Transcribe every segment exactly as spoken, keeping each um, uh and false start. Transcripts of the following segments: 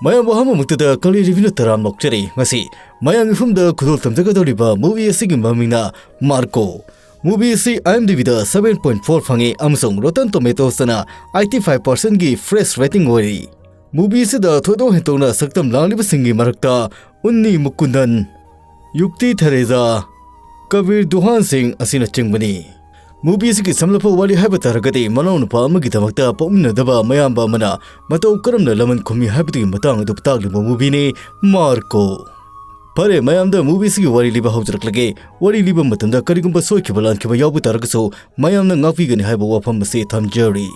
ꯃꯌꯥꯝꯕꯨ ꯑꯍꯥꯟꯕꯃꯛꯇꯗ ꯀꯂꯤ ꯔꯤꯚꯤꯌꯨ ꯇꯔꯥꯝ ꯂꯧꯖꯔꯤ꯫ ꯉꯁꯤ ꯃꯌꯥꯝꯒꯤ ꯃꯐꯝꯗ ꯈꯨꯗꯣꯜ ꯇꯝꯖꯒꯗꯧꯔꯤꯕ movie ꯑꯁꯤꯒꯤ ꯃꯃꯤꯡꯅ Marco꯫ Movie ꯑꯁꯤ IMDbꯗ seven point four ꯐꯪꯉꯤ ꯑꯃꯁꯨꯡ Rotten Tomatoesꯇꯅ eighty five percentꯒꯤ fresh rating ꯑꯣꯏꯔꯤ꯫ Movie ꯑꯁꯤꯗ ꯊꯣꯏꯗꯣꯛ ꯍꯦꯟꯗꯣꯛꯅ ꯁꯛꯇꯝ ꯂꯥꯡꯂꯤꯕꯁꯤꯡꯒꯤ ꯃꯔꯛꯇ ꯎꯟꯅꯤ ꯃꯨꯀꯨꯟꯗꯟ, ꯌꯨꯛꯇꯤ ꯊꯦꯔꯦꯖꯥ, ꯀꯕꯤꯔ ꯗꯨꯍꯥꯟ ꯁꯤꯡ ꯑꯁꯤꯅꯆꯤꯡꯕꯅꯤ꯫ Movie ꯑꯁꯤꯒꯤ ꯁꯝꯂꯞꯄ ꯋꯥꯔꯤ ꯍꯥꯏꯕ ꯇꯥꯔꯒꯗꯤ, ꯃꯅꯥꯎꯅꯨꯄꯥ ꯑꯃꯒꯤꯗꯃꯛꯇ ꯄꯣꯛꯃꯤꯟꯅꯗꯕ ꯃꯌꯥꯝꯕ ꯑꯃꯅ ꯃꯇꯧ ꯀꯔꯝꯅ ꯂꯃꯟ ꯈꯨꯝꯃꯤ ꯍꯥꯏꯕꯗꯨꯒꯤ ꯃꯇꯥꯡ ꯑꯗꯨ ꯇꯥꯛꯂꯤꯕ movieꯅꯤ Marco꯫ ꯐꯔꯦ, ꯃꯌꯥꯝꯗ movie ꯑꯁꯤꯒꯤ ꯋꯥꯔꯤ ꯂꯤꯕ ꯍꯧꯖꯔꯛꯂꯒꯦ꯫ ꯋꯥꯔꯤ ꯂꯤꯕ ꯃꯇꯝꯗ ꯀꯔꯤꯒꯨꯝꯕ ꯁꯣꯏꯈꯤꯕ ꯂꯥꯟꯈꯤꯕ ꯌꯥꯎꯕ ꯇꯥꯔꯒꯁꯨ ꯃꯌꯥꯝꯅ ꯉꯥꯛꯄꯤꯒꯅꯤ ꯍꯥꯏꯕ ꯋꯥꯐꯝ ꯑꯁꯤ ꯊꯝꯖꯔꯤ꯫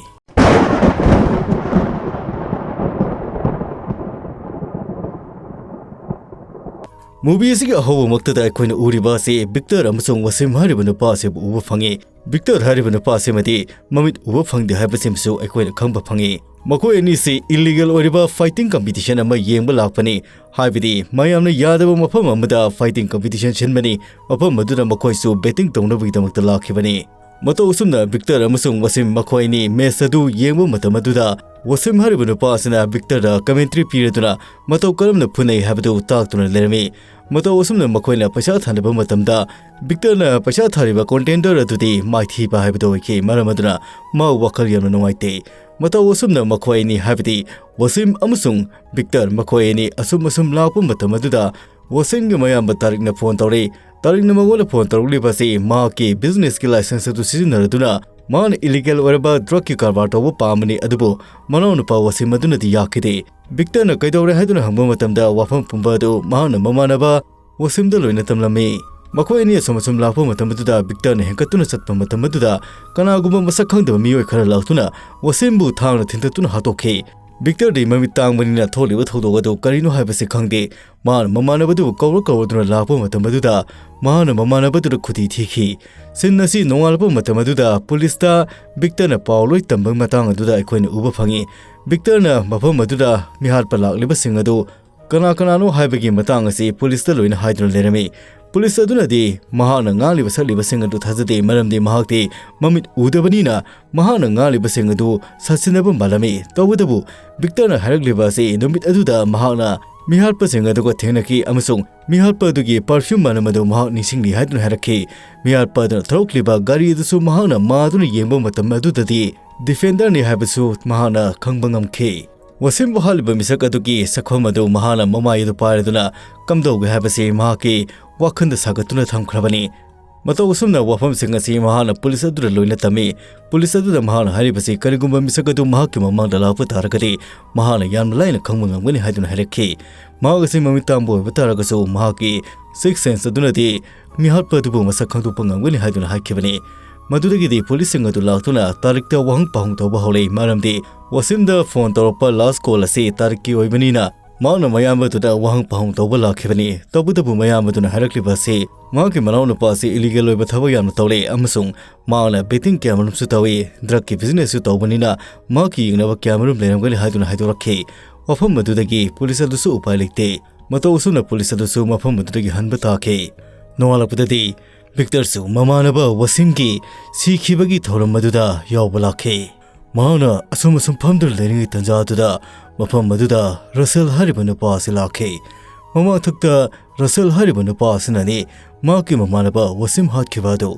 Movie ꯑꯁꯤꯒꯤ ꯑꯍꯧꯕꯃꯛꯇꯗ ꯑꯩꯈꯣꯏꯅ ꯎꯔꯤꯕ ꯑꯁꯤ ꯕꯤꯛꯇꯔ ꯑꯃꯁꯨꯡ ꯋꯥꯁꯤꯝ ꯍꯥꯏꯔꯤꯕ ꯅꯨꯄꯥ ꯑꯁꯤꯕꯨ ꯎꯕ ꯐꯪꯉꯤ꯫ ꯕꯤꯛꯇꯔ ꯍꯥꯏꯔꯤꯕ ꯅꯨꯄꯥ ꯑꯁꯤꯃꯗꯤ ꯃꯃꯤꯠ ꯎꯕ ꯐꯪꯗꯦ ꯍꯥꯏꯕꯁꯤꯃꯁꯨ ꯑꯩꯈꯣꯏꯅ ꯈꯪꯕ ꯐꯪꯉꯤ꯫ ꯃꯈꯣꯏ ꯑꯅꯤꯁꯤ illegal ꯑꯣꯏꯔꯤꯕ fighting competition ꯑꯃ ꯌꯦꯡꯕ ꯂꯥꯛꯄꯅꯤ, ꯍꯥꯏꯕꯗꯤ ꯃꯌꯥꯝꯅ ꯌꯥꯗꯕ ꯃꯐꯝ ꯑꯃꯗ fighting competition ꯁꯤꯟꯕꯅꯤ, ꯃꯐꯝ ꯑꯗꯨꯗ ꯃꯈꯣꯏꯁꯨ betting ꯇꯧꯅꯕꯒꯤꯗꯃꯛꯇ ꯂꯥꯛꯈꯤꯕꯅꯤ꯫ ꯃꯇꯧ ꯑꯁꯨꯝꯅ ꯕꯤꯛꯇꯔ ꯑꯃꯁꯨꯡ ꯋꯥꯁꯤꯝ ꯃꯈꯣꯏ ꯑꯅꯤ match ꯑꯗꯨ ꯌꯦꯡꯕ ꯃꯇꯝ ꯑꯗꯨꯗ, ꯋꯥꯁꯤꯝ ꯍꯥꯏꯔꯤꯕ ꯅꯨꯄꯥ ꯑꯁꯤꯅ ꯕꯤꯛꯇꯔꯗ commentary ꯄꯤꯔꯗꯨꯅ ꯃꯇꯧ ꯀꯔꯝꯅ ꯐꯨꯅꯩ ꯍꯥꯏꯕꯗꯨ ꯇꯥꯛꯇꯨꯅ ꯂꯩꯔꯝꯃꯤ꯫ ꯃꯇꯧ ꯑꯁꯨꯝꯅ ꯃꯈꯣꯏꯅ ꯄꯩꯁꯥ ꯊꯥꯅꯕ ꯃꯇꯝꯗ, ꯕꯤꯛꯇꯔꯅ ꯄꯩꯁꯥ ꯊꯥꯔꯤꯕ contender ꯑꯗꯨꯗꯤ ꯃꯥꯏꯊꯤꯕ ꯍꯥꯏꯕꯗꯨ ꯑꯣꯏꯈꯤ꯫ ꯃꯔꯝ ꯑꯗꯨꯅ ꯃꯍꯥꯛ ꯋꯥꯈꯜ ꯌꯥꯝꯅ ꯅꯨꯡꯉꯥꯏꯇꯦ꯫ ꯃꯇꯧ ꯑꯁꯨꯝꯅ ꯃꯈꯣꯏ ꯑꯅꯤ, ꯍꯥꯏꯕꯗꯤ ꯋꯥꯁꯤꯝ ꯑꯃꯁꯨꯡ ꯕꯤꯛꯇꯔ, ꯃꯈꯣꯏ ꯑꯅꯤ ꯑꯁꯨꯝ ꯑꯁꯨꯝ ꯂꯥꯛꯄ ꯃꯇꯝ ꯑꯗꯨꯗ, ꯋꯥꯁꯤꯝꯒꯤ ꯃꯌꯥꯝꯕ ꯇꯥꯔꯤꯛꯅ phone ꯇꯧꯔꯛꯏ꯫ ꯇꯥꯔꯤꯛꯅ ꯃꯉꯣꯟꯗ phone ꯇꯧꯔꯛꯂꯤꯕ ꯑꯁꯤ ꯃꯍꯥꯛꯀꯤ businessꯀꯤ license ꯑꯗꯨ ꯁꯤꯖꯤꯟꯅꯔꯗꯨꯅ ꯃꯥꯅ illegal ꯑꯣꯏꯔꯕ drugꯀꯤ ꯀꯔꯕꯥꯔ ꯇꯧꯕ ꯄꯥꯝꯕꯅꯤ, ꯑꯗꯨꯕꯨ ꯃꯅꯥꯎꯅꯨꯄꯥ ꯋꯥꯁꯤꯝ ꯑꯗꯨꯅꯗꯤ ꯌꯥꯈꯤꯗꯦ꯫ ꯕꯤꯛꯇꯔꯅ ꯀꯩꯗꯧꯔꯦ ꯍꯥꯏꯗꯨꯅ ꯍꯪꯕ ꯃꯇꯝꯗꯗ, ꯋꯥꯐꯝ ꯄꯨꯝꯕ ꯑꯗꯨ ꯃꯍꯥꯛꯅ ꯃꯃꯥꯟꯅꯕ ꯋꯥꯁꯤꯝꯗ ꯂꯣꯏꯅ ꯇꯝꯂꯝꯃꯤ꯫ ꯃꯈꯣꯏ ꯑꯅꯤ ꯑꯁꯨꯝ ꯑꯁꯨꯝ ꯂꯥꯛꯄ ꯃꯇꯝ ꯑꯗꯨꯗ, ꯕꯤꯛꯇꯔꯅ ꯍꯦꯟꯒꯠꯇꯨꯅ ꯆꯠꯄ ꯃꯇꯝ ꯑꯗꯨꯗ, ꯀꯅꯥꯒꯨꯝꯕ ꯃꯁꯛ ꯈꯪꯗꯕ ꯃꯤꯑꯣꯏ ꯈꯔ ꯂꯥꯛꯇꯨꯅ ꯋꯥꯁꯤꯝꯕꯨ ꯊꯥꯡꯅ ꯊꯤꯟꯗꯠꯇꯨꯅ ꯍꯥꯠꯇꯣꯛꯈꯤ꯫ ꯕꯤꯛꯇꯔꯗꯤ ꯃꯃꯤꯠ ꯇꯥꯡꯕꯅꯤꯅ ꯊꯣꯛꯂꯤꯕ ꯊꯧꯗꯣꯛ ꯑꯗꯨ ꯀꯔꯤꯅꯣ ꯍꯥꯏꯕꯁꯤ ꯈꯪꯗꯦ꯫ ꯃꯍꯥꯛꯅ ꯃꯃꯥꯟꯅꯕꯗꯨꯕꯨ ꯀꯧꯔ ꯀꯧꯔꯗꯨꯅ ꯂꯥꯛꯄ ꯃꯇꯝ ꯑꯗꯨꯗ, ꯃꯍꯥꯛꯅ ꯃꯃꯥꯟꯅꯕꯗꯨꯗ ꯈꯨꯗꯤ ꯊꯤꯈꯤ꯫ Scene ꯑꯁꯤ ꯅꯣꯡꯉꯥꯜꯂꯛꯄ ꯃꯇꯝ ꯑꯗꯨꯗ ꯄꯨꯂꯤꯁꯇ ꯕꯤꯛꯇꯔꯅ ꯄꯥꯎ ꯂꯣꯏ ꯇꯝꯕ ꯃꯇꯥꯡ ꯑꯗꯨꯗ ꯑꯩꯈꯣꯏꯅ ꯎꯕ ꯐꯪꯉꯤ꯫ ꯕꯤꯛꯇꯔꯅ ꯃꯐꯝ ꯑꯗꯨꯗ ꯃꯤꯍꯥꯠꯄ ꯂꯥꯛꯂꯤꯕꯁꯤꯡ ꯑꯗꯨ ꯀꯅꯥ ꯀꯅꯥꯅꯣ ꯍꯥꯏꯕꯒꯤ ꯃꯇꯥꯡ ꯑꯁꯤ ꯄꯨꯂꯤꯁꯇ ꯂꯣꯏꯅ ꯍꯥꯏꯗꯨꯅ ꯂꯩꯔꯝꯃꯤ꯫ ꯄꯨꯂꯤꯁ ꯑꯗꯨꯅꯗꯤ ꯃꯍꯥꯛꯅ ꯉꯥꯡꯂꯤꯕ ꯁꯛꯂꯤꯕꯁꯤꯡ ꯑꯗꯨ ꯊꯥꯖꯗꯦ, ꯃꯔꯝꯗꯤ ꯃꯍꯥꯛꯇꯤ ꯃꯃꯤꯠ ꯎꯗꯕꯅꯤꯅ ꯃꯍꯥꯛꯅ ꯉꯥꯡꯂꯤꯕꯁꯤꯡ ꯑꯗꯨ ꯁꯥꯖꯤꯟꯅꯕ ꯃꯥꯜꯂꯝꯃꯤ꯫ ꯇꯧꯕꯇꯕꯨ ꯚꯤꯛꯇꯔꯅ ꯍꯥꯏꯔꯛꯂꯤꯕ ꯑꯁꯤ ꯅꯨꯃꯤꯠ ꯑꯗꯨꯗ ꯃꯍꯥꯛꯅ ꯃꯤꯍꯥꯠꯄꯁꯤꯡ ꯑꯗꯨꯒ ꯊꯦꯡꯅꯈꯤ ꯑꯃꯁꯨꯡ ꯃꯤꯍꯥꯠꯄ ꯑꯗꯨꯒꯤ perfume ꯃꯅꯝ ꯑꯗꯨ ꯃꯍꯥꯛ ꯅꯤꯡꯁꯤꯡꯂꯤ ꯍꯥꯏꯗꯨꯅ ꯍꯥꯏꯔꯛꯈꯤ꯫ ꯃꯤꯍꯥꯠꯄ ꯑꯗꯨꯅ ꯊꯧꯔꯛꯂꯤꯕ ꯒꯥꯔꯤ ꯑꯗꯨꯁꯨ ꯃꯍꯥꯛꯅ ꯃꯥꯗꯨꯅ ꯌꯦꯡꯕ ꯃꯇꯝ ꯑꯗꯨꯗꯗꯤ Defenderꯅꯤ ꯍꯥꯏꯕꯁꯨ ꯃꯍꯥꯛꯅ ꯈꯪꯕ ꯉꯝꯈꯤ꯫ ꯋꯥꯁꯤꯝꯕꯨ ꯍꯥꯠꯂꯤꯕ ꯃꯤꯁꯛ ꯑꯗꯨꯒꯤ ꯁꯛꯐꯝ ꯑꯗꯨ ꯃꯍꯥꯛꯅ ꯃꯃꯥꯏ ꯑꯗꯨ ꯄꯥꯏꯔꯗꯨꯅ ꯀꯝꯗꯧꯒꯦ ꯍꯥꯏꯕꯁꯤ ꯃꯍꯥꯛꯀꯤ ꯋꯥꯈꯜꯗ ꯁꯥꯒꯠꯇꯨꯅ ꯊꯝꯈ꯭ꯔꯕꯅꯤ꯫ ꯃꯇꯧ ꯑꯁꯨꯝꯅ ꯋꯥꯐꯝꯁꯤꯡ ꯑꯁꯤ ꯃꯍꯥꯛꯅ ꯄꯨꯂꯤꯁ ꯑꯗꯨꯗ ꯂꯣꯏꯅ ꯇꯝꯃꯤ꯫ ꯄꯨꯂꯤꯁ ꯑꯗꯨꯗ ꯃꯍꯥꯛꯅ ꯍꯥꯏꯔꯤꯕꯁꯤ ꯀꯔꯤꯒꯨꯝꯕ ꯃꯤꯁꯛ ꯑꯗꯨ ꯃꯍꯥꯛꯀꯤ ꯃꯃꯥꯡꯗ ꯂꯥꯛꯄ ꯇꯥꯔꯒꯗꯤ ꯃꯍꯥꯛꯅ ꯌꯥꯝꯅ ꯂꯥꯏꯅ ꯈꯪꯕ ꯉꯝꯒꯅꯤ ꯍꯥꯏꯗꯨꯅ ꯍꯥꯏꯔꯛꯈꯤ꯫ ꯃꯍꯥꯛ ꯑꯁꯤ ꯃꯃꯤꯠ ꯇꯥꯡꯕ ꯑꯣꯏꯕ ꯇꯥꯔꯒꯁꯨ ꯃꯍꯥꯛꯀꯤ sixth sense ꯑꯗꯨꯅꯗꯤ ꯃꯤꯍꯥꯠꯄ ꯑꯗꯨꯕꯨ ꯃꯁꯛ ꯈꯪꯗꯣꯛꯄ ꯉꯝꯒꯅꯤ ꯍꯥꯏꯗꯨꯅ ꯍꯥꯏꯈꯤꯕꯅꯤ꯫ ꯃꯗꯨꯗꯒꯤꯗꯤ ꯄꯨꯂꯤꯁꯁꯤꯡ ꯑꯗꯨ ꯂꯥꯛꯇꯨꯅ ꯇꯥꯔꯤꯛꯇ ꯋꯥꯍꯪ ꯄꯥꯎꯍꯪ ꯇꯧꯕ ꯍꯧꯔꯛꯏ, ꯃꯔꯝꯗꯤ ꯋꯥꯁꯤꯝꯗ ꯐꯣꯟ ꯇꯧꯔꯛꯄ last call ꯑꯁꯤ ꯇꯥꯔꯤꯛꯀꯤ ꯑꯣꯏꯕꯅꯤꯅ ꯃꯍꯥꯛꯅ ꯃꯌꯥꯝꯕꯗꯨꯗ ꯋꯥꯍꯪ ꯄꯥꯎꯍꯪ ꯇꯧꯕ ꯂꯥꯛꯈꯤꯕꯅꯤ꯫ ꯇꯧꯕꯇꯕꯨ ꯃꯌꯥꯝꯕꯗꯨꯅ ꯍꯥꯏꯔꯛꯂꯤꯕ ꯑꯁꯤ ꯃꯍꯥꯛꯀꯤ ꯃꯅꯥꯎꯅꯨꯄꯥ ꯑꯁꯤ illegal ꯑꯣꯏꯕ ꯊꯕꯛ ꯌꯥꯝꯅ ꯇꯧꯔꯦ ꯑꯃꯁꯨꯡ ꯃꯍꯥꯛꯅ betting ꯀꯌꯥꯃꯔꯨꯝꯁꯨ ꯇꯧꯏ, drugꯀꯤ businessꯁꯨ ꯇꯧꯕꯅꯤꯅ ꯃꯍꯥꯛꯀꯤ ꯌꯦꯡꯅꯕ ꯀꯌꯥꯃꯔꯨꯝ ꯂꯩꯔꯝꯒꯅꯤ ꯍꯥꯏꯗꯨꯅ ꯍꯥꯏꯗꯣꯔꯛꯈꯤ꯫ ꯋꯥꯐꯝ ꯑꯗꯨꯗꯒꯤ ꯄꯨꯂꯤꯁ ꯑꯗꯨꯁꯨ ꯎꯄꯥꯏ ꯂꯩꯇꯦ꯫ ꯃꯇꯧ ꯑꯁꯨꯝꯅ ꯄꯨꯂꯤꯁ ꯑꯗꯨꯁꯨ ꯃꯐꯝ ꯑꯗꯨꯗꯒꯤ ꯍꯟꯕ ꯇꯥꯈꯤ꯫ ꯅꯣꯡꯉꯥꯜꯂꯛꯄꯗꯗꯤ ꯚꯤꯛꯇꯔꯁꯨ ꯃꯃꯥꯟꯅꯕ ꯋꯥꯁꯤꯝꯒꯤ ꯁꯤꯈꯤꯕꯒꯤ ꯊꯧꯔꯝ ꯑꯗꯨꯗ ꯌꯥꯎꯕ ꯂꯥꯛꯈꯤ꯫ ꯃꯍꯥꯛꯅ ꯑꯁꯨꯝ ꯑꯁꯨꯝ ꯐꯝꯗꯨꯅ ꯂꯩꯔꯤꯉꯩ ꯇꯥꯟꯖꯥ ꯑꯗꯨꯗ ꯃꯐꯝ ꯑꯗꯨꯗ ꯔꯁꯦꯜ ꯍꯥꯏꯔꯤꯕ ꯅꯨꯄꯥ ꯑꯁꯤ ꯂꯥꯛꯈꯤ꯫ ꯃꯃꯥꯡꯊꯛꯇ ꯔꯁꯦꯜ ꯍꯥꯏꯔꯤꯕ ꯅꯨꯄꯥ ꯑꯁꯤꯅꯅꯤ ꯃꯍꯥꯛꯀꯤ ꯃꯃꯥꯟꯅꯕ ꯋꯥꯁꯤꯝ ꯍꯥꯠꯈꯤꯕ ꯑꯗꯨ꯫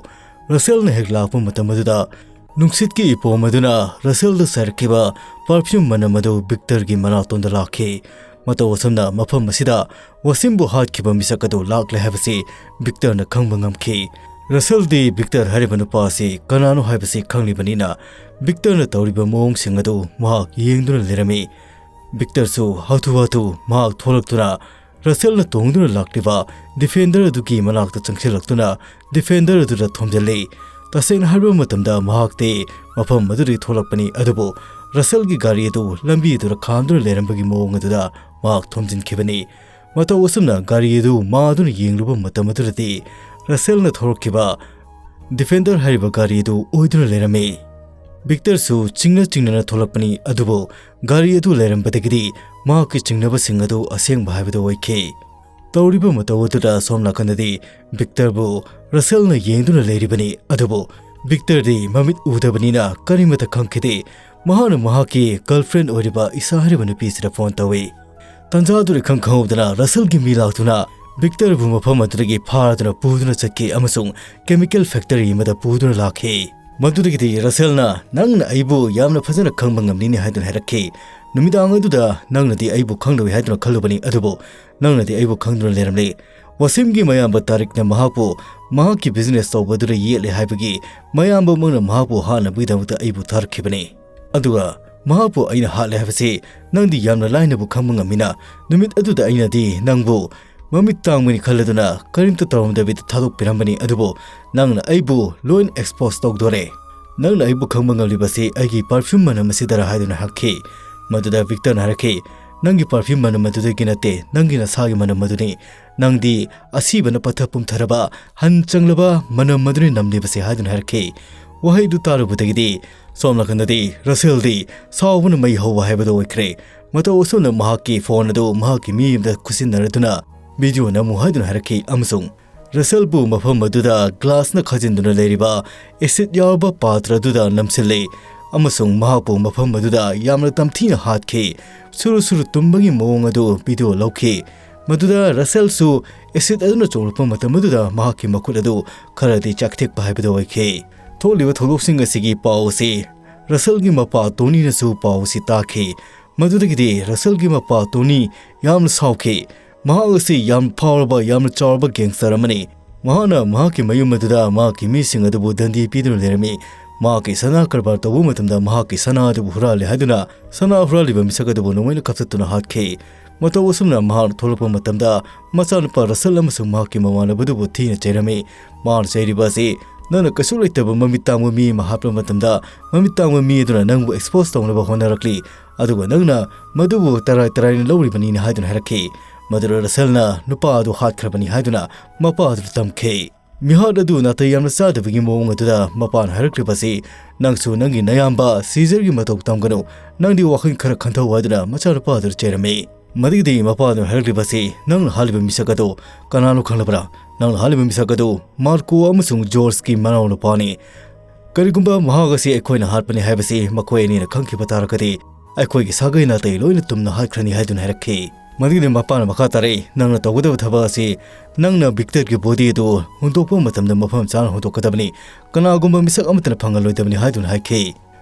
ꯔꯁꯦꯜꯅ ꯍꯦꯛ ꯂꯥꯛꯄ ꯃꯇꯝ ꯑꯗꯨꯗ ꯅꯨꯡꯁꯤꯠꯀꯤ ꯏꯄꯣꯝ ꯑꯗꯨꯅ ꯔꯁꯦꯜꯗ ꯆꯥꯏꯔꯛꯈꯤꯕ perfume ꯃꯅꯝ ꯑꯗꯨ ꯚꯤꯛꯇꯔꯒꯤ ꯃꯅꯥꯇꯣꯟꯗ ꯂꯥꯛꯈꯤ꯫ ꯃꯇꯧ ꯑꯁꯨꯝꯅ ꯃꯐꯝ ꯑꯁꯤꯗ ꯋꯥꯁꯤꯝꯕꯨ ꯍꯥꯠꯈꯤꯕ ꯃꯤꯁꯛ ꯑꯗꯨ ꯂꯥꯛꯂꯦ ꯍꯥꯏꯕꯁꯤ ꯚꯤꯛꯇꯔꯅ ꯈꯪꯕ ꯉꯝꯈꯤ꯫ ꯔꯁꯦꯜꯗꯤ ꯚꯤꯛꯇꯔ ꯍꯥꯏꯔꯤꯕ ꯅꯨꯄꯥ ꯑꯁꯤ ꯀꯅꯥꯅꯣ ꯍꯥꯏꯕꯁꯤ ꯈꯪꯂꯤꯕꯅꯤꯅ ꯚꯤꯛꯇꯔꯅ ꯇꯧꯔꯤꯕ ꯃꯑꯣꯡꯁꯤꯡ ꯑꯗꯨ ꯃꯍꯥꯛ ꯌꯦꯡꯗꯨꯅ ꯂꯩꯔꯝꯃꯤ꯫ ꯚꯤꯛꯇꯔꯁꯨ ꯍꯥꯊꯨ ꯍꯥꯊꯨ ꯃꯍꯥꯛ ꯊꯣꯛꯂꯛꯇꯨꯅ ꯔꯁꯦꯜꯅ ꯇꯣꯡꯗꯨꯅ ꯂꯥꯛꯂꯤꯕ Defender ꯑꯗꯨꯒꯤ ꯃꯅꯥꯛꯇ ꯆꯪꯁꯤꯜꯂꯛꯇꯨꯅ Defender ꯑꯗꯨꯗ ꯊꯣꯝꯖꯤꯜꯂꯤ꯫ ꯇꯁꯦꯡꯅ ꯍꯥꯏꯔꯕ ꯃꯇꯝꯗ ꯃꯍꯥꯛꯇꯤ ꯃꯐꯝ ꯑꯗꯨꯗꯒꯤ ꯊꯣꯛꯂꯛꯄꯅꯤ, ꯑꯗꯨꯕꯨ ꯔꯁꯦꯜꯒꯤ ꯒꯥꯔꯤ ꯑꯗꯨ ꯂꯝꯕꯤ ꯑꯗꯨꯗ ꯈꯥꯝꯗꯨꯅ ꯂꯩꯔꯝꯕꯒꯤ ꯃꯑꯣꯡ ꯑꯗꯨꯗ ꯃꯍꯥꯛ ꯊꯣꯝꯖꯤꯟꯈꯤꯕꯅꯤ꯫ ꯃꯇꯧ ꯑꯁꯨꯝꯅ ꯒꯥꯔꯤ ꯑꯗꯨ ꯃꯥꯗꯨꯅ ꯌꯦꯡꯂꯨꯕ ꯃꯇꯝ ꯑꯗꯨꯗꯗꯤ ꯔꯁꯦꯜꯅ ꯊꯧꯔꯛꯈꯤꯕ Defender ꯍꯥꯏꯔꯤꯕ ꯒꯥꯔꯤ ꯑꯗꯨ ꯑꯣꯏꯗꯨꯅ ꯂꯩꯔꯝꯃꯤ꯫ ꯚꯤꯛꯇꯔꯁꯨ ꯆꯤꯡꯅ ꯆꯤꯡꯅꯅ ꯊꯣꯛꯂꯛꯄꯅꯤ, ꯑꯗꯨꯕꯨ ꯒꯥꯔꯤ ꯑꯗꯨ ꯂꯩꯔꯝꯕꯗꯒꯤꯗꯤ ꯃꯍꯥꯛꯀꯤ ꯆꯤꯡꯅꯕꯁꯤꯡ ꯑꯗꯨ ꯑꯁꯦꯡꯕ ꯍꯥꯏꯕꯗꯨ ꯑꯣꯏꯈꯤ꯫ ꯇꯧꯔꯤꯕ ꯃꯇꯧ ꯑꯗꯨꯗ ꯁꯣꯝ ꯅꯥꯀꯟꯗꯗꯤ ꯚꯤꯛꯇꯔꯕꯨ ꯔꯁꯦꯜꯅ ꯌꯦꯡꯗꯨꯅ ꯂꯩꯔꯤꯕꯅꯤ꯫ ꯑꯗꯨꯕꯨ ꯚꯤꯛꯇꯔꯗꯤ ꯃꯃꯤꯠ ꯎꯗꯕꯅꯤꯅ ꯀꯔꯤꯃꯠꯇ ꯈꯪꯈꯤꯗꯦ꯫ ꯃꯍꯥꯛꯅ ꯃꯍꯥꯛꯀꯤ ꯒꯔꯜꯐ꯭ꯔꯦꯟ ꯑꯣꯏꯔꯤꯕ ꯏꯁꯥ ꯍꯥꯏꯔꯤꯕ ꯅꯨꯄꯤꯁꯤꯗ ꯐꯣꯟ ꯇꯧꯏ꯫ ꯇꯥꯟꯖꯥꯗꯨ ꯏꯈꯪ ꯈꯪꯍꯧꯗꯅ ꯔꯁꯦꯜꯒꯤ ꯃꯤ ꯂꯥꯛꯇꯨꯅ ꯚꯤꯛꯇꯔꯕꯨ ꯃꯐꯝ ꯑꯗꯨꯗꯒꯤ ꯐꯥꯗꯨꯅ ꯄꯨꯗꯨꯅ ꯆꯠꯈꯤ ꯑꯃꯁꯨꯡ ꯀꯦꯃꯤꯀꯦꯜ ꯐꯦꯛꯇꯔꯤ ꯑꯃꯗ ꯄꯨꯗꯨꯅ ꯂꯥꯛꯈꯤ꯫ ꯃꯗꯨꯗꯒꯤꯗꯤ ꯔꯁꯦꯜꯅ, "ꯅꯪꯅ ꯑꯩꯕꯨ ꯌꯥꯝꯅ ꯐꯖꯅ ꯈꯪꯕ ꯉꯝꯂꯤꯅꯤ" ꯍꯥꯏꯗꯨꯅ ꯍꯥꯏꯔꯛꯈꯤ꯫ "ꯅꯨꯃꯤꯗꯥꯡ ꯑꯗꯨꯗ ꯅꯪꯅꯗꯤ ꯑꯩꯕꯨ ꯈꯪꯂꯣꯏ ꯍꯥꯏꯗꯨꯅ ꯈꯜꯂꯨꯕꯅꯤ, ꯑꯗꯨꯕꯨ ꯅꯪꯅꯗꯤ ꯑꯩꯕꯨ ꯈꯪꯗꯨꯅ ꯂꯩꯔꯝꯂꯦ꯫ ꯋꯥꯁꯤꯝꯒꯤ ꯃꯌꯥꯝꯕ ꯇꯥꯔꯤꯛꯅ ꯃꯍꯥꯛꯄꯨ ꯃꯍꯥꯛꯀꯤ ꯕꯤꯖꯤꯅꯦꯁ ꯇꯧꯕꯗꯨꯗ ꯌꯦꯠꯂꯦ ꯍꯥꯏꯕꯒꯤ ꯃꯌꯥꯝꯕꯃꯛꯅ ꯃꯍꯥꯛꯄꯨ ꯍꯥꯠꯅꯕꯒꯤꯗꯃꯛꯇ ꯑꯩꯕꯨ ꯊꯥꯔꯛꯈꯤꯕꯅꯤ꯫ ꯑꯗꯨꯒ ꯃꯍꯥꯛꯄꯨ ꯑꯩꯅ ꯍꯥꯠꯂꯦ ꯍꯥꯏꯕꯁꯤ ꯅꯪꯗꯤ ꯌꯥꯝꯅ ꯂꯥꯏꯅꯕꯨ ꯈꯪꯕ ꯉꯝꯃꯤꯅ꯫ ꯅꯨꯃꯤꯠ ꯑꯗꯨꯗ ꯑꯩꯅꯗꯤ ꯅꯪꯕꯨ ꯃꯃꯤꯠ ꯇꯥꯡꯕꯅꯤ ꯈꯜꯂꯗꯨꯅ ꯀꯔꯤꯝꯇ ꯇꯧꯔꯝꯗꯕꯤꯗ ꯊꯥꯗꯣꯛꯄꯤꯔꯝꯕꯅꯤ, ꯑꯗꯨꯕꯨ ꯅꯪꯅ ꯑꯩꯕꯨ ꯂꯣꯏꯅ ꯑꯦꯛꯁꯄꯣꯖ ꯇꯧꯗꯣꯔꯦ꯫ ꯅꯪꯅ ꯑꯩꯕꯨ ꯈꯪꯕ ꯉꯝꯂꯤꯕꯁꯤ ꯑꯩꯒꯤ ꯄꯔꯐ꯭ꯌꯨꯝ ꯃꯅꯝ ꯑꯁꯤꯗꯔ?" ꯍꯥꯏꯗꯨꯅ ꯍꯪꯈꯤ꯫ ꯃꯗꯨꯗ ꯚꯤꯛꯇꯔꯅ ꯍꯥꯏꯔꯛꯈꯤ, "ꯅꯪꯒꯤ ꯄꯔꯐ꯭ꯌꯨꯝ ꯃꯅꯝ ꯑꯗꯨꯗꯒꯤ ꯅꯠꯇꯦ, ꯅꯪꯒꯤ ꯅꯁꯥꯒꯤ ꯃꯅꯝ ꯑꯗꯨꯅꯤ꯫ ꯅꯪꯗꯤ ꯑꯁꯤꯕꯅ ꯄꯠꯊ ꯄꯨꯝꯊꯔꯕ, ꯍꯟ ꯆꯪꯂꯕ ꯃꯅꯝ ꯑꯗꯨꯅꯤ ꯅꯝꯂꯤꯕꯁꯦ" ꯍꯥꯏꯗꯨꯅ ꯍꯥꯏꯔꯛꯈꯤ꯫ ꯋꯥꯍꯩꯗꯨ ꯇꯥꯔꯨꯕꯗꯒꯤꯗꯤ ꯁꯣꯝ ꯅꯥꯀꯟꯗꯗꯤ ꯔꯁꯦꯜꯗꯤ ꯁꯥꯎꯕꯅ ꯃꯩ ꯍꯧꯕ ꯍꯥꯏꯕꯗꯨ ꯑꯣꯏꯈ꯭ꯔꯦ꯫ ꯃꯇꯧ ꯑꯁꯨꯝꯅ ꯃꯍꯥꯛꯀꯤ ꯐꯣꯟ ꯑꯗꯨ ꯃꯍꯥꯛꯀꯤ ꯃꯤ ꯑꯃꯗ ꯈꯨꯠꯁꯤꯟꯅꯔꯗꯨꯅ ꯚꯤꯗꯤꯑꯣ ꯅꯝꯃꯨ ꯍꯥꯏꯗꯨꯅ ꯍꯥꯏꯔꯛꯈꯤ ꯑꯃꯁꯨꯡ ꯔꯁꯦꯜꯕꯨ ꯃꯐꯝ ꯑꯗꯨꯗ ꯒ꯭ꯂꯥꯁꯅ ꯈꯥꯖꯤꯟꯗꯨꯅ ꯂꯩꯔꯤꯕ ꯑꯦꯁꯤꯗ ꯌꯥꯎꯔꯕ ꯄꯥꯇ꯭ꯔ ꯑꯗꯨꯗ ꯅꯝꯁꯤꯜꯂꯤ ꯑꯃꯁꯨꯡ ꯃꯍꯥꯛꯄꯨ ꯃꯐꯝ ꯑꯗꯨꯗ ꯌꯥꯝꯅ ꯇꯝꯊꯤꯅ ꯍꯥꯠꯈꯤ꯫ ꯁꯨꯔꯨ ꯁꯨꯔꯨ ꯇꯨꯝꯕꯒꯤ ꯃꯑꯣꯡ ꯑꯗꯨ ꯚꯤꯗꯤꯑꯣ ꯂꯧꯈꯤ꯫ ꯃꯗꯨꯗ ꯔꯁꯦꯜꯁꯨ ꯑꯦꯁꯤꯗ ꯑꯗꯨꯅ ꯆꯣꯡꯂꯛꯄ ꯃꯇꯝ ꯑꯗꯨꯗ ꯃꯍꯥꯛꯀꯤ ꯃꯈꯨꯠ ꯑꯗꯨ ꯈꯔꯗꯤ ꯆꯥꯛꯊꯦꯛꯄ ꯍꯥꯏꯕꯗꯨ ꯑꯣꯏꯈꯤ꯫ ꯊꯣꯛꯂꯤꯕ ꯊꯧꯗꯣꯛꯁꯤꯡ ꯑꯁꯤꯒꯤ ꯄꯥꯎ ꯑꯁꯤ ꯔꯁꯦꯜꯒꯤ ꯃꯄꯥ ꯇꯣꯅꯤꯅꯁꯨ ꯄꯥꯎ ꯑꯁꯤ ꯇꯥꯈꯤ꯫ ꯃꯗꯨꯗꯒꯤꯗꯤ ꯔꯁꯦꯜꯒꯤ ꯃꯄꯥ ꯇꯣꯅꯤ ꯌꯥꯝꯅ ꯁꯥꯎꯈꯤ꯫ ꯃꯍꯥꯛ ꯑꯁꯤ ꯌꯥꯝ ꯐꯥꯎꯔꯕ, ꯌꯥꯝꯅ ꯆꯥꯎꯔꯕ ꯒꯦꯡꯁꯇꯔ ꯑꯃꯅꯤ꯫ ꯃꯍꯥꯛꯅ ꯃꯍꯥꯛꯀꯤ ꯃꯌꯨꯝ ꯑꯗꯨꯗ ꯃꯍꯥꯛꯀꯤ ꯃꯤꯁꯤꯡ ꯑꯗꯨꯕꯨ ꯗꯟꯗꯤ ꯄꯤꯗꯨꯅ ꯂꯩꯔꯝꯃꯤ꯫ ꯃꯍꯥꯛꯀꯤ ꯁꯅꯥ ꯀꯔꯕꯥꯔ ꯇꯧꯕ ꯃꯇꯝꯗ ꯃꯍꯥꯛꯀꯤ ꯁꯅꯥ ꯑꯗꯨꯕꯨ ꯍꯨꯔꯥꯜꯂꯦ ꯍꯥꯏꯗꯨꯅ ꯁꯅꯥ ꯍꯨꯔꯥꯜꯂꯤꯕ ꯃꯤꯁꯛ ꯑꯗꯨꯕꯨ ꯅꯣꯡꯃꯩꯅ ꯀꯥꯞꯊꯠꯇꯨꯅ ꯍꯥꯠꯈꯤ꯫ ꯃꯇꯧ ꯑꯁꯨꯝꯅ ꯃꯍꯥꯛꯅ ꯊꯣꯛꯂꯛꯄ ꯃꯇꯝꯗ ꯃꯆꯥꯅꯨꯄꯥ ꯔꯁꯦꯜ ꯑꯃꯁꯨꯡ ꯃꯍꯥꯛꯀꯤ ꯃꯃꯥꯟꯅꯕꯗꯨꯕꯨ ꯊꯤꯅ ꯆꯩꯔꯝꯃꯤ꯫ ꯃꯍꯥꯛꯅ ꯆꯩꯔꯤꯕ ꯑꯁꯤ ꯅꯪꯅ ꯀꯩꯁꯨ ꯂꯩꯇꯕ ꯃꯃꯤꯠ ꯇꯥꯡꯕ ꯃꯤ ꯑꯃ ꯍꯥꯠꯄ ꯃꯇꯝꯗ ꯃꯃꯤꯠ ꯇꯥꯡꯕ ꯃꯤ ꯑꯗꯨꯅ ꯅꯪꯕꯨ ꯑꯦꯛꯁꯄꯣꯖ ꯇꯧꯅꯕ ꯍꯣꯠꯅꯔꯛꯂꯤ, ꯑꯗꯨꯒ ꯅꯪꯅ ꯃꯗꯨꯕꯨ ꯇꯔꯥꯏ ꯇꯔꯥꯏꯅ ꯂꯧꯔꯤꯕꯅꯤꯅ ꯍꯥꯏꯗꯨꯅ ꯍꯥꯏꯔꯛꯈꯤ꯫ ꯃꯗꯨꯗ ꯔꯁꯦꯜꯅ ꯅꯨꯄꯥ ꯑꯗꯨ ꯍꯥꯠꯈ꯭ꯔꯕꯅꯤ ꯍꯥꯏꯗꯨꯅ ꯃꯄꯥ ꯑꯗꯨꯗ ꯇꯝꯈꯤ꯫ ꯃꯤꯍꯥꯠ ꯑꯗꯨ ꯅꯥꯇꯩ ꯌꯥꯝꯅ ꯆꯥꯗꯕꯒꯤ ꯃꯑꯣꯡ ꯑꯗꯨꯗ ꯃꯄꯥꯅ ꯍꯥꯏꯔꯛꯂꯤꯕ ꯑꯁꯤ, "ꯅꯪꯁꯨ ꯅꯪꯒꯤ ꯅꯌꯥꯝꯕ ꯁꯤꯖꯔꯒꯤ ꯃꯇꯧ ꯇꯝꯒꯅꯨ, ꯅꯪꯗꯤ ꯋꯥꯈꯜ ꯈꯔ ꯈꯟꯊꯧ" ꯍꯥꯏꯗꯨꯅ ꯃꯆꯥꯅꯨꯄꯥ ꯑꯗꯨꯗ ꯆꯩꯔꯝꯃꯤ꯫ ꯃꯗꯨꯒꯤꯗꯤ ꯃꯄꯥꯗꯨꯅ ꯍꯥꯏꯔꯛꯂꯤꯕ ꯑꯁꯤ, "ꯅꯪꯅ ꯍꯥꯠꯂꯤꯕ ꯃꯤꯁꯛ ꯑꯗꯨ ꯀꯅꯥꯅꯣ ꯈꯪꯂꯕ꯭ꯔꯥ? ꯅꯪꯅ ꯍꯥꯠꯂꯤꯕ ꯃꯤꯁꯛ ꯑꯗꯨ ꯃꯥꯔꯀꯣ ꯑꯃꯁꯨꯡ ꯖꯣꯔꯖꯀꯤ ꯃꯅꯥꯎꯅꯨꯄꯥꯅꯤ꯫ ꯀꯔꯤꯒꯨꯝꯕ ꯃꯍꯥꯛ ꯑꯁꯤ ꯑꯩꯈꯣꯏꯅ ꯍꯥꯠꯄꯅꯤ ꯍꯥꯏꯕꯁꯤ ꯃꯈꯣꯏ ꯑꯅꯤꯅ ꯈꯪꯈꯤꯕ ꯇꯥꯔꯒꯗꯤ, ꯑꯩꯈꯣꯏꯒꯤ ꯁꯥꯒꯩ ꯅꯥꯇꯩ ꯂꯣꯏꯅ ꯇꯨꯝꯅ ꯍꯥꯠꯈ꯭ꯔꯅꯤ" ꯍꯥꯏꯗꯨꯅ ꯍꯥꯏꯔꯛꯈꯤ꯫ ꯃꯗꯨꯒꯤꯗꯤ ꯃꯄꯥꯅ ꯃꯈꯥ ꯇꯥꯔꯛꯏ, "ꯅꯪꯅ ꯇꯧꯒꯗꯕ ꯊꯕꯛ ꯑꯁꯤ, ꯅꯪꯅ ꯚꯤꯛꯇꯔꯒꯤ ꯕꯣꯗꯤ ꯑꯗꯨ ꯍꯨꯟꯗꯣꯛꯄ ꯃꯇꯝꯗ ꯃꯐꯝ ꯆꯥꯅ ꯍꯨꯟꯗꯣꯛꯀꯗꯕꯅꯤ꯫ ꯀꯅꯥꯒꯨꯝꯕ ꯃꯤꯁꯛ ꯑꯃꯠꯇꯅ ꯐꯪꯍꯜꯂꯣꯏꯗꯕꯅꯤ" ꯍꯥꯏꯗꯨꯅ ꯍꯥꯏꯈꯤ꯫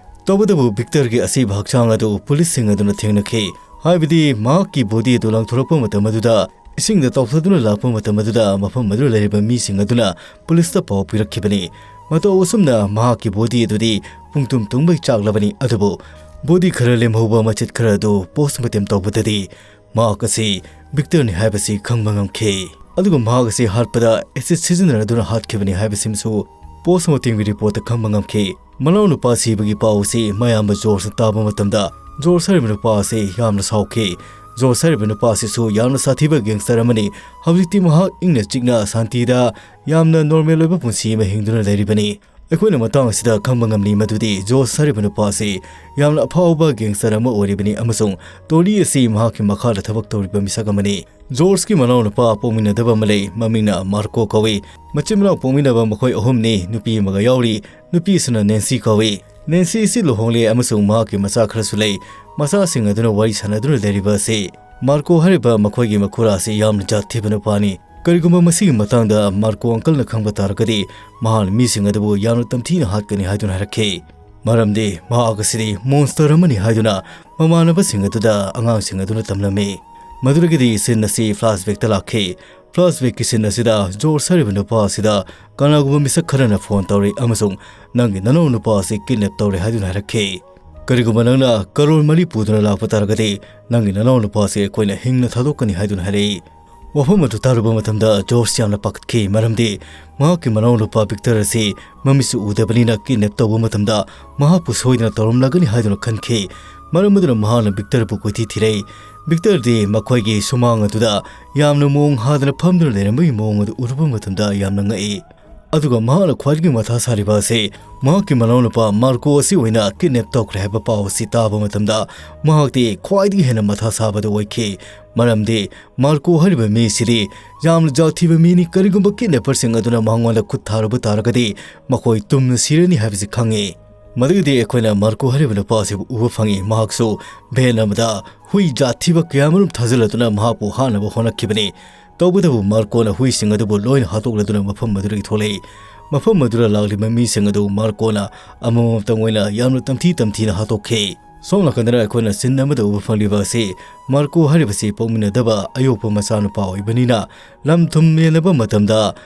ꯇꯧꯕꯇꯕꯨ ꯚꯤꯛꯇꯔꯒꯤ ꯑꯁꯤꯕ ꯍꯛꯆꯥꯡ ꯑꯗꯨ ꯄꯨꯂꯤꯁꯁꯤꯡ ꯑꯗꯨꯅ ꯊꯦꯡꯅꯈꯤ꯫ ꯍꯥꯏꯕꯗꯤ ꯃꯍꯥꯛꯀꯤ ꯕꯣꯗꯤ ꯑꯗꯨ ꯂꯪꯊꯣꯔꯛꯄ ꯃꯇꯝ ꯑꯗꯨꯗ, ꯏꯁꯤꯡꯗ ꯇꯥꯎꯊꯗꯨꯅ ꯂꯥꯛꯄ ꯃꯇꯝ ꯑꯗꯨꯗ, ꯃꯐꯝ ꯑꯗꯨꯗ ꯂꯩꯔꯤꯕ ꯃꯤꯁꯤꯡ ꯑꯗꯨꯅ ꯄꯨꯂꯤꯁꯇ ꯄꯥꯎ ꯄꯤꯔꯛꯈꯤꯕꯅꯤ꯫ ꯃꯇꯧ ꯑꯁꯨꯝꯅ ꯃꯍꯥꯛꯀꯤ ꯕꯣꯗꯤ ꯑꯗꯨꯗꯤ ꯄꯨꯡꯇꯨꯝ ꯇꯨꯝꯕꯩ ꯆꯥꯛꯂꯕꯅꯤ꯫ ꯑꯗꯨꯕꯨ ꯕꯣꯗꯤ ꯈꯔ ꯂꯦꯝꯍꯧꯕ ꯃꯆꯦꯠ ꯈꯔ ꯑꯗꯨ ꯄꯣꯁꯃꯣꯔꯇꯦꯝ ꯇꯧꯕꯗꯗꯤ ꯃꯍꯥꯛ ꯑꯁꯤ ꯚꯤꯛꯇꯔꯅꯤ ꯍꯥꯏꯕꯁꯤ ꯈꯪꯕ ꯉꯝꯈꯤ꯫ ꯑꯗꯨꯒ ꯃꯍꯥꯛ ꯑꯁꯤ ꯍꯥꯠꯄꯗ ꯑꯦꯁꯤꯗ ꯁꯤꯖꯤꯟꯅꯗꯨꯅ ꯍꯥꯠꯈꯤꯕꯅꯤ ꯍꯥꯏꯕꯁꯤꯃꯁꯨ ꯄꯣꯁꯃꯣꯔꯇꯦꯝꯒꯤ ꯔꯤꯄꯣꯔꯠꯇ ꯈꯪꯕ ꯉꯝꯈꯤ꯫ ꯃꯅꯥꯎꯅꯨꯄꯥ ꯁꯤꯕꯒꯤ ꯄꯥꯎ ꯑꯁꯤ ꯃꯌꯥꯝꯕ ꯖꯣꯔꯖꯅ ꯇꯥꯕ ꯃꯇꯝꯗ, ꯖꯣꯔꯖ ꯍꯥꯏꯔꯤꯕ ꯅꯨꯄꯥ ꯑꯁꯤ ꯌꯥꯝꯅ ꯁꯥꯎꯈꯤ꯫ ꯖꯣꯔꯖ ꯍꯥꯏꯔꯤꯕ ꯅꯨꯄꯥ ꯑꯁꯤꯁꯨ ꯌꯥꯝꯅ ꯁꯥꯊꯤꯕ ꯒꯦꯡꯁꯇꯔ ꯑꯃꯅꯤ꯫ ꯍꯧꯖꯤꯛꯇꯤ ꯃꯍꯥꯛ ꯏꯪꯅ ꯆꯤꯛꯅ ꯁꯥꯟꯇꯤꯗ ꯌꯥꯝꯅ ꯅꯣꯔꯃꯦꯜ ꯑꯣꯏꯕ ꯄꯨꯟꯁꯤ ꯑꯃ ꯍꯤꯡꯗꯨꯅ ꯂꯩꯔꯤꯕꯅꯤ꯫ ꯑꯩꯈꯣꯏꯅ ꯃꯇꯥꯡ ꯑꯁꯤꯗ ꯈꯪꯕ ꯉꯝꯂꯤ ꯃꯗꯨꯗꯤ ꯖꯣꯔꯖ ꯍꯥꯏꯔꯤꯕ ꯅꯨꯄꯥ ꯑꯁꯤ ꯌꯥꯝꯅ ꯑꯐꯥꯎꯕ ꯒꯦꯡꯁꯇꯔ ꯑꯃ ꯑꯣꯏꯔꯤꯕꯅꯤ ꯑꯃꯁꯨꯡ ꯇꯣꯅꯤ ꯑꯁꯤ ꯃꯍꯥꯛꯀꯤ ꯃꯈꯥꯗ ꯊꯕꯛ ꯇꯧꯔꯤꯕ ꯃꯤꯁꯛ ꯑꯃꯅꯤ꯫ ꯖꯣꯔꯖꯀꯤ ꯃꯅꯥꯎꯅꯨꯄꯥ ꯄꯣꯛꯃꯤꯟꯅꯗꯕ ꯑꯃ ꯂꯩ, ꯃꯃꯤꯡꯅ ꯃꯥꯔꯀꯣ ꯀꯧꯏ꯫ ꯃꯆꯤꯟ ꯃꯅꯥꯎ ꯄꯣꯛꯃꯤꯟꯅꯕ ꯃꯈꯣꯏ ꯑꯍꯨꯝꯅꯤ, ꯅꯨꯄꯤ ꯑꯃꯒ ꯌꯥꯎꯔꯤ꯫ ꯅꯨꯄꯤ ꯑꯁꯤꯅ ꯅꯦꯟꯁꯤ ꯀꯧꯏ꯫ ꯅꯦꯟꯁꯤ ꯑꯁꯤ ꯂꯨꯍꯣꯡꯂꯦ ꯑꯃꯁꯨꯡ ꯃꯍꯥꯛꯀꯤ ꯃꯆꯥ ꯈꯔꯁꯨ ꯂꯩ꯫ ꯃꯆꯥꯁꯤꯡ ꯑꯗꯨꯅ ꯋꯥꯔꯤ ꯁꯥꯟꯅꯗꯨꯅ ꯂꯩꯔꯤꯕ ꯑꯁꯤ ꯃꯥꯔꯀꯣ ꯍꯥꯏꯔꯤꯕ ꯃꯈꯣꯏꯒꯤ ꯃꯈꯨꯔꯥ ꯑꯁꯤ ꯌꯥꯝꯅ ꯖꯥꯠ ꯊꯤꯕ ꯅꯨꯄꯥꯅꯤ꯫ ꯀꯔꯤꯒꯨꯝꯕ ꯃꯁꯤꯒꯤ ꯃꯇꯥꯡꯗ ꯃꯥꯔꯀꯣ ꯑꯪꯀꯜꯅ ꯈꯪꯕ ꯇꯥꯔꯒꯗꯤ, ꯃꯍꯥꯛꯅ ꯃꯤꯁꯤꯡ ꯑꯗꯨꯕꯨ ꯌꯥꯝꯅ ꯇꯝꯊꯤꯅ ꯍꯥꯠꯀꯅꯤ ꯍꯥꯏꯗꯨꯅ ꯍꯥꯏꯔꯛꯈꯤ꯫ ꯃꯔꯝꯗꯤ ꯃꯍꯥꯛ ꯑꯁꯤꯗꯤ ꯃꯣꯟꯁꯇꯔ ꯑꯃꯅꯤ ꯍꯥꯏꯗꯨꯅ ꯃꯃꯥꯟꯅꯕꯁꯤꯡ ꯑꯗꯨꯗ ꯑꯉꯥꯡꯁꯤꯡ ꯑꯗꯨꯅ ꯇꯝꯂꯝꯃꯤ꯫ ꯃꯗꯨꯗꯒꯤꯗꯤ ꯁꯤꯟ ꯑꯁꯤ ꯐ꯭ꯂꯥꯁꯕꯦꯛꯇ ꯂꯥꯛꯈꯤ꯫ ꯐ꯭ꯂꯥꯁꯕꯦꯛꯀꯤ ꯁꯤꯟ ꯑꯁꯤꯗ ꯖꯣꯔꯖ ꯍꯥꯏꯔꯤꯕ ꯅꯨꯄꯥ ꯑꯁꯤꯗ ꯀꯅꯥꯒꯨꯝꯕ ꯃꯤꯁꯛ ꯈꯔꯅ ꯐꯣꯟ ꯇꯧꯔꯤ ꯑꯃꯁꯨꯡ "ꯅꯪꯒꯤ ꯅꯅꯥꯎ ꯅꯨꯄꯥ ꯑꯁꯤ ꯀꯤꯗꯅꯦꯞ ꯇꯧꯔꯦ" ꯍꯥꯏꯗꯨꯅ ꯍꯥꯏꯔꯛꯈꯤ꯫ "ꯀꯔꯤꯒꯨꯝꯕ ꯅꯪꯅ ꯀꯔꯣꯔ ꯃꯔꯤ ꯄꯨꯗꯨꯅ ꯂꯥꯛꯄ ꯇꯥꯔꯒꯗꯤ, ꯅꯪꯒꯤ ꯅꯅꯥꯎ ꯅꯨꯄꯥ ꯑꯁꯤ ꯑꯩꯈꯣꯏꯅ ꯍꯤꯡꯅ ꯊꯥꯗꯣꯛꯀꯅꯤ" ꯍꯥꯏꯗꯨꯅ ꯍꯥꯏꯔꯛꯏ꯫ ꯋꯥꯐꯝ ꯑꯗꯨ ꯇꯥꯔꯨꯕ ꯃꯇꯝꯗ ꯖꯣꯔꯖ ꯌꯥꯝꯅ ꯄꯥꯈꯠꯈꯤ, ꯃꯔꯝꯗꯤ ꯃꯍꯥꯛꯀꯤ ꯃꯅꯥꯎ ꯅꯨꯄꯥ ꯚꯤꯛꯇꯔ ꯑꯁꯤ ꯃꯃꯤꯠꯁꯨ ꯎꯗꯕꯅꯤꯅ ꯀꯤꯗꯅꯦꯞ ꯇꯧꯕ ꯃꯇꯝꯗ ꯃꯍꯥꯛꯄꯨ ꯁꯣꯏꯗꯅ ꯇꯧꯔꯝꯂꯒꯅꯤ ꯍꯥꯏꯗꯨꯅ ꯈꯟꯈꯤ꯫ ꯃꯔꯝ ꯑꯗꯨꯅ ꯃꯍꯥꯛꯅ ꯚꯤꯛꯇꯔꯕꯨ ꯀꯣꯏꯊꯤ ꯊꯤꯔꯛꯏ꯫ ꯚꯤꯛꯇꯔꯗꯤ ꯃꯈꯣꯏꯒꯤ ꯁꯨꯃꯥꯡ ꯑꯗꯨꯗ ꯌꯥꯝꯅ ꯃꯑꯣꯡ ꯍꯥꯗꯅ ꯐꯝꯗꯨꯅ ꯂꯩꯔꯝꯕꯒꯤ ꯃꯑꯣꯡ ꯑꯗꯨ ꯎꯔꯨꯕ ꯃꯇꯝꯗ ꯌꯥꯝꯅ ꯉꯛꯏ꯫ ꯑꯗꯨꯒ ꯃꯍꯥꯛꯅ ꯈ꯭ꯋꯥꯏꯗꯒꯤ ꯃꯊꯥ ꯁꯥꯔꯤꯕ ꯑꯁꯤ ꯃꯍꯥꯛꯀꯤ ꯃꯅꯥꯎꯅꯨꯄꯥ ꯃꯥꯔꯀꯣ ꯑꯁꯤ ꯑꯣꯏꯅ ꯀꯤꯗꯅꯦꯞ ꯇꯧꯈ꯭ꯔꯦ ꯍꯥꯏꯕ ꯄꯥꯎ ꯑꯁꯤ ꯇꯥꯕ ꯃꯇꯝꯗ ꯃꯍꯥꯛꯇꯤ ꯈ꯭ꯋꯥꯏꯗꯒꯤ ꯍꯦꯟꯅ ꯃꯊꯥ ꯁꯥꯕꯗꯨ ꯑꯣꯏꯈꯤ꯫ ꯃꯔꯝꯗꯤ ꯃꯥꯔꯀꯣ ꯍꯥꯏꯔꯤꯕ ꯃꯤꯁꯤꯗꯤ ꯌꯥꯝꯅ ꯖꯥꯠ ꯊꯤꯕ ꯃꯤꯅꯤ꯫ ꯀꯔꯤꯒꯨꯝꯕ ꯀꯤꯗꯅꯦꯄꯔꯁꯤꯡ ꯑꯗꯨꯅ ꯃꯉꯣꯟꯗ ꯈꯨꯠ ꯊꯥꯔꯨꯕ ꯇꯥꯔꯒꯗꯤ ꯃꯈꯣꯏ ꯇꯨꯝꯅ ꯁꯤꯔꯅꯤ ꯍꯥꯏꯕꯁꯤ ꯈꯪꯉꯤ꯫ ꯃꯗꯨꯒꯤꯗꯤ ꯑꯩꯈꯣꯏꯅ ꯃꯥꯔꯀꯣ ꯍꯥꯏꯔꯤꯕ ꯅꯨꯄꯥ ꯑꯁꯤꯕꯨ ꯎꯕ ꯐꯪꯉꯤ꯫ ꯃꯍꯥꯛꯁꯨ ꯚꯦꯟ ꯑꯃꯗ ꯍꯨꯏ ꯖꯥꯠ ꯊꯤꯕ ꯀꯌꯥ ꯑꯃꯔꯣꯝ ꯊꯥꯖꯤꯜꯂꯗꯨꯅ ꯃꯍꯥꯛꯄꯨ ꯍꯥꯠꯅꯕ ꯍꯣꯠꯅꯈꯤꯕꯅꯤ꯫ ꯇꯧꯕꯇꯕꯨ ꯃꯥꯔꯀꯣꯅ ꯍꯨꯏꯁꯤꯡ ꯑꯗꯨꯕꯨ ꯂꯣꯏꯅ ꯍꯥꯠꯇꯣꯛꯂꯗꯨꯅ ꯃꯐꯝ ꯑꯗꯨꯗꯒꯤ ꯊꯣꯛꯂꯛꯏ꯫ ꯃꯐꯝ ꯑꯗꯨꯗ ꯂꯥꯛꯂꯤꯕ ꯃꯤꯁꯤꯡ ꯑꯗꯨ ꯃꯥꯔꯀꯣꯅ ꯑꯃꯃꯝꯇꯪ ꯑꯣꯏꯅ ꯌꯥꯝꯅ ꯇꯝꯊꯤ ꯇꯝꯊꯤꯅ ꯍꯥꯠꯇꯣꯛꯈꯤ꯫ ꯁꯣꯝ ꯅꯥꯀꯟꯗꯅ ꯑꯩꯈꯣꯏꯅ ꯁꯤꯟ ꯑꯃꯗ ꯎꯕ ꯐꯪꯂꯤꯕ ꯑꯁꯤ ꯃꯥꯔꯀꯣ ꯍꯥꯏꯔꯤꯕꯁꯤ ꯄꯣꯛꯃꯤꯟꯅꯗꯕ ꯑꯌꯣꯛꯄ ꯃꯆꯥꯅꯨꯄꯥ ꯑꯣꯏꯕꯅꯤꯅ ꯂꯝ ꯊꯨꯝ ꯌꯦꯟꯅꯕ ꯃꯇꯝꯗ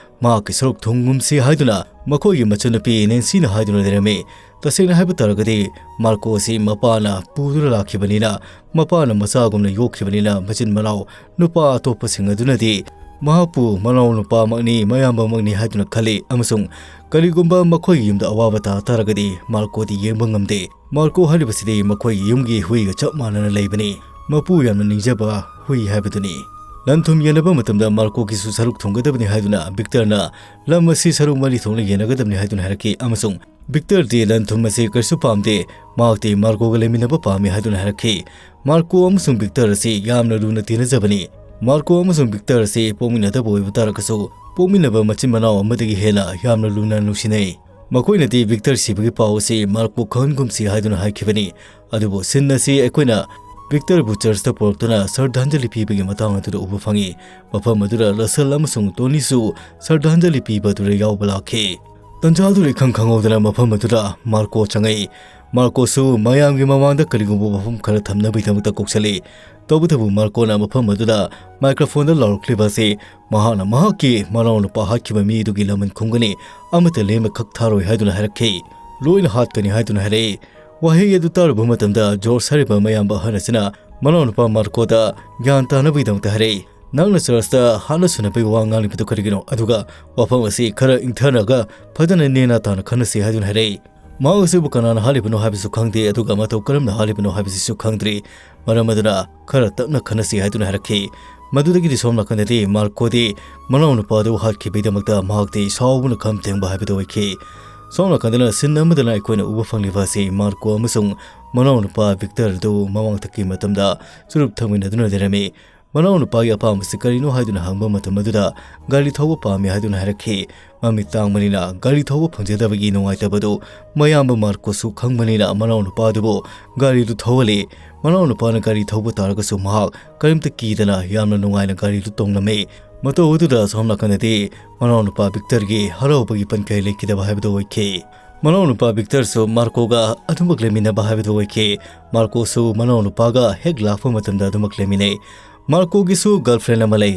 ꯃꯍꯥꯛꯀꯤ ꯁꯔꯨꯛ ꯊꯨꯡꯒꯨꯝꯁꯤ ꯍꯥꯏꯗꯨꯅ ꯃꯈꯣꯏꯒꯤ ꯃꯆꯟꯅꯨꯄꯤ ꯅꯦꯟꯁꯤꯅ ꯍꯥꯏꯗꯨꯅ ꯂꯩꯔꯝꯃꯤ꯫ ꯇꯁꯦꯡꯅ ꯍꯥꯏꯕ ꯇꯥꯔꯒꯗꯤ ꯃꯥꯔꯀꯣ ꯑꯁꯤ ꯃꯄꯥꯅ ꯄꯨꯗꯨꯅ ꯂꯥꯛꯈꯤꯕꯅꯤꯅ, ꯃꯄꯥꯅ ꯃꯆꯥꯒꯨꯝꯅ ꯌꯣꯛꯈꯤꯕꯅꯤꯅ ꯃꯆꯤꯟ ꯃꯅꯥꯎ ꯅꯨꯄꯥ ꯑꯇꯣꯞꯄꯁꯤꯡ ꯑꯗꯨꯅꯗꯤ ꯃꯍꯥꯛꯄꯨ ꯃꯅꯥꯎ ꯅꯨꯄꯥꯃꯛꯅꯤ, ꯃꯌꯥꯝꯕꯃꯛꯅꯤ ꯍꯥꯏꯗꯨꯅ ꯈꯜꯂꯤ ꯑꯃꯁꯨꯡ ꯀꯔꯤꯒꯨꯝꯕ ꯃꯈꯣꯏꯒꯤ ꯌꯨꯝꯗ ꯑꯋꯥꯕ ꯇꯥ ꯇꯥꯔꯒꯗꯤ ꯃꯥꯔꯀꯣꯗꯤ ꯌꯦꯡꯕ ꯉꯝꯗꯦ꯫ ꯃꯥꯔꯀꯣ ꯍꯥꯏꯔꯤꯕꯁꯤꯗꯤ ꯃꯈꯣꯏꯒꯤ ꯌꯨꯝꯒꯤ ꯍꯨꯏꯒ ꯆꯞ ꯃꯥꯟꯅꯅ ꯂꯩꯕꯅꯤ꯫ ꯃꯄꯨ ꯌꯥꯝꯅ ꯅꯤꯡꯖꯕ ꯍꯨꯏ ꯍꯥꯏꯕꯗꯨꯅꯤ꯫ ꯂꯟ ꯊꯨꯝ ꯌꯦꯟꯅꯕ ꯃꯇꯝꯗ ꯃꯥꯔꯀꯣꯒꯤꯁꯨ ꯁꯔꯨꯛ ꯊꯨꯡꯒꯗꯕꯅꯤ ꯍꯥꯏꯗꯨꯅ ꯚꯤꯛꯇꯔꯅ ꯂꯝ ꯑꯁꯤ ꯁꯔꯨꯛ ꯃꯔꯤ ꯊꯣꯛꯅ ꯌꯦꯟꯅꯒꯗꯕꯅꯤ ꯍꯥꯏꯗꯨꯅ ꯍꯥꯏꯔꯛꯈꯤ ꯑꯃꯁꯨꯡ ꯚꯤꯛꯇꯔꯗꯤ ꯂꯟ ꯊꯨꯝ ꯑꯁꯤ ꯀꯔꯤꯁꯨ ꯄꯥꯝꯗꯦ꯫ ꯃꯍꯥꯛꯇꯤ ꯃꯥꯔꯀꯣꯒ ꯂꯩꯃꯤꯟꯅꯕ ꯄꯥꯝꯃꯤ ꯍꯥꯏꯗꯨꯅ ꯍꯥꯏꯔꯛꯈꯤ꯫ ꯃꯥꯔꯀꯣ ꯑꯃꯁꯨꯡ ꯚꯤꯛꯇꯔ ꯑꯁꯤ ꯌꯥꯝꯅ ꯂꯨꯅ ꯇꯤꯟꯅꯖꯕꯅꯤ꯫ ꯃꯥꯔꯀꯣ ꯑꯃꯁꯨꯡ ꯚꯤꯛꯇꯔ ꯑꯁꯤ ꯄꯣꯛꯃꯤꯟꯅꯗꯕ ꯑꯣꯏꯕ ꯇꯥꯔꯒꯁꯨ ꯄꯣꯛꯃꯤꯟꯅꯕ ꯃꯆꯤꯟ ꯃꯅꯥꯎ ꯑꯃꯗꯒꯤ ꯍꯦꯟꯅ ꯌꯥꯝꯅ ꯂꯨꯅ ꯅꯨꯡꯁꯤꯅꯩ꯫ ꯃꯈꯣꯏꯅꯗꯤ ꯚꯤꯛꯇꯔ ꯁꯤꯕꯒꯤ ꯄꯥꯎ ꯑꯁꯤ ꯃꯥꯔꯀꯣ ꯈꯪꯍꯟꯒꯨꯝꯁꯤ ꯍꯥꯏꯗꯨꯅ ꯍꯥꯏꯈꯤꯕꯅꯤ꯫ ꯑꯗꯨꯕꯨ ꯁꯤꯟ ꯑꯁꯤ ꯑꯩꯈꯣꯏꯅ ꯚꯤꯛꯇꯔꯕꯨ ꯆꯔꯆꯇ ꯄꯨꯔꯛꯇꯨꯅ ꯁ꯭ꯔꯗꯥꯟꯖꯂꯤ ꯄꯤꯕꯒꯤ ꯃꯇꯥꯡ ꯑꯗꯨꯗ ꯎꯕ ꯐꯪꯉꯤ꯫ ꯃꯐꯝ ꯑꯗꯨꯗ ꯔꯁꯜ ꯑꯃꯁꯨꯡ ꯇꯣꯅꯤꯁꯨ ꯁ꯭ꯔꯗꯥꯟꯖꯂꯤ ꯄꯤꯕ ꯑꯗꯨꯗ ꯌꯥꯎꯕ ꯂꯥꯛꯈꯤ꯫ ꯇꯟꯖꯥꯗꯨꯗ ꯏꯈꯪ ꯈꯪꯍꯧꯗꯅ ꯃꯐꯝ ꯑꯗꯨꯗ ꯃꯥꯔꯀꯣ ꯆꯪꯉꯛꯏ꯫ ꯃꯥꯔꯀꯣꯁꯨ ꯃꯌꯥꯝꯒꯤ ꯃꯃꯥꯡꯗ ꯀꯔꯤꯒꯨꯝꯕ ꯋꯥꯐꯝ ꯈꯔ ꯊꯝꯅꯕꯒꯤꯗꯃꯛꯇ ꯀꯧꯁꯜꯂꯤ꯫ ꯇꯧꯕꯇꯕꯨ ꯃꯥꯔꯀꯣꯅ ꯃꯐꯝ ꯑꯗꯨꯗ ꯃꯥꯏꯀ꯭ꯔꯣꯐꯣꯟꯗ ꯂꯥꯎꯔꯛꯂꯤꯕ ꯑꯁꯤ ꯃꯍꯥꯛꯅ ꯃꯍꯥꯛꯀꯤ ꯃꯅꯥꯎꯅꯨꯄꯥ ꯍꯥꯠꯈꯤꯕ ꯃꯤ ꯑꯗꯨꯒꯤ ꯂꯃꯟ ꯈꯨꯝꯒꯅꯤ, ꯑꯃꯠꯇ ꯂꯦꯝꯕ ꯈꯛ ꯊꯥꯔꯣꯏ ꯍꯥꯏꯗꯨꯅ ꯍꯥꯏꯔꯛꯈꯤ꯫ ꯂꯣꯏꯅ ꯍꯥꯠꯀꯅꯤ ꯍꯥꯏꯗꯨꯅ ꯍꯥꯏꯔꯛꯏ꯫ ꯋꯥꯍꯩ ꯑꯗꯨ ꯇꯥꯔꯨꯕ ꯃꯇꯝꯗ ꯖꯣꯔꯖ ꯍꯥꯏꯔꯤꯕ ꯃꯌꯥꯝꯕ ꯑꯍꯜ ꯑꯁꯤꯅ ꯃꯅꯥꯎꯅꯨꯄꯥ ꯃꯥꯔꯀꯣꯗ ꯒ꯭ꯌꯥꯟ ꯇꯥꯅꯕꯒꯤꯗꯃꯛꯇ ꯍꯥꯏꯔꯛꯏ꯫ "ꯅꯪꯅ ꯆꯔꯆꯇ ꯍꯥꯠꯅ ꯁꯨꯅꯕꯒꯤ ꯋꯥ ꯉꯥꯡꯂꯤꯕꯗꯨ ꯀꯔꯤꯒꯤꯅꯣ? ꯑꯗꯨꯒ ꯋꯥꯐꯝ ꯑꯁꯤ ꯈꯔ ꯏꯪꯊꯅꯒ ꯐꯖꯅ ꯅꯦꯅꯥ ꯇꯥꯅ ꯈꯟꯅꯁꯤ" ꯍꯥꯏꯗꯨꯅ ꯍꯥꯏꯔꯛꯏ꯫ ꯃꯍꯥꯛ ꯑꯁꯤꯕꯨ ꯀꯅꯥꯅ ꯍꯥꯠꯂꯤꯕꯅꯣ ꯍꯥꯏꯕꯁꯨ ꯈꯪꯗꯦ, ꯑꯗꯨꯒ ꯃꯇꯧ ꯀꯔꯝꯅ ꯍꯥꯠꯂꯤꯕꯅꯣ ꯍꯥꯏꯕꯁꯤꯁꯨ ꯈꯪꯗ꯭ꯔꯤ꯫ ꯃꯔꯝ ꯑꯗꯨꯅ ꯈꯔ ꯇꯞꯅ ꯈꯟꯅꯁꯤ ꯍꯥꯏꯗꯨꯅ ꯍꯥꯏꯔꯛꯈꯤ꯫ ꯃꯗꯨꯗꯒꯤꯗꯤ ꯁꯣꯝ ꯅꯥꯀꯟꯗꯗꯤ ꯃꯥꯔꯀꯣꯗꯤ ꯃꯅꯥꯎꯅꯨꯄꯥꯗꯨ ꯍꯥꯠꯈꯤꯕꯒꯤꯗꯃꯛꯇ ꯃꯍꯥꯛꯇꯤ ꯁꯥꯎꯕꯅ ꯈꯝ ꯊꯦꯡꯕ ꯍꯥꯏꯕꯗꯨ ꯑꯣꯏꯈꯤ꯫ ꯁꯣꯝ ꯅꯥꯀꯟꯗꯅ ꯁꯤꯟ ꯑꯃꯗꯅ ꯑꯩꯈꯣꯏꯅ ꯎꯕ ꯐꯪꯂꯤꯕ ꯑꯁꯤ ꯃꯥꯔꯀꯣ ꯑꯃꯁꯨꯡ ꯃꯅꯥꯎꯅꯨꯄꯥ ꯚꯤꯛꯇꯔ ꯑꯗꯨ ꯃꯃꯥꯡꯊꯛꯀꯤ ꯃꯇꯝꯗ ꯆꯨꯔꯨꯞ ꯊꯛꯃꯤꯟꯅꯗꯨꯅ ꯂꯩꯔꯝꯃꯤ꯫ ꯃꯅꯥꯎꯅꯨꯄꯥꯒꯤ ꯑꯄꯥꯝꯕꯁꯤ ꯀꯔꯤꯅꯣ ꯍꯥꯏꯗꯨꯅ ꯍꯪꯕ ꯃꯇꯝ ꯑꯗꯨꯗ ꯒꯥꯔꯤ ꯊꯧꯕ ꯄꯥꯝꯃꯤ ꯍꯥꯏꯗꯨꯅ ꯍꯥꯏꯔꯛꯈꯤ꯫ ꯃꯃꯤꯠ ꯇꯥꯡꯕꯅꯤꯅ ꯒꯥꯔꯤ ꯊꯧꯕ ꯐꯪꯖꯗꯕꯒꯤ ꯅꯨꯡꯉꯥꯏꯇꯕꯗꯨ ꯃꯌꯥꯝꯕ ꯃꯥꯔꯀꯣꯁꯨ ꯈꯪꯕꯅꯤꯅ ꯃꯅꯥꯎꯅꯨꯄꯥꯗꯨꯕꯨ ꯒꯥꯔꯤꯗꯨ ꯊꯧꯍꯜꯂꯤ꯫ ꯃꯅꯥꯎꯅꯨꯄꯥꯅ ꯒꯥꯔꯤ ꯊꯧꯕ ꯇꯥꯔꯒꯁꯨ ꯃꯍꯥꯛ ꯀꯔꯤꯝꯇ ꯀꯤꯗꯅ ꯌꯥꯝꯅ ꯅꯨꯡꯉꯥꯏꯅ ꯒꯥꯔꯤꯗꯨ ꯇꯣꯡꯂꯝꯃꯤ꯫ ꯃꯇꯧ ꯑꯗꯨꯗ ꯁꯣꯝ ꯅꯥꯀꯟꯗꯗꯤ ꯃꯅꯥꯎꯅꯨꯄꯥ ꯚꯤꯛꯇꯔꯒꯤ ꯍꯔꯥꯎꯕꯒꯤ ꯄꯟꯈꯩ ꯂꯩꯈꯤꯗꯕ ꯍꯥꯏꯕꯗꯨ ꯑꯣꯏꯈꯤ꯫ ꯃꯅꯥꯎꯅꯨꯄꯥ ꯚꯤꯛꯇꯔꯁꯨ ꯃꯥꯔꯀꯣꯒ ꯑꯗꯨꯃꯛ ꯂꯩꯃꯤꯟꯅꯕ ꯍꯥꯏꯕꯗꯨ ꯑꯣꯏꯈꯤ꯫ ꯃꯥꯔꯀꯣꯁꯨ ꯃꯅꯥꯎꯅꯨꯄꯥꯒ ꯍꯦꯛ ꯂꯥꯛꯄ ꯃꯇꯝꯗ ꯑꯗꯨꯃꯛ ꯂꯩꯃꯤꯟꯅꯩ꯫ ꯃꯥꯔꯀꯣꯒꯤꯁꯨ ꯒꯔꯜꯐ꯭ꯔꯦꯟ ꯑꯃ ꯂꯩ꯫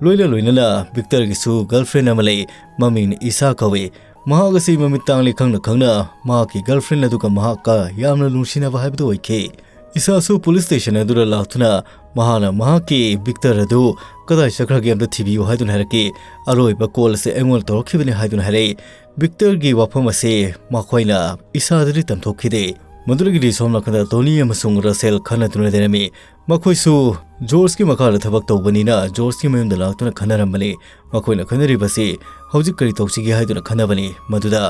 ꯂꯣꯏꯅ ꯂꯣꯏꯅꯅ ꯚꯤꯛꯇꯔꯒꯤꯁꯨ ꯒꯔꯜꯐ꯭ꯔꯦꯟ ꯑꯃ ꯂꯩ꯫ ꯃꯃꯤꯡꯅ ꯏꯁꯥ ꯀꯧꯏ꯫ ꯃꯍꯥꯛ ꯑꯁꯤ ꯃꯃꯤꯠ ꯇꯥꯡꯂꯤ ꯈꯪꯅ ꯈꯪꯅ ꯃꯍꯥꯛꯀꯤ ꯒꯔꯜꯐ꯭ꯔꯦꯟ ꯑꯗꯨꯒ ꯃꯍꯥꯛꯀ ꯌꯥꯝꯅ ꯅꯨꯡꯁꯤꯅꯕ ꯍꯥꯏꯕꯗꯨ ꯑꯣꯏꯈꯤ꯫ ꯏꯁꯥꯁꯨ ꯄꯨꯂꯤꯁ ꯁ꯭ꯇꯦꯁꯟ ꯑꯗꯨꯗ ꯂꯥꯛꯇꯨꯅ ꯃꯍꯥꯛꯅ ꯃꯍꯥꯛꯀꯤ ꯚꯤꯛꯇꯔ ꯑꯗꯨ ꯀꯗꯥꯏ ꯆꯠꯈ꯭ꯔꯒꯦ ꯑꯝꯇ ꯊꯤꯕꯤꯌꯨ ꯍꯥꯏꯗꯨꯅ ꯍꯥꯏꯔꯛꯈꯤ꯫ ꯑꯔꯣꯏꯕ ꯀꯣꯜ ꯑꯁꯤ ꯑꯩꯉꯣꯟꯗ ꯇꯧꯔꯛꯈꯤꯕꯅꯤ ꯍꯥꯏꯗꯨꯅ ꯍꯥꯏꯔꯛꯏ꯫ ꯚꯤꯛꯇꯔꯒꯤ ꯋꯥꯐꯝ ꯑꯁꯤ ꯃꯈꯣꯏꯅ ꯏꯁꯥꯗꯗꯤ ꯇꯝꯊꯣꯛꯈꯤꯗꯦ꯫ ꯃꯗꯨꯗꯒꯤꯗꯤ ꯁꯣꯝ ꯅꯥꯀꯟꯗ ꯇꯣꯅꯤ ꯑꯃꯁꯨꯡ ꯔꯁꯦꯜ ꯈꯟꯅꯗꯨꯅ ꯂꯩꯔꯝꯃꯤ꯫ ꯃꯈꯣꯏꯁꯨ ꯖꯣꯔꯖꯀꯤ ꯃꯈꯥꯗ ꯊꯕꯛ ꯇꯧꯕꯅꯤꯅ ꯖꯣꯔꯖꯀꯤ ꯃꯌꯨꯝꯗ ꯂꯥꯛꯇꯨꯅ ꯈꯟꯅꯔꯝꯕꯅꯤ꯫ ꯃꯈꯣꯏꯅ ꯈꯟꯅꯔꯤꯕꯁꯤ ꯍꯧꯖꯤꯛ ꯀꯔꯤ ꯇꯧꯁꯤꯒꯦ ꯍꯥꯏꯗꯨꯅ ꯈꯟꯅꯕꯅꯤ꯫ ꯃꯗꯨꯗ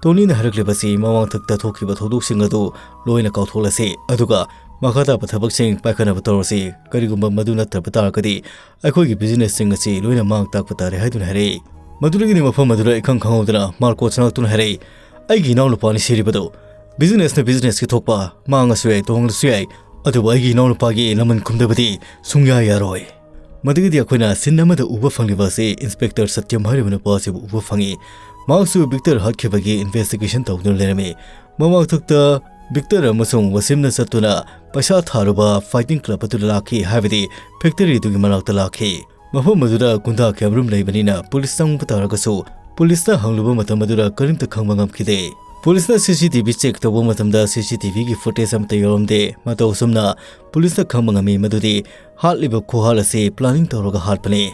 ꯇꯣꯅꯤꯅ ꯍꯥꯏꯔꯛꯂꯤꯕꯁꯤ ꯃꯃꯥꯡꯊꯛꯇ ꯊꯣꯛꯈꯤꯕ ꯊꯧꯗꯣꯛꯁꯤꯡ ꯑꯗꯨ ꯂꯣꯏꯅ ꯀꯥꯎꯊꯣꯛꯂꯁꯤ, ꯑꯗꯨꯒ ꯃꯈꯥ ꯇꯥꯕ ꯊꯕꯛꯁꯤꯡ ꯄꯥꯏꯈꯠꯅꯕ ꯇꯧꯔꯁꯤ꯫ ꯀꯔꯤꯒꯨꯝꯕ ꯃꯗꯨ ꯅꯠꯇ꯭ꯔꯕ ꯇꯥꯔꯒꯗꯤ ꯑꯩꯈꯣꯏꯒꯤ ꯕꯤꯖꯤꯅꯦꯁꯁꯤꯡ ꯑꯁꯤ ꯂꯣꯏꯅ ꯃꯥꯡ ꯇꯥꯛꯄ ꯇꯥꯔꯦ ꯍꯥꯏꯗꯨꯅ ꯍꯥꯏꯔꯛꯏ꯫ ꯃꯗꯨꯗꯒꯤꯗꯤ ꯃꯐꯝ ꯑꯗꯨꯗ ꯏꯈꯪ ꯈꯪꯍꯧꯗꯅ ꯃꯥꯔꯀꯣ ꯆꯪꯂꯛꯇꯨꯅ ꯍꯥꯏꯔꯛꯏ, "ꯑꯩꯒꯤ ꯏꯅꯥꯎꯅꯨꯄꯥꯅꯤ ꯁꯤꯔꯤꯕꯗꯨ꯫ ꯕꯤꯖꯤꯅꯦꯁꯅ ꯕꯤꯖꯤꯅꯦꯁꯀꯤ ꯊꯣꯛꯄ ꯃꯥꯡꯉꯁꯨ ꯌꯥꯏ, ꯇꯣꯡꯂꯁꯨ ꯌꯥꯏ, ꯑꯗꯨꯕꯨ ꯑꯩꯒꯤ ꯏꯅꯥꯎꯅꯨꯄꯥꯒꯤ ꯂꯃꯟ ꯈꯨꯝꯗꯕꯗꯤ ꯁꯨꯡꯌꯥ ꯌꯥꯔꯣꯏ"꯫ ꯃꯗꯨꯒꯤꯗꯤ ꯑꯩꯈꯣꯏꯅ ꯁꯤꯟ ꯑꯃꯗ ꯎꯕ ꯐꯪꯂꯤꯕ ꯑꯁꯤ ꯏꯟꯁꯄꯦꯛꯇꯔ ꯁꯇ꯭ꯌꯝ ꯍꯥꯏꯔꯤꯕ ꯅꯨꯄꯥ ꯑꯁꯤꯕꯨ ꯎꯕ ꯐꯪꯉꯤ꯫ ꯃꯍꯥꯛꯁꯨ ꯚꯤꯛꯇꯔ ꯍꯥꯠꯈꯤꯕꯒꯤ ꯏꯟꯚꯦꯁꯇꯤꯒꯦꯁꯟ ꯇꯧꯗꯨꯅ ꯂꯩꯔꯝꯃꯤ꯫ ꯃꯃꯥꯡꯊꯛꯇ ꯚꯤꯛꯇꯔ ꯑꯃꯁꯨꯡ ꯋꯥꯁꯤꯝꯅ ꯆꯠꯇꯨꯅ ꯄꯩꯁꯥ ꯊꯥꯔꯨꯕ ꯐꯥꯏꯇꯤꯡ ꯀ꯭ꯂꯕ ꯑꯗꯨꯗ ꯂꯥꯛꯈꯤ, ꯍꯥꯏꯕꯗꯤ ꯐꯦꯛꯇꯔꯤ ꯑꯗꯨꯒꯤ ꯃꯅꯥꯛꯇ ꯂꯥꯛꯈꯤ꯫ ꯃꯐꯝ ꯑꯗꯨꯗ ꯒꯨꯟꯗꯥ ꯀꯌꯥꯃꯔꯨꯝ ꯂꯩꯕꯅꯤꯅ ꯄꯨꯂꯤꯁ ꯆꯪꯕ ꯇꯥꯔꯒꯁꯨ ꯄꯨꯂꯤꯁꯅ ꯍꯪꯂꯨꯕ ꯃꯇꯝ ꯑꯗꯨꯗ ꯀꯔꯤꯝꯇ ꯈꯪꯕ ꯉꯝꯈꯤꯗꯦ꯫ ꯄꯨꯂꯤꯁꯅ ꯁꯤ ꯁꯤ ꯇꯤ ꯚꯤ ꯆꯦꯛ ꯇꯧꯕ ꯃꯇꯝꯗ ꯁꯤ ꯁꯤ ꯇꯤ ꯚꯤꯒꯤ ꯐꯨꯇꯦꯖ ꯑꯃꯠꯇ ꯌꯥꯎꯔꯝꯗꯦ꯫ ꯃꯇꯧ ꯑꯁꯨꯝꯅ ꯄꯨꯂꯤꯁꯅ ꯈꯪꯕ ꯉꯝꯃꯤ ꯃꯗꯨꯗꯤ ꯍꯥꯠꯂꯤꯕ ꯈꯨꯍꯥꯠ ꯑꯁꯤ ꯄ꯭ꯂꯥꯅꯤꯡ ꯇꯧꯔꯒ ꯍꯥꯠꯄꯅꯤ꯫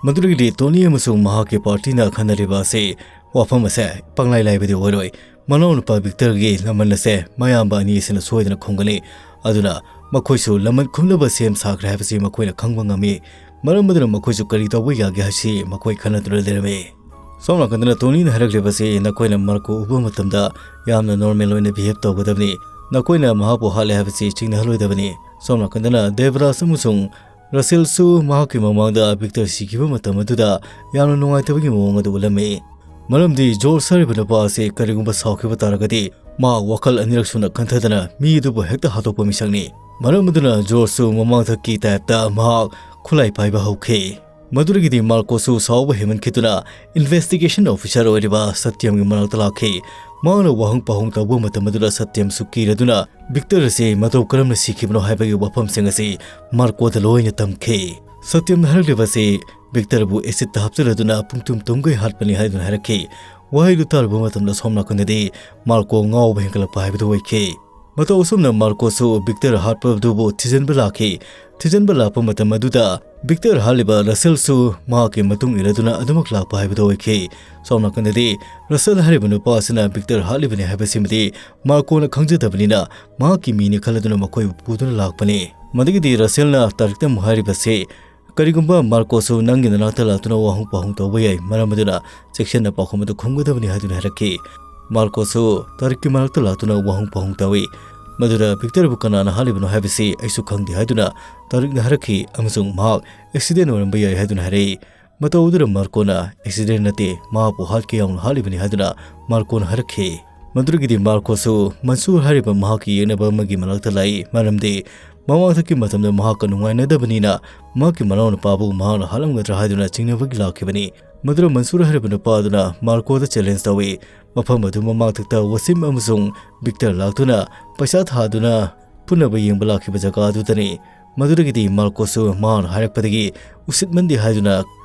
ꯃꯗꯨꯗꯒꯤꯗꯤ ꯇꯣꯅꯤ ꯑꯃꯁꯨꯡ ꯃꯍꯥꯛꯀꯤ ꯄꯥꯔꯇꯤꯅ ꯈꯟꯅꯔꯤꯕ ꯑꯁꯤ ꯋꯥꯐꯝ ꯑꯁꯦ ꯄꯪꯂꯥꯏ ꯂꯥꯏꯕꯗꯤ ꯑꯣꯏꯔꯣꯏ꯫ ꯃꯅꯥꯎꯅꯨꯄꯥ ꯚꯤꯛꯇꯔꯒꯤ ꯂꯃꯟ ꯑꯁꯦ ꯃꯌꯥꯝꯕ ꯑꯅꯤ ꯑꯁꯤꯅ ꯁꯣꯏꯗꯅ ꯈꯨꯝꯒꯅꯤ꯫ ꯑꯗꯨꯅ ꯃꯈꯣꯏꯁꯨ ꯂꯃꯟ ꯈꯨꯝꯅꯕ ꯁꯦꯝ ꯁꯥꯈ꯭ꯔꯦ ꯍꯥꯏꯕꯁꯤ ꯃꯈꯣꯏꯅ ꯈꯪꯕ ꯉꯝꯃꯤ꯫ ꯃꯔꯝ ꯑꯗꯨꯅ ꯃꯈꯣꯏꯁꯨ ꯀꯔꯤ ꯇꯧꯕ ꯌꯥꯒꯦ ꯍꯥꯏꯁꯤ ꯃꯈꯣꯏ ꯈꯟꯅꯗꯨꯅ ꯂꯩꯔꯝꯃꯤ꯫ ꯁꯣꯝ ꯅꯥꯀꯟꯗꯅ ꯇꯣꯅꯤꯅ ꯍꯥꯏꯔꯛꯂꯤꯕꯁꯤ ꯅꯈꯣꯏꯅ ꯃꯥꯔꯀꯣ ꯎꯕ ꯃꯇꯝꯗ ꯌꯥꯝꯅ ꯅꯣꯔꯃꯦꯜ ꯑꯣꯏꯅ ꯕꯤꯍꯦꯕ ꯇꯧꯒꯗꯕꯅꯤ꯫ ꯅꯈꯣꯏꯅ ꯃꯍꯥꯛꯄꯨ ꯍꯥꯠꯂꯦ ꯍꯥꯏꯕꯁꯤ ꯆꯤꯡꯅꯍꯜꯂꯣꯏꯗꯕꯅꯤ꯫ ꯁꯣꯝ ꯅꯥꯀꯟꯗꯅ ꯗꯦꯕꯔꯥꯖ ꯑꯃꯁꯨꯡ ꯔꯁꯦꯜꯁꯨ ꯃꯍꯥꯛꯀꯤ ꯃꯃꯥꯡꯗ ꯚꯤꯛꯇꯔ ꯁꯤꯈꯤꯕ ꯃꯇꯝ ꯑꯗꯨꯗ ꯌꯥꯝꯅ ꯅꯨꯡꯉꯥꯏꯇꯕꯒꯤ ꯃꯑꯣꯡ ꯑꯗꯨ ꯎꯠꯂꯝꯃꯤ꯫ ꯃꯔꯝꯗꯤ ꯖꯣꯔꯖ ꯍꯥꯏꯔꯤꯕ ꯅꯨꯄꯥ ꯑꯁꯤ ꯀꯔꯤꯒꯨꯝꯕ ꯁꯥꯎꯈꯤꯕ ꯇꯥꯔꯒꯗꯤ ꯃꯍꯥꯛ ꯋꯥꯈꯜ ꯑꯅꯤꯔꯛ ꯁꯨꯅ ꯈꯟꯊꯗꯅ ꯃꯤ ꯑꯗꯨꯕꯨ ꯍꯦꯛꯇ ꯍꯥꯠꯇꯣꯛꯄ ꯃꯤꯁꯛꯅꯤ꯫ ꯃꯔꯝ ꯑꯗꯨꯅ ꯖꯣꯔꯖꯁꯨ ꯃꯃꯥꯡꯊꯛꯀꯤ ꯇꯥꯏꯞꯇ ꯃꯍꯥꯛ ꯈꯨꯠꯂꯥꯏ ꯄꯥꯏꯕ ꯍꯧꯈꯤ꯫ ꯃꯗꯨꯗꯒꯤꯗꯤ ꯃꯥꯔꯀꯣꯁꯨ ꯁꯥꯎꯕ ꯍꯦꯟꯃꯟꯈꯤꯗꯨꯅ ꯏꯟꯚꯦꯁꯇꯤꯒꯦꯁꯟ ꯑꯣꯐꯤꯁꯥꯔ ꯑꯣꯏꯔꯤꯕ ꯁꯇ꯭ꯌꯝꯒꯤ ꯃꯅꯥꯛꯇ ꯂꯥꯛꯈꯤ꯫ ꯃꯍꯥꯛꯅ ꯋꯥꯍꯪ ꯄꯥꯎꯍꯪ ꯇꯧꯕ ꯃꯇꯝ ꯑꯗꯨꯗ ꯁꯇ꯭ꯌꯝꯁꯨ ꯀꯤꯔꯗꯨꯅ ꯚꯤꯛꯇꯔ ꯑꯁꯤ ꯃꯇꯧ ꯀꯔꯝꯅ ꯁꯤꯈꯤꯕꯅꯣ ꯍꯥꯏꯕꯒꯤ ꯋꯥꯐꯝꯁꯤꯡ ꯑꯁꯤ ꯃꯥꯔꯀꯣꯗ ꯂꯣꯏꯅ ꯇꯝꯈꯤ꯫ ꯁꯇ꯭ꯌꯝꯅ ꯍꯥꯏꯔꯛꯂꯤꯕ ꯑꯁꯤ ꯚꯤꯛꯇꯔꯕꯨ ꯑꯦꯁꯤꯗꯇ ꯍꯥꯞꯆꯤꯜꯂꯗꯨꯅ ꯄꯨꯡꯇꯨꯝ ꯇꯨꯝꯈꯩ ꯍꯥꯠꯄꯅꯤ ꯍꯥꯏꯗꯨꯅ ꯍꯥꯏꯔꯛꯈꯤ꯫ ꯋꯥꯍꯩꯗꯨ ꯇꯥꯔꯨꯕ ꯃꯇꯝꯗ ꯁꯣꯝ ꯅꯥꯀꯟꯗꯗꯤ ꯃꯥꯔꯀꯣ ꯉꯥꯎꯕ ꯍꯦꯟꯒꯠꯂꯛꯄ ꯍꯥꯏꯕꯗꯨ ꯑꯣꯏꯈꯤ꯫ ꯃꯇꯧ ꯑꯁꯨꯝꯅ ꯃꯥꯔꯀꯣꯁꯨ ꯚꯤꯛꯇꯔ ꯍꯥꯠꯄꯗꯨꯕꯨ ꯊꯤꯖꯤꯟꯕ ꯂꯥꯛꯈꯤ꯫ ꯊꯤꯖꯤꯟꯕ ꯂꯥꯛꯄ ꯃꯇꯝ ꯑꯗꯨꯗ ꯚꯤꯛꯇꯔ ꯍꯥꯠꯂꯤꯕ ꯔꯁꯦꯜꯁꯨ ꯃꯍꯥꯛꯀꯤ ꯃꯇꯨꯡ ꯏꯜꯂꯗꯨꯅ ꯑꯗꯨꯃꯛ ꯂꯥꯛꯄ ꯍꯥꯏꯕꯗꯨ ꯑꯣꯏꯈꯤ꯫ ꯁꯣꯝ ꯅꯥꯀꯟꯗꯗꯤ ꯔꯁꯦꯜ ꯍꯥꯏꯔꯤꯕ ꯅꯨꯄꯥ ꯑꯁꯤꯅ ꯚꯤꯛꯇꯔ ꯍꯥꯠꯂꯤꯕꯅꯤ ꯍꯥꯏꯕꯁꯤꯃꯗꯤ ꯃꯥꯔꯀꯣꯅ ꯈꯪꯖꯗꯕꯅꯤꯅ ꯃꯍꯥꯛꯀꯤ ꯃꯤꯅꯤ ꯈꯜꯂꯗꯨꯅ ꯃꯈꯣꯏꯕꯨ ꯄꯨꯗꯨꯅ ꯂꯥꯛꯄꯅꯤ꯫ ꯃꯗꯨꯒꯤꯗꯤ ꯔꯁꯦꯜꯅ ꯇꯥꯔꯤꯛꯇ ꯑꯃꯨꯛ ꯍꯥꯏꯔꯤꯕꯁꯤ, "ꯀꯔꯤꯒꯨꯝꯕ ꯃꯥꯔꯀꯣꯁꯨ ꯅꯪꯒꯤ ꯅꯅꯥꯛꯇ ꯂꯥꯛꯇꯨꯅ ꯋꯥꯍꯪ ꯄꯥꯎꯍꯪ ꯇꯧꯕ ꯌꯥꯏ, ꯃꯔꯝ ꯑꯗꯨꯅ ꯆꯦꯛꯁꯤꯟꯅ ꯄꯥꯎꯈꯨꯝ ꯑꯗꯨ ꯈꯨꯝꯒꯗꯕꯅꯤ" ꯍꯥꯏꯗꯨꯅ ꯍꯥꯏꯔꯛꯈꯤ꯫ ꯃꯥꯔꯀꯣꯁꯁꯨ ꯇꯥꯔꯤꯛꯀꯤ ꯃꯅꯥꯛꯇ ꯂꯥꯛꯇꯨꯅ ꯋꯥꯍꯪ ꯄꯥꯎꯍꯪ ꯇꯧꯏ꯫ ꯃꯗꯨꯗ ꯚꯤꯛꯇꯔꯕꯨ ꯀꯅꯥꯅ ꯍꯥꯠꯂꯤꯕꯅꯣ ꯍꯥꯏꯕꯁꯤ ꯑꯩꯁꯨ ꯈꯪꯗꯦ ꯍꯥꯏꯗꯨꯅ ꯇꯥꯔꯤꯛꯅ ꯍꯥꯏꯔꯛꯈꯤ ꯑꯃꯁꯨꯡ ꯃꯍꯥꯛ ꯑꯦꯛꯁꯤꯗꯦꯟ ꯑꯣꯏꯔꯝꯕ ꯌꯥꯏ ꯍꯥꯏꯗꯨꯅ ꯍꯥꯏꯔꯛꯏ꯫ ꯃꯇꯧ ꯑꯗꯨꯗ ꯃꯥꯔꯀꯣꯅ ꯑꯦꯛꯁꯤꯗꯦꯟ ꯅꯠꯇꯦ, ꯃꯍꯥꯛꯄꯨ ꯍꯥꯠꯀꯦ ꯌꯥꯎꯅ ꯍꯥꯠꯂꯤꯕꯅꯤ ꯍꯥꯏꯗꯨꯅ ꯃꯥꯔꯀꯣꯅ ꯍꯥꯏꯔꯛꯈꯤ꯫ ꯃꯗꯨꯗꯒꯤꯗꯤ ꯃꯥꯔꯀꯣꯁꯨ ꯃꯟꯁꯨꯔ ꯍꯥꯏꯔꯤꯕ ꯃꯍꯥꯛꯀꯤ ꯌꯦꯛꯅꯕ ꯑꯃꯒꯤ ꯃꯅꯥꯛꯇ ꯂꯥꯛꯏ, ꯃꯔꯝꯗꯤ ꯃꯃꯥꯡꯊꯛꯀꯤ ꯃꯇꯝꯗ ꯃꯍꯥꯛꯀ ꯅꯨꯡꯉꯥꯏꯅꯗꯕꯅꯤꯅ ꯃꯍꯥꯛꯀꯤ ꯃꯅꯥꯎꯅꯨꯄꯥꯕꯨ ꯃꯍꯥꯛꯅ ꯍꯥꯠꯂꯝꯒꯗ꯭ꯔꯥ ꯍꯥꯏꯗꯨꯅ ꯆꯤꯡꯅꯕꯒꯤ ꯂꯥꯛꯈꯤꯕꯅꯤ꯫ ꯃꯗꯨꯗ ꯃꯟꯁꯨꯔ ꯍꯥꯏꯔꯤꯕ ꯅꯨꯄꯥ ꯑꯗꯨꯅ ꯃꯥꯔꯀꯣꯗ ꯆꯦꯂꯦꯟꯖ ꯇꯧꯏ꯫ ꯃꯐꯝ ꯑꯗꯨ ꯃꯃꯥꯡꯊꯛꯇ ꯋꯥꯁꯤꯝ ꯑꯃꯁꯨꯡ ꯚꯤꯛꯇꯔ ꯂꯥꯛꯇꯨꯅ ꯄꯩꯁꯥ ꯊꯥꯗꯨꯅ ꯐꯨꯅꯕ ꯌꯦꯡꯕ ꯂꯥꯛꯈꯤꯕ ꯖꯒꯥ ꯑꯗꯨꯗꯅꯤ꯫ ꯃꯗꯨꯗꯒꯤꯗꯤ ꯃꯥꯔꯀꯣꯁꯁꯨ ꯃꯍꯥꯛꯅ ꯍꯥꯏꯔꯛꯄꯗꯒꯤ ꯎꯁꯤꯠꯃꯟꯗꯦ ꯍꯥꯏꯗꯨꯅ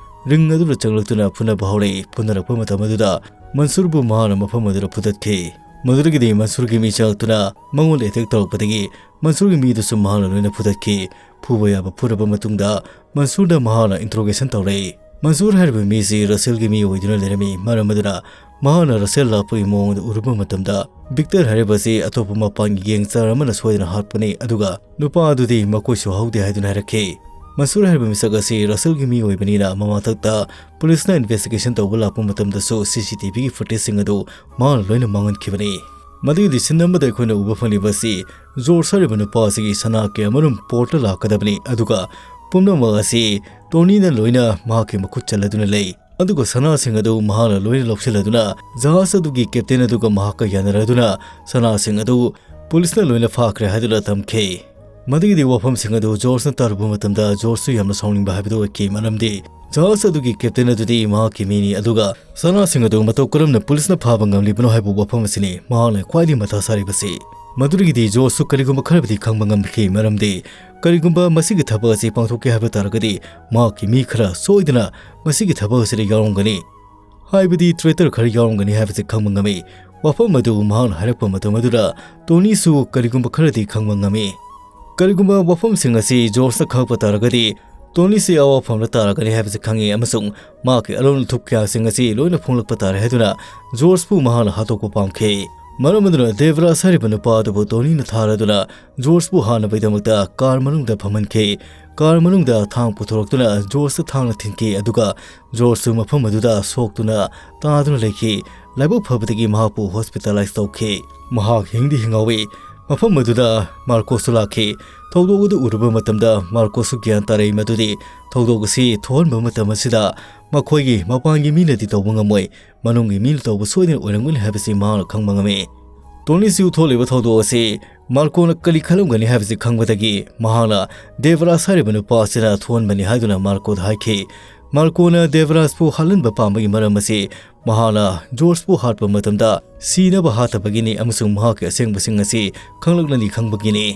ꯔꯤꯡ ꯑꯗꯨꯗ ꯆꯪꯂꯛꯇꯨꯅ ꯐꯨꯅꯕ ꯍꯧꯔꯛꯏ꯫ ꯐꯨꯅꯔꯛꯄ ꯃꯇꯝ ꯑꯗꯨꯗ ꯃꯟꯁꯨꯔꯕꯨ ꯃꯍꯥꯛꯅ ꯃꯐꯝ ꯑꯗꯨꯗ ꯐꯨꯗꯠꯈꯤ꯫ ꯃꯗꯨꯗꯒꯤꯗꯤ ꯃꯟꯁꯨꯔꯒꯤ ꯃꯤ ꯆꯪꯂꯛꯇꯨꯅ ꯃꯉꯣꯟꯗ ꯑꯦꯇꯦꯛ ꯇꯧꯔꯛꯄꯗꯒꯤ ꯃꯟꯁꯨꯔꯒꯤ ꯃꯤꯗꯨꯁꯨ ꯃꯍꯥꯛꯅ ꯂꯣꯏꯅ ꯐꯨꯗꯠꯈꯤ꯫ ꯐꯨꯕ ꯌꯥꯕ ꯐꯨꯔꯕ ꯃꯇꯨꯡꯗ ꯃꯟꯁꯨꯔꯗ ꯃꯍꯥꯛꯅ ꯏꯟꯇ꯭ꯔꯣꯒꯦꯁꯟ ꯇꯧꯔꯛꯏ꯫ ꯃꯟꯁꯨꯔ ꯍꯥꯏꯔꯤꯕ ꯃꯤꯁꯤ ꯔꯁꯦꯜꯒꯤ ꯃꯤ ꯑꯣꯏꯗꯨꯅ ꯂꯩꯔꯝꯃꯤ꯫ ꯃꯔꯝ ꯑꯗꯨꯅ ꯃꯍꯥꯛꯅ ꯔꯁꯦꯜ ꯂꯥꯛꯄꯒꯤ ꯃꯑꯣꯡ ꯑꯗꯨ ꯎꯔꯨꯕ ꯃꯇꯝꯗ ꯚꯤꯛꯇꯔ ꯍꯥꯏꯔꯤꯕ ꯑꯁꯤ ꯑꯇꯣꯞꯄ ꯃꯄꯥꯟꯒꯤ ꯒꯦꯡꯁꯇꯔ ꯑꯃꯅ ꯁꯣꯏꯗꯅ ꯍꯥꯠꯄꯅꯤ, ꯑꯗꯨꯒ ꯅꯨꯄꯥ ꯑꯗꯨꯗꯤ ꯃꯈꯣꯏꯁꯨ ꯍꯧꯗꯦ ꯍꯥꯏꯗꯨꯅ ꯍꯥꯏꯔꯛꯈꯤ꯫ ꯃꯟꯁꯨꯔ ꯍꯥꯏꯔꯤꯕ ꯃꯤꯁꯛ ꯑꯁꯤ ꯔꯁꯦꯜꯒꯤ ꯃꯤ ꯑꯣꯏꯕꯅꯤꯅ ꯃꯃꯥꯡꯊꯛꯇ ꯄꯨꯂꯤꯁꯅ ꯏꯟꯚꯦꯁꯇꯤꯒꯦꯁꯟ ꯇꯧꯕ ꯂꯥꯛꯄ ꯃꯇꯝꯗꯁꯨ ꯁꯤ ꯁꯤ ꯇꯤ ꯚꯤꯒꯤ ꯐꯨꯇꯦꯖꯁꯤꯡ ꯑꯗꯨ ꯃꯥꯅ ꯂꯣꯏꯅ ꯃꯥꯡꯍꯟꯈꯤꯕꯅꯤ꯫ ꯃꯗꯨꯒꯤꯗꯤ ꯁꯤꯟ ꯑꯃꯗ ꯑꯩꯈꯣꯏꯅ ꯎꯕ ꯐꯪꯂꯤꯕ ꯑꯁꯤ ꯖꯣꯔꯖ ꯍꯥꯏꯔꯤꯕ ꯅꯨꯄꯥ ꯑꯁꯤꯒꯤ ꯁꯅꯥ ꯀꯌꯥꯃꯔꯨꯝ ꯄꯣꯔꯠꯇ ꯂꯥꯛꯀꯗꯕꯅꯤ, ꯑꯗꯨꯒ ꯄꯨꯝꯅꯃꯛ ꯑꯁꯤ ꯇꯣꯅꯤꯅ ꯂꯣꯏꯅ ꯃꯍꯥꯛꯀꯤ ꯃꯈꯨꯠ ꯆꯜꯂꯗꯨꯅ ꯂꯩ꯫ ꯑꯗꯨꯒ ꯁꯅꯥꯁꯤꯡ ꯑꯗꯨ ꯃꯍꯥꯛꯅ ꯂꯣꯏꯅ ꯂꯧꯁꯤꯜꯂꯗꯨꯅ ꯖꯍꯥꯖ ꯑꯗꯨꯒꯤ ꯀꯦꯞꯇꯦꯟ ꯑꯗꯨꯒ ꯃꯍꯥꯛꯀ ꯌꯥꯅꯔꯗꯨꯅ ꯁꯅꯥꯁꯤꯡ ꯑꯗꯨ ꯄꯨꯂꯤꯁꯅ ꯂꯣꯏꯅ ꯐꯥꯈ꯭ꯔꯦ ꯍꯥꯏꯗꯨꯅ ꯇꯝꯈꯤ꯫ ꯃꯗꯨꯒꯤꯗꯤ ꯋꯥꯐꯝꯁꯤꯡ ꯑꯗꯨ ꯖꯣꯔꯖꯅ ꯇꯥꯔꯨꯕ ꯃꯇꯝꯗ ꯖꯣꯔꯖꯁꯨ ꯌꯥꯝꯅ ꯁꯥꯎꯅꯤꯡꯕ ꯍꯥꯏꯕꯗꯨ ꯑꯣꯏꯈꯤ, ꯃꯔꯝꯗꯤ ꯖꯍꯥꯖ ꯑꯗꯨꯒꯤ ꯀꯦꯞꯇꯦꯟ ꯑꯗꯨꯗꯤ ꯃꯍꯥꯛꯀꯤ ꯃꯤꯅꯤ, ꯑꯗꯨꯒ ꯁꯅꯥꯁꯤꯡ ꯑꯗꯨ ꯃꯇꯧ ꯀꯔꯝꯅ ꯄꯨꯂꯤꯁꯅ ꯐꯥꯕ ꯉꯝꯂꯤꯕꯅꯣ ꯍꯥꯏꯕ ꯋꯥꯐꯝ ꯑꯁꯤꯅꯤ ꯃꯍꯥꯛꯅ ꯈ꯭ꯋꯥꯏꯗꯒꯤ ꯃꯊꯥ ꯁꯥꯔꯤꯕꯁꯤ꯫ ꯃꯗꯨꯗꯒꯤꯗꯤ ꯖꯣꯔꯖꯁꯨ ꯀꯔꯤꯒꯨꯝꯕ ꯈꯔꯕꯨꯗꯤ ꯈꯪꯕ ꯉꯝꯈꯤ, ꯃꯔꯝꯗꯤ ꯀꯔꯤꯒꯨꯝꯕ ꯃꯁꯤꯒꯤ ꯊꯕꯛ ꯑꯁꯤ ꯄꯥꯡꯊꯣꯛꯀꯦ ꯍꯥꯏꯕ ꯇꯥꯔꯒꯗꯤ ꯃꯍꯥꯛꯀꯤ ꯃꯤ ꯈꯔ ꯁꯣꯏꯗꯅ ꯃꯁꯤꯒꯤ ꯊꯕꯛ ꯑꯁꯤꯗ ꯌꯥꯎꯔꯝꯒꯅꯤ꯫ ꯍꯥꯏꯕꯗꯤ ꯇ꯭ꯔꯦꯇꯔ ꯈꯔ ꯌꯥꯎꯔꯝꯒꯅꯤ ꯍꯥꯏꯕꯁꯤ ꯈꯪꯕ ꯉꯝꯃꯤ꯫ ꯋꯥꯐꯝ ꯑꯗꯨ ꯃꯍꯥꯛꯅ ꯍꯥꯏꯔꯛꯄ ꯃꯇꯝ ꯑꯗꯨꯗ ꯇꯣꯅꯤꯁꯨ ꯀꯔꯤꯒꯨꯝꯕ ꯈꯔꯗꯤ ꯈꯪꯕ ꯉꯝꯃꯤ꯫ ꯀꯔꯤꯒꯨꯝꯕ ꯋꯥꯐꯝꯁꯤꯡ ꯑꯁꯤ ꯖꯣꯔꯖꯅ ꯈꯪꯂꯛꯄ ꯇꯥꯔꯒꯗꯤ ꯇꯣꯅꯤꯁꯤ ꯑꯋꯥ ꯐꯪꯂ ꯇꯥꯔꯒꯅꯤ ꯍꯥꯏꯕꯁꯤ ꯈꯪꯉꯤ, ꯑꯃꯁꯨꯡ ꯃꯍꯥꯛꯀꯤ ꯑꯔꯣꯟ ꯑꯊꯨꯞ ꯀꯌꯥꯁꯤꯡ ꯑꯁꯤ ꯂꯣꯏꯅ ꯐꯣꯡꯂꯛꯄ ꯇꯥꯔꯦ ꯍꯥꯏꯗꯨꯅ ꯖꯣꯔꯖꯄꯨ ꯃꯍꯥꯛꯅ ꯍꯥꯠꯇꯣꯛꯄ ꯄꯥꯝꯈꯤ꯫ ꯃꯔꯝ ꯑꯗꯨꯅ ꯗꯦꯕꯔꯥꯖ ꯍꯥꯏꯔꯤꯕ ꯅꯨꯄꯥ ꯑꯗꯨꯕꯨ ꯇꯣꯅꯤꯅ ꯊꯥꯔꯗꯨꯅ ꯖꯣꯔꯖꯄꯨ ꯍꯥꯠꯅꯕꯒꯤꯗꯃꯛꯇ ꯀꯥꯔ ꯃꯅꯨꯡꯗ ꯐꯝꯍꯟꯈꯤ꯫ ꯀꯥꯔ ꯃꯅꯨꯡꯗ ꯊꯥꯡ ꯄꯨꯊꯣꯔꯛꯇꯨꯅ ꯖꯣꯔꯖꯇ ꯊꯥꯡꯅ ꯊꯤꯟꯈꯤ, ꯑꯗꯨꯒ ꯖꯣꯔꯖꯁꯨ ꯃꯐꯝ ꯑꯗꯨꯗ ꯁꯣꯛꯇꯨꯅ ꯇꯥꯗꯨꯅ ꯂꯩꯈꯤ꯫ ꯂꯥꯏꯕꯛ ꯐꯕꯗꯒꯤ ꯃꯍꯥꯛꯄꯨ ꯍꯣꯁꯄꯤꯇꯥꯂꯥꯏꯁ ꯇꯧꯈꯤ꯫ ꯃꯍꯥꯛ ꯍꯤꯡꯗꯤ ꯍꯤꯡꯍꯧꯏ꯫ ꯃꯐꯝ ꯑꯗꯨꯗ ꯃꯥꯔꯀꯣꯁꯁꯨ ꯂꯥꯛꯈꯤ꯫ ꯊꯧꯗꯣꯛ ꯑꯗꯨ ꯎꯔꯨꯕ ꯃꯇꯝꯗ ꯃꯥꯔꯀꯣꯁꯁꯨ ꯒ꯭ꯌꯥꯟ ꯇꯥꯔꯛꯏ ꯃꯗꯨꯗꯤ ꯊꯧꯗꯣꯛ ꯑꯁꯤ ꯊꯣꯛꯍꯟꯕ ꯃꯇꯝ ꯑꯁꯤꯗ ꯃꯈꯣꯏꯒꯤ ꯃꯄꯥꯟꯒꯤ ꯃꯤꯅꯗꯤ ꯇꯧꯕ ꯉꯝꯃꯣꯏ, ꯃꯅꯨꯡꯒꯤ ꯃꯤꯅ ꯇꯧꯕ ꯁꯣꯏꯗꯅ ꯑꯣꯏꯔꯝꯒꯅꯤ ꯍꯥꯏꯕꯁꯤ ꯃꯍꯥꯛꯅ ꯈꯪꯕ ꯉꯝꯃꯤ꯫ ꯇꯣꯅꯤꯁꯤꯎ ꯊꯣꯛꯂꯤꯕ ꯊꯧꯗꯣꯛ ꯑꯁꯤ ꯃꯥꯔꯀꯣꯅ ꯀꯔꯤ ꯈꯜꯂꯝꯒꯅꯤ ꯍꯥꯏꯕꯁꯤ ꯈꯪꯕꯗꯒꯤ ꯃꯍꯥꯛꯅ ꯗꯦꯕꯔꯥꯖ ꯍꯥꯏꯔꯤꯕ ꯅꯨꯄꯥ ꯑꯁꯤꯅ ꯊꯣꯛꯍꯟꯕꯅꯤ ꯍꯥꯏꯗꯨꯅ ꯃꯥꯔꯀꯣꯗ ꯍꯥꯏꯈꯤ꯫ ꯃꯥꯔꯀꯣꯅ ꯗꯦꯕꯔꯥꯖꯄꯨ ꯍꯥꯠꯍꯟꯕ ꯄꯥꯝꯕꯒꯤ ꯃꯔꯝ ꯑꯁꯤ ꯃꯍꯥꯛꯅ ꯖꯣꯔꯖꯄꯨ ꯍꯥꯠꯄ ꯃꯇꯝꯗ ꯁꯤꯅꯕ ꯍꯥꯠꯇꯕꯒꯤꯅꯤ ꯑꯃꯁꯨꯡ ꯃꯍꯥꯛꯀꯤ ꯑꯁꯦꯡꯕꯁꯤꯡ ꯑꯁꯤ ꯈꯪꯂꯛꯂꯅꯤ ꯈꯪꯕꯒꯤꯅꯤ꯫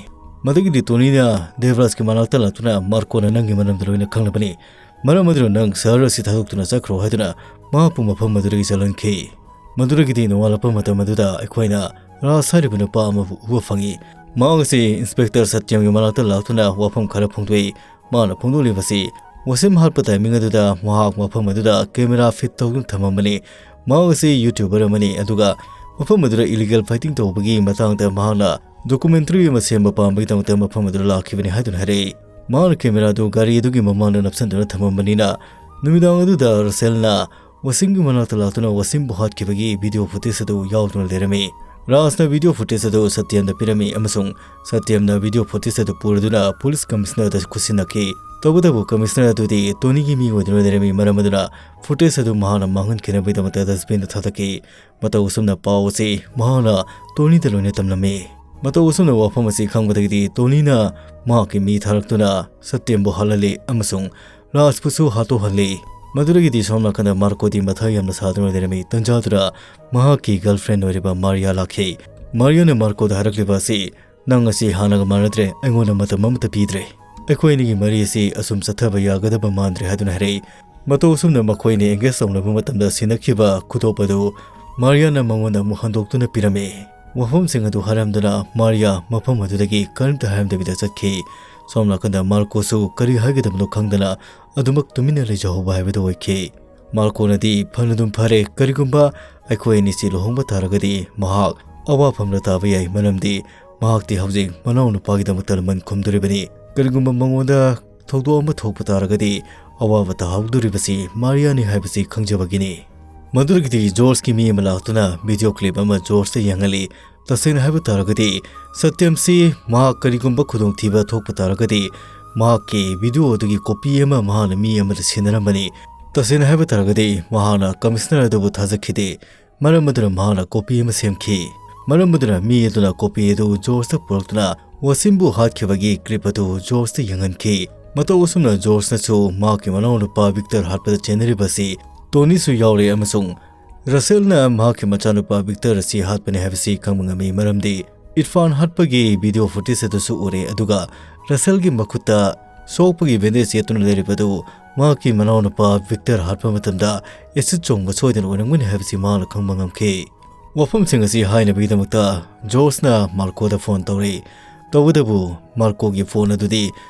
ꯃꯗꯨꯒꯤꯗꯤ ꯇꯣꯅꯤꯅ ꯗꯦꯕꯔꯥꯖꯀꯤ ꯃꯅꯥꯛꯇ ꯂꯥꯛꯇꯨꯅ ꯃꯥꯔꯀꯣꯅ ꯅꯪꯒꯤ ꯃꯔꯝꯗ ꯂꯣꯏꯅ ꯈꯪꯂꯕꯅꯤ꯫ ꯃꯔꯝ ꯑꯗꯨꯅ ꯅꯪ ꯁꯍꯔ ꯑꯁꯤ ꯊꯥꯗꯣꯛꯇꯨꯅ ꯆꯠꯈ꯭ꯔꯣ ꯍꯥꯏꯗꯨꯅ ꯃꯍꯥꯛꯄꯨ ꯃꯐꯝ ꯑꯗꯨꯗꯒꯤ ꯆꯠꯍꯟꯈꯤ꯫ ꯃꯗꯨꯗꯒꯤꯗꯤ ꯅꯣꯡꯉꯥꯜꯂꯛꯄ ꯃꯇꯝ ꯑꯗꯨꯗ ꯑꯩꯈꯣꯏꯅ ꯔꯥꯖ ꯍꯥꯏꯔꯤꯕ ꯅꯨꯄꯥ ꯑꯃꯕꯨ ꯎꯕ ꯐꯪꯏ꯫ ꯃꯍꯥꯛ ꯑꯁꯤ ꯏꯟꯁꯄꯦꯛꯇꯔ ꯁꯇ꯭ꯌꯝꯒꯤ ꯃꯅꯥꯛꯇ ꯂꯥꯛꯇꯨꯅ ꯋꯥꯐꯝ ꯈꯔ ꯐꯣꯡꯗꯣꯛꯏ꯫ ꯃꯥꯅ ꯐꯣꯡꯗꯣꯛꯂꯤꯕꯁꯤ ꯋꯥꯁꯤꯝ ꯍꯥꯠꯄ ꯇꯥꯏꯃꯤꯡ ꯑꯗꯨꯗ ꯃꯍꯥꯛ ꯃꯐꯝ ꯑꯗꯨꯗ ꯀꯦꯃꯦꯔꯥ ꯐꯤꯠ ꯇꯧꯗꯨꯅ ꯊꯝꯃꯝꯕꯅꯤ꯫ ꯃꯍꯥꯛ ꯑꯁꯤ ꯌꯨꯇ꯭ꯌꯨꯕꯔ ꯑꯃꯅꯤ, ꯑꯗꯨꯒ ꯃꯐꯝ ꯑꯗꯨꯗ ꯏꯂꯤꯒꯦꯜ ꯐꯥꯏꯇꯤꯡ ꯇꯧꯕꯒꯤ ꯃꯇꯥꯡꯗ ꯃꯍꯥꯛꯅ ꯗꯣꯀꯨꯃꯦꯟꯇꯔꯤ ꯑꯃ ꯁꯦꯝꯕ ꯄꯥꯝꯕꯒꯤꯗꯃꯛꯇ ꯃꯐꯝ ꯑꯗꯨꯗ ꯂꯥꯛꯈꯤꯕꯅꯤ ꯍꯥꯏꯗꯨꯅ ꯍꯥꯏꯔꯛꯏ꯫ ꯃꯍꯥꯛꯅ camera ꯑꯗꯨ ꯒꯥꯔꯤ ꯑꯗꯨꯒꯤ ꯃꯃꯥꯡꯗ ꯅꯞꯁꯤꯟꯗꯨꯅ ꯊꯝꯃꯝꯕꯅꯤꯅ, ꯅꯨꯃꯤꯗꯥꯡ ꯑꯗꯨꯗ ꯔꯁꯦꯜꯅ ꯋꯥꯁꯤꯝꯒꯤ ꯃꯅꯥꯛꯇ ꯂꯥꯛꯇꯨꯅ ꯋꯥꯁꯤꯝꯕꯨ ꯍꯥꯠꯈꯤꯕꯒꯤ video footage ꯑꯗꯨ ꯌꯥꯎꯗꯨꯅ ꯂꯩꯔꯝꯃꯤ꯫ ꯔꯥꯖꯅ video footage ꯑꯗꯨ ꯁꯇ꯭ꯌꯝꯗ ꯄꯤꯔꯝꯃꯤ ꯑꯃꯁꯨꯡ ꯁꯇ꯭ꯌꯝꯅ video footage ꯑꯗꯨ ꯄꯨꯔꯗꯨꯅ police commissionerꯗ ꯈꯨꯠꯁꯤꯟꯅꯈꯤ꯫ ꯇꯧꯕꯇꯕꯨ commissioner ꯑꯗꯨꯗꯤ ꯇꯣꯅꯤꯒꯤ ꯃꯤ ꯑꯣꯏꯗꯨꯅ ꯂꯩꯔꯝꯃꯤ, ꯃꯔꯝ ꯑꯗꯨꯅ footage ꯑꯗꯨ ꯃꯍꯥꯛꯅ ꯃꯥꯡꯍꯟꯈꯤꯅꯕꯒꯤꯗꯃꯛꯇ dustbinꯗ ꯊꯥꯗꯈꯤ꯫ ꯃꯇꯧ ꯑꯁꯨꯝꯅ ꯄꯥꯎ ꯑꯁꯤ ꯃꯍꯥꯛꯅ ꯇꯣꯅꯤꯗ ꯂꯣꯏꯅ ꯇꯝꯂꯝꯃꯤ꯫ ꯃꯇꯧ ꯑꯁꯨꯝꯅ ꯋꯥꯐꯝ ꯑꯁꯤ ꯈꯪꯕꯗꯒꯤꯗꯤ ꯇꯣꯅꯤꯅ ꯃꯍꯥꯛꯀꯤ ꯃꯤ ꯊꯥꯔꯛꯇꯨꯅ ꯁꯇ꯭ꯌꯝꯕꯨ ꯍꯥꯠꯍꯜꯂꯤ ꯑꯃꯁꯨꯡ ꯔꯥꯖꯄꯨꯁꯨ ꯍꯥꯠꯇꯣꯛꯍꯜꯂꯤ꯫ ꯃꯗꯨꯗꯒꯤꯗꯤ ꯁꯣꯝ ꯅꯥꯀꯟꯗ ꯃꯥꯔꯀꯣꯗꯤ ꯃꯊꯥ ꯌꯥꯝꯅ ꯁꯥꯗꯨꯅ ꯂꯩꯔꯝꯃꯤ꯫ ꯇꯟꯖꯥꯗꯨꯗ ꯃꯍꯥꯛꯀꯤ girlfriend ꯑꯣꯏꯔꯤꯕ ꯃꯥꯔꯤꯌꯥ ꯂꯥꯛꯈꯤ꯫ ꯃꯥꯔꯤꯌꯥꯅ ꯃꯥꯔꯀꯣꯗ ꯍꯥꯏꯔꯛꯂꯤꯕ ꯑꯁꯤ, "ꯅꯪ ꯑꯁꯤ ꯍꯥꯟꯅꯒ ꯃꯥꯟꯅꯗ꯭ꯔꯦ, ꯑꯩꯉꯣꯟꯗ ꯃꯇꯝ ꯑꯃꯠꯇ ꯄꯤꯗ꯭ꯔꯦ꯫ ꯑꯩꯈꯣꯏ ꯑꯅꯤꯒꯤ ꯃꯔꯤ ꯑꯁꯤ ꯑꯁꯨꯝ ꯆꯠꯊꯕ ꯌꯥꯒꯗꯕ ꯃꯥꯟꯗ꯭ꯔꯦ" ꯍꯥꯏꯗꯨꯅ ꯍꯥꯏꯔꯛꯏ꯫ ꯃꯇꯧ ꯑꯁꯨꯝꯅ ꯃꯈꯣꯏ ꯑꯅꯤ engage ꯇꯧꯅꯕ ꯃꯇꯝꯗ ꯁꯤꯟꯅꯈꯤꯕ ꯈꯨꯗꯣꯞ ꯑꯗꯨ ꯃꯥꯔꯤꯌꯥꯅ ꯃꯉꯣꯟꯗ ꯑꯃꯨꯛ ꯍꯟꯗꯣꯛꯇꯨꯅ ꯄꯤꯔꯝꯃꯤ꯫ ꯋꯥꯐꯝꯁꯤꯡ ꯑꯗꯨ ꯍꯥꯏꯔꯝꯗꯨꯅ ꯃꯥꯔꯤꯌꯥ ꯃꯐꯝ ꯑꯗꯨꯗꯒꯤ ꯀꯔꯤꯝꯇ ꯍꯥꯏꯔꯝꯗꯕꯤꯗ ꯆꯠꯈꯤ꯫ ꯁꯣꯝ ꯅꯥꯀꯟꯗ ꯃꯥꯔꯀꯣꯁꯨ ꯀꯔꯤ ꯍꯥꯏꯒꯗꯕꯅꯣ ꯈꯪꯗꯅ ꯑꯗꯨꯃꯛ ꯇꯨꯃꯤꯟꯅ ꯂꯩꯖꯍꯧꯕ ꯍꯥꯏꯕꯗꯨ ꯑꯣꯏꯈꯤ꯫ ꯃꯥꯔꯀꯣꯅꯗꯤ, "ꯐꯅꯗꯨꯝ ꯐꯔꯦ, ꯀꯔꯤꯒꯨꯝꯕ ꯑꯩꯈꯣꯏ ꯑꯅꯤꯁꯤ ꯂꯨꯍꯣꯡꯕ ꯇꯥꯔꯒꯗꯤ ꯃꯍꯥꯛ ꯑꯋꯥꯐꯝꯗ ꯇꯥꯕ ꯌꯥꯏ, ꯃꯔꯝꯗꯤ ꯃꯍꯥꯛꯇꯤ ꯍꯧꯖꯤꯛ ꯃꯅꯥꯎꯅꯨꯄꯥꯒꯤꯗꯃꯛꯇ ꯂꯃꯟ ꯈꯨꯝꯗꯣꯔꯤꯕꯅꯤ꯫ ꯀꯔꯤꯒꯨꯝꯕ ꯃꯉꯣꯟꯗ ꯊꯧꯗꯣꯛ ꯑꯃ ꯊꯣꯛꯄ ꯇꯥꯔꯒꯗꯤ ꯑꯋꯥꯕ ꯇꯥꯍꯧꯗꯣꯔꯤꯕꯁꯤ ꯃꯥꯔꯤꯌꯥꯅꯤ ꯍꯥꯏꯕꯁꯤ ꯈꯪꯖꯕꯒꯤꯅꯤ"꯫ ꯃꯗꯨꯗꯒꯤꯗꯤ ꯖꯣꯔꯖꯀꯤ ꯃꯤ ꯑꯃ ꯂꯥꯛꯇꯨꯅ video clip ꯑꯃ ꯖꯣꯔꯖꯇ ꯌꯦꯡꯍꯜꯂꯤ꯫ ꯇꯁꯦꯡꯅ ꯍꯥꯏꯕ ꯇꯥꯔꯒꯗꯤ, ꯁꯇ꯭ꯌꯝꯁꯤ ꯃꯍꯥꯛ ꯀꯔꯤꯒꯨꯝꯕ ꯈꯨꯗꯣꯡꯊꯤꯕ ꯊꯣꯛꯄ ꯇꯥꯔꯒꯗꯤ, ꯃꯍꯥꯛꯀꯤ video ꯑꯗꯨꯒꯤ copy ꯑꯃ ꯃꯍꯥꯛꯅ ꯃꯤ ꯑꯃꯗ ꯁꯤꯟꯅꯔꯝꯕꯅꯤ꯫ ꯇꯁꯦꯡꯅ ꯍꯥꯏꯕ ꯇꯥꯔꯒꯗꯤ, ꯃꯍꯥꯛꯅ commissioner ꯑꯗꯨꯕꯨ ꯊꯥꯖꯈꯤꯗꯦ꯫ ꯃꯔꯝ ꯑꯗꯨꯅ ꯃꯍꯥꯛꯅ copy ꯑꯃ ꯁꯦꯝꯈꯤ꯫ ꯃꯔꯝ ꯑꯗꯨꯅ ꯃꯤ ꯑꯗꯨꯅ copy ꯑꯗꯨ ꯖꯣꯔꯖꯇ ꯄꯨꯔꯛꯇꯨꯅ ꯋꯥꯁꯤꯝꯕꯨ ꯍꯥꯠꯈꯤꯕꯒꯤ clip ꯑꯗꯨ ꯖꯣꯔꯖꯇ ꯌꯦꯡꯍꯟꯈꯤ꯫ ꯃꯇꯧ ꯑꯁꯨꯝꯅ ꯖꯣꯔꯖꯅꯁꯨ ꯃꯍꯥꯛꯀꯤ ꯃꯅꯥꯎꯅꯨꯄꯥ ꯚꯤꯛꯇꯔ ꯍꯥꯠꯄꯗ ꯆꯦꯟꯅꯔꯤꯕ ꯑꯁꯤ ꯇꯣꯅꯤꯁꯨ ꯌꯥꯎꯔꯦ ꯑꯃꯁꯨꯡ ꯔꯁꯦꯜꯅ ꯃꯍꯥꯛꯀꯤ ꯃꯆꯥꯅꯨꯄꯥ ꯚꯤꯛꯇꯔ ꯑꯁꯤ ꯍꯥꯠꯄꯅꯤ ꯍꯥꯏꯕꯁꯤ ꯈꯪꯕ ꯉꯝꯃꯤ, ꯃꯔꯝꯗꯤ ꯏꯔꯐꯥꯟ ꯍꯥꯠꯄꯒꯤ video footage ꯑꯗꯨꯁꯨ ꯎꯔꯦ, ꯑꯗꯨꯒ ꯔꯁꯦꯜꯒꯤ ꯃꯈꯨꯠꯇ ꯁꯣꯛꯄꯒꯤ bandage ꯌꯦꯠꯇꯨꯅ ꯂꯩꯔꯤꯕꯗꯨ ꯃꯍꯥꯛꯀꯤ ꯃꯅꯥꯎꯅꯨꯄꯥ ꯚꯤꯛꯇꯔ ꯍꯥꯠꯄ ꯃꯇꯝꯗ acid ꯆꯣꯡꯕ ꯁꯣꯏꯗꯅ ꯑꯣꯏꯔꯝꯒꯅꯤ ꯍꯥꯏꯕꯁꯤ ꯃꯍꯥꯛꯅ ꯈꯪꯕ ꯉꯝꯈꯤ꯫ ꯋꯥꯐꯝꯁꯤꯡ ꯑꯁꯤ ꯍꯥꯏꯅꯕꯒꯤꯗꯃꯛꯇ ꯖꯣꯔꯖꯅ ꯃꯥꯔꯀꯣꯗ phone ꯇꯧꯔꯤ꯫ ꯇꯧꯕꯇꯕꯨ ꯃꯥꯔꯀꯣꯒꯤ phone ꯑꯗꯨꯗꯤ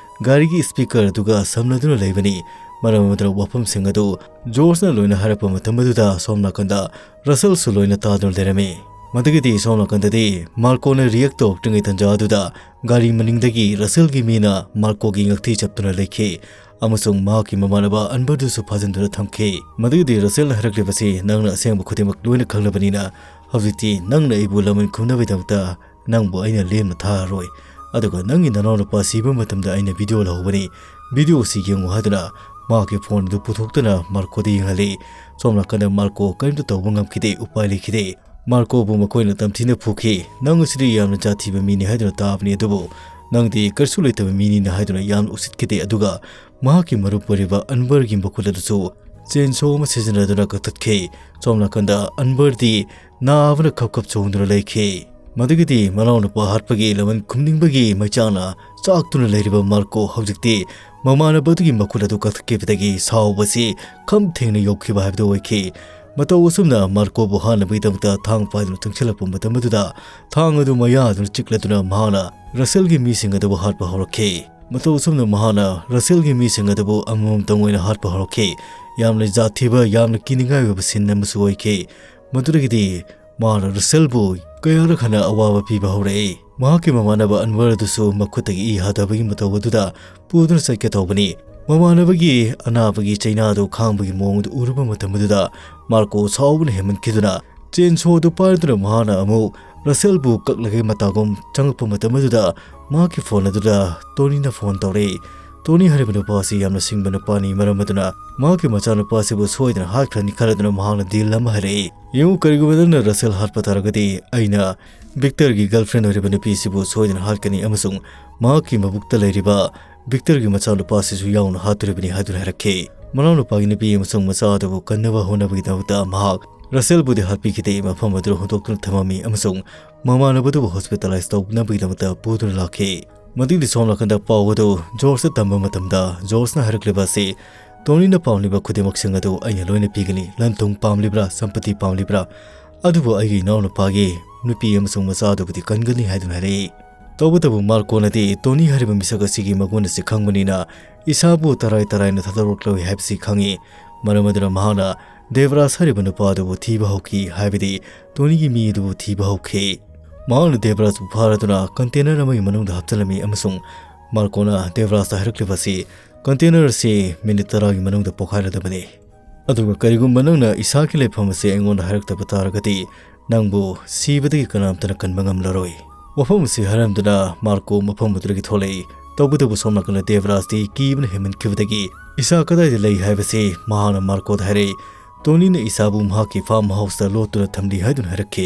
ꯒꯥꯔꯤꯒꯤ speaker ꯑꯗꯨꯒ ꯁꯝꯅꯗꯨꯅ ꯂꯩꯕꯅꯤ꯫ ꯃꯔꯝ ꯑꯗꯨꯅ ꯋꯥꯐꯝꯁꯤꯡ ꯑꯗꯨ ꯖꯣꯔꯖꯅ ꯂꯣꯏꯅ ꯍꯥꯏꯔꯛꯄ ꯃꯇꯝ ꯑꯗꯨꯗ ꯁꯣꯝ ꯅꯥꯀꯟꯗ ꯔꯁꯦꯜꯁꯨ ꯂꯣꯏꯅ ꯇꯥꯗꯨꯅ ꯂꯩꯔꯝꯃꯤ꯫ ꯃꯗꯨꯒꯤꯗꯤ ꯁꯣꯝ ꯅꯥꯀꯟꯗꯗꯤ ꯃꯥꯔꯀꯣꯅ react ꯇꯧꯔꯛꯇ꯭ꯔꯤꯉꯩ ꯇꯟꯖꯥ ꯑꯗꯨꯗ ꯒꯥꯔꯤ ꯃꯅꯤꯡꯗꯒꯤ ꯔꯁꯦꯜꯒꯤ ꯃꯤꯅ ꯃꯥꯔꯀꯣꯒꯤ ꯉꯛꯊꯤ ꯆꯞꯇꯨꯅ ꯂꯩꯈꯤ ꯑꯃꯁꯨꯡ ꯃꯍꯥꯛꯀꯤ ꯃꯃꯥꯟꯅꯕ ꯑꯟꯕꯔꯗꯨꯁꯨ ꯐꯥꯖꯤꯟꯗꯨꯅ ꯊꯝꯈꯤ꯫ ꯃꯗꯨꯒꯤꯗꯤ ꯔꯁꯦꯜꯅ ꯍꯥꯏꯔꯛꯂꯤꯕꯁꯤ, "ꯅꯪꯅ ꯑꯁꯦꯡꯕ ꯈꯨꯗꯤꯡꯃꯛ ꯂꯣꯏꯅ ꯈꯪꯂꯕꯅꯤꯅ ꯍꯧꯖꯤꯛꯇꯤ ꯅꯪꯅ ꯑꯩꯕꯨ ꯂꯃꯟ ꯈꯨꯝꯅꯕꯒꯤꯗꯃꯛꯇ ꯅꯪꯕꯨ ꯑꯩꯅ ꯂꯦꯝꯅ ꯊꯥꯔꯔꯣꯏ꯫ ꯑꯗꯨꯒ ꯅꯪꯒꯤ ꯅꯅꯥꯎꯅꯨꯄꯥ ꯁꯤꯕ ꯃꯇꯝꯗ ꯑꯩꯅ video ꯂꯧꯍꯧꯕꯅꯤ꯫ Video ꯑꯁꯤ ꯌꯦꯡꯉꯨ" ꯍꯥꯏꯗꯨꯅ ꯃꯍꯥꯛꯀꯤ phone ꯑꯗꯨ ꯄꯨꯊꯣꯛꯇꯨꯅ ꯃꯥꯔꯀꯣꯗ ꯌꯦꯡꯍꯜꯂꯤ꯫ ꯁꯣꯝ ꯅꯥꯀꯟꯗ ꯃꯥꯔꯀꯣ ꯀꯔꯤꯝꯇ ꯇꯧꯕ ꯉꯝꯈꯤꯗꯦ, ꯎꯄꯥꯏ ꯂꯩꯈꯤꯗꯦ꯫ ꯃꯥꯔꯀꯣꯕꯨ ꯃꯈꯣꯏꯅ ꯇꯝꯊꯤꯅ ꯐꯨꯈꯤ꯫ "ꯅꯪ ꯑꯁꯤꯗꯤ ꯌꯥꯝꯅ ꯖꯥꯠ ꯊꯤꯕ ꯃꯤꯅꯤ ꯍꯥꯏꯗꯨꯅ ꯇꯥꯕꯅꯤ, ꯑꯗꯨꯕꯨ ꯅꯪꯗꯤ ꯀꯔꯤꯁꯨ ꯂꯩꯇꯕ ꯃꯤꯅꯤꯅ" ꯍꯥꯏꯗꯨꯅ ꯌꯥꯝꯅ ꯎꯁꯤꯠꯈꯤꯗꯦ꯫ ꯑꯗꯨꯒ ꯃꯍꯥꯛꯀꯤ ꯃꯔꯨꯞ ꯑꯣꯏꯔꯤꯕ ꯑꯟꯕꯔꯒꯤ ꯃꯈꯨꯠ ꯑꯗꯨꯁꯨ chainsaw ꯑꯃ ꯁꯤꯖꯤꯟꯅꯗꯨꯅ ꯀꯛꯊꯠꯈꯤ꯫ ꯁꯣꯝ ꯅꯥꯀꯟꯗ ꯑꯟꯕꯔꯗꯤ ꯅꯥꯕꯅ ꯈꯞ ꯈꯞ ꯆꯣꯡꯗꯨꯅ ꯂꯩꯈꯤ꯫ ꯃꯗꯨꯒꯤꯗꯤ ꯃꯅꯥꯎꯅꯨꯄꯥ ꯍꯥꯠꯄꯒꯤ ꯂꯃꯟ ꯈꯨꯝꯅꯤꯡꯕꯒꯤ ꯃꯩꯆꯥꯛꯅ ꯆꯥꯛꯇꯨꯅ ꯂꯩꯔꯤꯕ ꯃꯥꯔꯀꯣ ꯍꯧꯖꯤꯛꯇꯤ ꯃꯃꯥꯟꯅꯕꯗꯨꯒꯤ ꯃꯈꯨꯠ ꯑꯗꯨ ꯀꯛꯊꯠꯈꯤꯕꯗꯒꯤ ꯁꯥꯎꯕꯁꯤ ꯈꯝ ꯊꯦꯡꯅ ꯌꯧꯈꯤꯕ ꯍꯥꯏꯕꯗꯨ ꯑꯣꯏꯈꯤ꯫ ꯃꯇꯧ ꯑꯁꯨꯝꯅ ꯃꯥꯔꯀꯣꯕꯨ ꯍꯥꯠꯅꯕꯒꯤꯗꯃꯛꯇ ꯊꯥꯡ ꯄꯥꯏꯗꯨꯅ ꯆꯪꯁꯤꯜꯂꯛꯄ ꯃꯇꯝ ꯑꯗꯨꯗ ꯊꯥꯡ ꯑꯗꯨ ꯃꯌꯥ ꯑꯗꯨꯅ ꯆꯤꯛꯂꯗꯨꯅ ꯃꯍꯥꯛꯅ ꯔꯁꯦꯜꯒꯤ ꯃꯤꯁꯤꯡ ꯑꯗꯨꯕꯨ ꯍꯥꯠꯄ ꯍꯧꯔꯛꯈꯤ꯫ ꯃꯇꯧ ꯑꯁꯨꯝꯅ ꯃꯍꯥꯛꯅ ꯔꯁꯦꯜꯒꯤ ꯃꯤꯁꯤꯡ ꯑꯗꯨꯕꯨ ꯑꯃꯃꯝꯇꯪ ꯑꯣꯏꯅ ꯍꯥꯠꯄ ꯍꯧꯔꯛꯈꯤ꯫ ꯌꯥꯝꯅ ꯖꯥꯠ ꯊꯤꯕ, ꯌꯥꯝꯅ ꯀꯤꯅꯤꯡꯉꯥꯏ ꯑꯣꯏꯕ scene ꯑꯃꯁꯨ ꯑꯣꯏꯈꯤ꯫ ꯃꯗꯨꯗꯒꯤꯗꯤ ꯃꯍꯥꯛꯅ ꯔꯁꯦꯜꯕꯨ ꯀꯌꯥꯔꯛ ꯍꯟꯅ ꯑꯋꯥꯕ ꯄꯤꯕ ꯍꯧꯔꯛꯏ꯫ ꯃꯍꯥꯛꯀꯤ ꯃꯃꯥꯟꯅꯕ ꯑꯟꯋꯔ ꯑꯗꯨꯁꯨ ꯃꯈꯨꯠꯇꯒꯤ ꯏ ꯍꯥꯊꯕꯒꯤ ꯃꯇꯧ ꯑꯗꯨꯗ ꯄꯨꯗꯨꯅ ꯆꯠꯀꯦ ꯇꯧꯕꯅꯤ꯫ ꯃꯃꯥꯟꯅꯕꯒꯤ ꯑꯅꯥꯕꯒꯤ ꯆꯩꯅꯥ ꯑꯗꯨ ꯈꯥꯡꯕꯒꯤ ꯃꯑꯣꯡ ꯑꯗꯨ ꯎꯔꯨꯕ ꯃꯇꯝ ꯑꯗꯨꯗ ꯃꯥꯔꯀꯣ ꯁꯥꯎꯕꯅ ꯍꯦꯟꯃꯟꯈꯤꯗꯨꯅ chainsaw ꯑꯗꯨ ꯄꯥꯏꯗꯨꯅ ꯃꯍꯥꯛꯅ ꯑꯃꯨꯛ ꯔꯁꯦꯜꯕꯨ ꯀꯛꯂꯒꯦ ꯃꯇꯥꯒꯨꯝ ꯆꯪꯂꯛꯄ ꯃꯇꯝ ꯑꯗꯨꯗ ꯃꯍꯥꯛꯀꯤ phone ꯑꯗꯨꯗ ꯇꯣꯅꯤꯅ phone ꯇꯧꯔꯛꯏ꯫ ꯇꯣꯅꯤ ꯍꯥꯏꯔꯤꯕ ꯅꯨꯄꯥ ꯑꯁꯤ ꯌꯥꯝꯅ ꯁꯤꯡꯕ ꯅꯨꯄꯥꯅꯤ, ꯃꯔꯝ ꯑꯗꯨꯅ ꯃꯍꯥꯛꯀꯤ ꯃꯆꯥꯅꯨꯄꯥ ꯑꯁꯤꯕꯨ ꯁꯣꯏꯗꯅ ꯍꯥꯠꯈ꯭ꯔꯅꯤ ꯈꯜꯂꯗꯨꯅ ꯃꯍꯥꯛꯅ deal ꯑꯃ ꯍꯥꯏꯔꯛꯏ꯫ "ꯌꯦꯡꯉꯨ, ꯀꯔꯤꯒꯨꯝꯕ ꯅꯪꯅ ꯔꯁꯦꯜ ꯍꯥꯠꯄ ꯇꯥꯔꯒꯗꯤ ꯑꯩꯅ ꯚꯤꯛꯇꯔꯒꯤ girlfriend ꯑꯣꯏꯔꯤꯕ ꯅꯨꯄꯤ ꯑꯁꯤꯕꯨ ꯁꯣꯏꯗꯅ ꯍꯥꯠꯀꯅꯤ ꯑꯃꯁꯨꯡ ꯃꯍꯥꯛꯀꯤ ꯃꯕꯨꯛꯇ ꯂꯩꯔꯤꯕ ꯚꯤꯛꯇꯔꯒꯤ ꯃꯆꯥꯅꯨꯄꯥ ꯑꯁꯤꯁꯨ ꯌꯥꯎꯅ ꯍꯥꯠꯇꯣꯔꯤꯕꯅꯤ" ꯍꯥꯏꯗꯨꯅ ꯍꯥꯏꯔꯛꯈꯤ꯫ ꯃꯅꯥꯎꯅꯨꯄꯥꯒꯤ ꯅꯨꯄꯤ ꯑꯃꯁꯨꯡ ꯃꯆꯥ ꯑꯗꯨꯕꯨ ꯀꯟꯅꯕ ꯍꯣꯠꯅꯕꯒꯤꯗꯃꯛꯇ ꯃꯍꯥꯛ ꯔꯁꯦꯜꯕꯨꯗꯤ ꯍꯥꯠꯄꯤꯈꯤꯗꯦ, ꯃꯐꯝ ꯑꯗꯨꯗ ꯍꯨꯟꯗꯣꯛꯇꯨꯅ ꯊꯝꯃꯝꯃꯤ ꯑꯃꯁꯨꯡ ꯃꯃꯥꯟꯅꯕꯗꯨꯕꯨ hospitalize ꯇꯧꯅꯕꯒꯤꯗꯃꯛꯇ ꯄꯨꯗꯨꯅ ꯂꯥꯛꯈꯤ꯫ ꯃꯗꯨꯒꯤ ꯁꯣꯝ ꯅꯥꯀꯟꯗ ꯄꯥꯎ ꯑꯗꯨ ꯖꯣꯔꯖꯇ ꯇꯝꯕ ꯃꯇꯝꯗ, ꯖꯣꯔꯖꯅ ꯍꯥꯏꯔꯛꯂꯤꯕ ꯑꯁꯤ ꯇꯣꯅꯤꯅ ꯄꯥꯝꯂꯤꯕ ꯈꯨꯗꯤꯡꯃꯛꯁꯤꯡ ꯑꯗꯨ ꯑꯩꯅ ꯂꯣꯏꯅ ꯄꯤꯒꯅꯤ꯫ ꯂꯟ ꯊꯨꯝ ꯄꯥꯝꯂꯤꯕ꯭ꯔꯥ, ꯁꯝꯄꯇꯤ ꯄꯥꯝꯂꯤꯕ꯭ꯔꯥ? ꯑꯗꯨꯕꯨ ꯑꯩꯒꯤ ꯏꯅꯥꯎꯅꯨꯄꯥꯒꯤ ꯅꯨꯄꯤ ꯑꯃꯁꯨꯡ ꯃꯆꯥ ꯑꯗꯨꯕꯨꯗꯤ ꯀꯟꯒꯅꯤ ꯍꯥꯏꯗꯨꯅ ꯍꯥꯏꯔꯛꯏ꯫ ꯇꯧꯕꯇꯕꯨ ꯃꯥꯔꯀꯣꯅꯗꯤ ꯇꯣꯅꯤ ꯍꯥꯏꯔꯤꯕ ꯃꯤꯁꯛ ꯑꯁꯤꯒꯤ ꯃꯒꯨꯟ ꯑꯁꯤ ꯈꯪꯕꯅꯤꯅ ꯏꯁꯥꯕꯨ ꯇꯔꯥꯏ ꯇꯔꯥꯏꯅ ꯊꯥꯗꯣꯔꯛꯂꯣꯏ ꯍꯥꯏꯕꯁꯤ ꯈꯪꯏ꯫ ꯃꯔꯝ ꯑꯗꯨꯅ ꯃꯍꯥꯛꯅ ꯗꯦꯕꯔꯥꯖ ꯍꯥꯏꯔꯤꯕ ꯅꯨꯄꯥ ꯑꯗꯨꯕꯨ ꯊꯤꯕ ꯍꯧꯈꯤ, ꯍꯥꯏꯕꯗꯤ ꯇꯣꯅꯤꯒꯤ ꯃꯤ ꯑꯗꯨꯕꯨ ꯊꯤꯕ ꯍꯧꯈꯤ꯫ ꯃꯍꯥꯛꯅ ꯗꯦꯕꯔꯥꯖꯄꯨ ꯐꯥꯔꯗꯨꯅ ꯀꯟꯇꯦꯅꯔ ꯑꯃꯒꯤ ꯃꯅꯨꯡꯗ ꯍꯥꯞꯆꯤꯜꯂꯝꯃꯤ ꯑꯃꯁꯨꯡ ꯃꯥꯔꯀꯣꯅ ꯗꯦꯕꯔꯥꯖꯇ ꯍꯥꯏꯔꯛꯂꯤꯕ ꯑꯁꯤ, ꯀꯟꯇꯦꯅꯔ ꯑꯁꯤ ꯃꯤꯅꯤꯠ ꯇꯔꯥꯒꯤ ꯃꯅꯨꯡꯗ ꯄꯣꯈꯥꯏꯔꯗꯕꯅꯤ꯫ ꯑꯗꯨꯒ ꯀꯔꯤꯒꯨꯝꯕ ꯅꯪꯅ ꯏꯁꯥꯒꯤ ꯂꯩꯐꯝ ꯑꯁꯤ ꯑꯩꯉꯣꯟꯗ ꯍꯥꯏꯔꯛꯇꯕ ꯇꯥꯔꯒꯗꯤ, ꯅꯪꯕꯨ ꯁꯤꯕꯗꯒꯤ ꯀꯅꯥꯝꯇꯅ ꯀꯟꯕ ꯉꯝꯂꯔꯣꯏ꯫ ꯋꯥꯐꯝ ꯑꯁꯤ ꯍꯥꯏꯔꯝꯗꯨꯅ ꯃꯥꯔꯀꯣ ꯃꯐꯝ ꯑꯗꯨꯗꯒꯤ ꯊꯣꯛꯂꯛꯏ꯫ ꯇꯧꯕꯇꯕꯨ ꯁꯣꯝ ꯅꯥꯀꯟꯗ ꯗꯦꯕꯔꯥꯖꯇꯤ ꯀꯤꯕꯅ ꯍꯦꯟꯃꯟꯈꯤꯕꯗꯒꯤ ꯏꯁꯥ ꯀꯗꯥꯏꯗ ꯂꯩ ꯍꯥꯏꯕꯁꯤ ꯃꯍꯥꯛꯅ ꯃꯥꯔꯀꯣꯗ ꯍꯥꯏꯔꯛꯏ꯫ ꯇꯣꯅꯤꯅ ꯏꯁꯥꯕꯨ ꯃꯍꯥꯛꯀꯤ ꯐꯥꯔꯝ ꯍꯥꯎꯁꯇ ꯂꯣꯠꯇꯨꯅ ꯊꯝꯂꯤ ꯍꯥꯏꯗꯨꯅ ꯍꯥꯏꯔꯛꯈꯤ꯫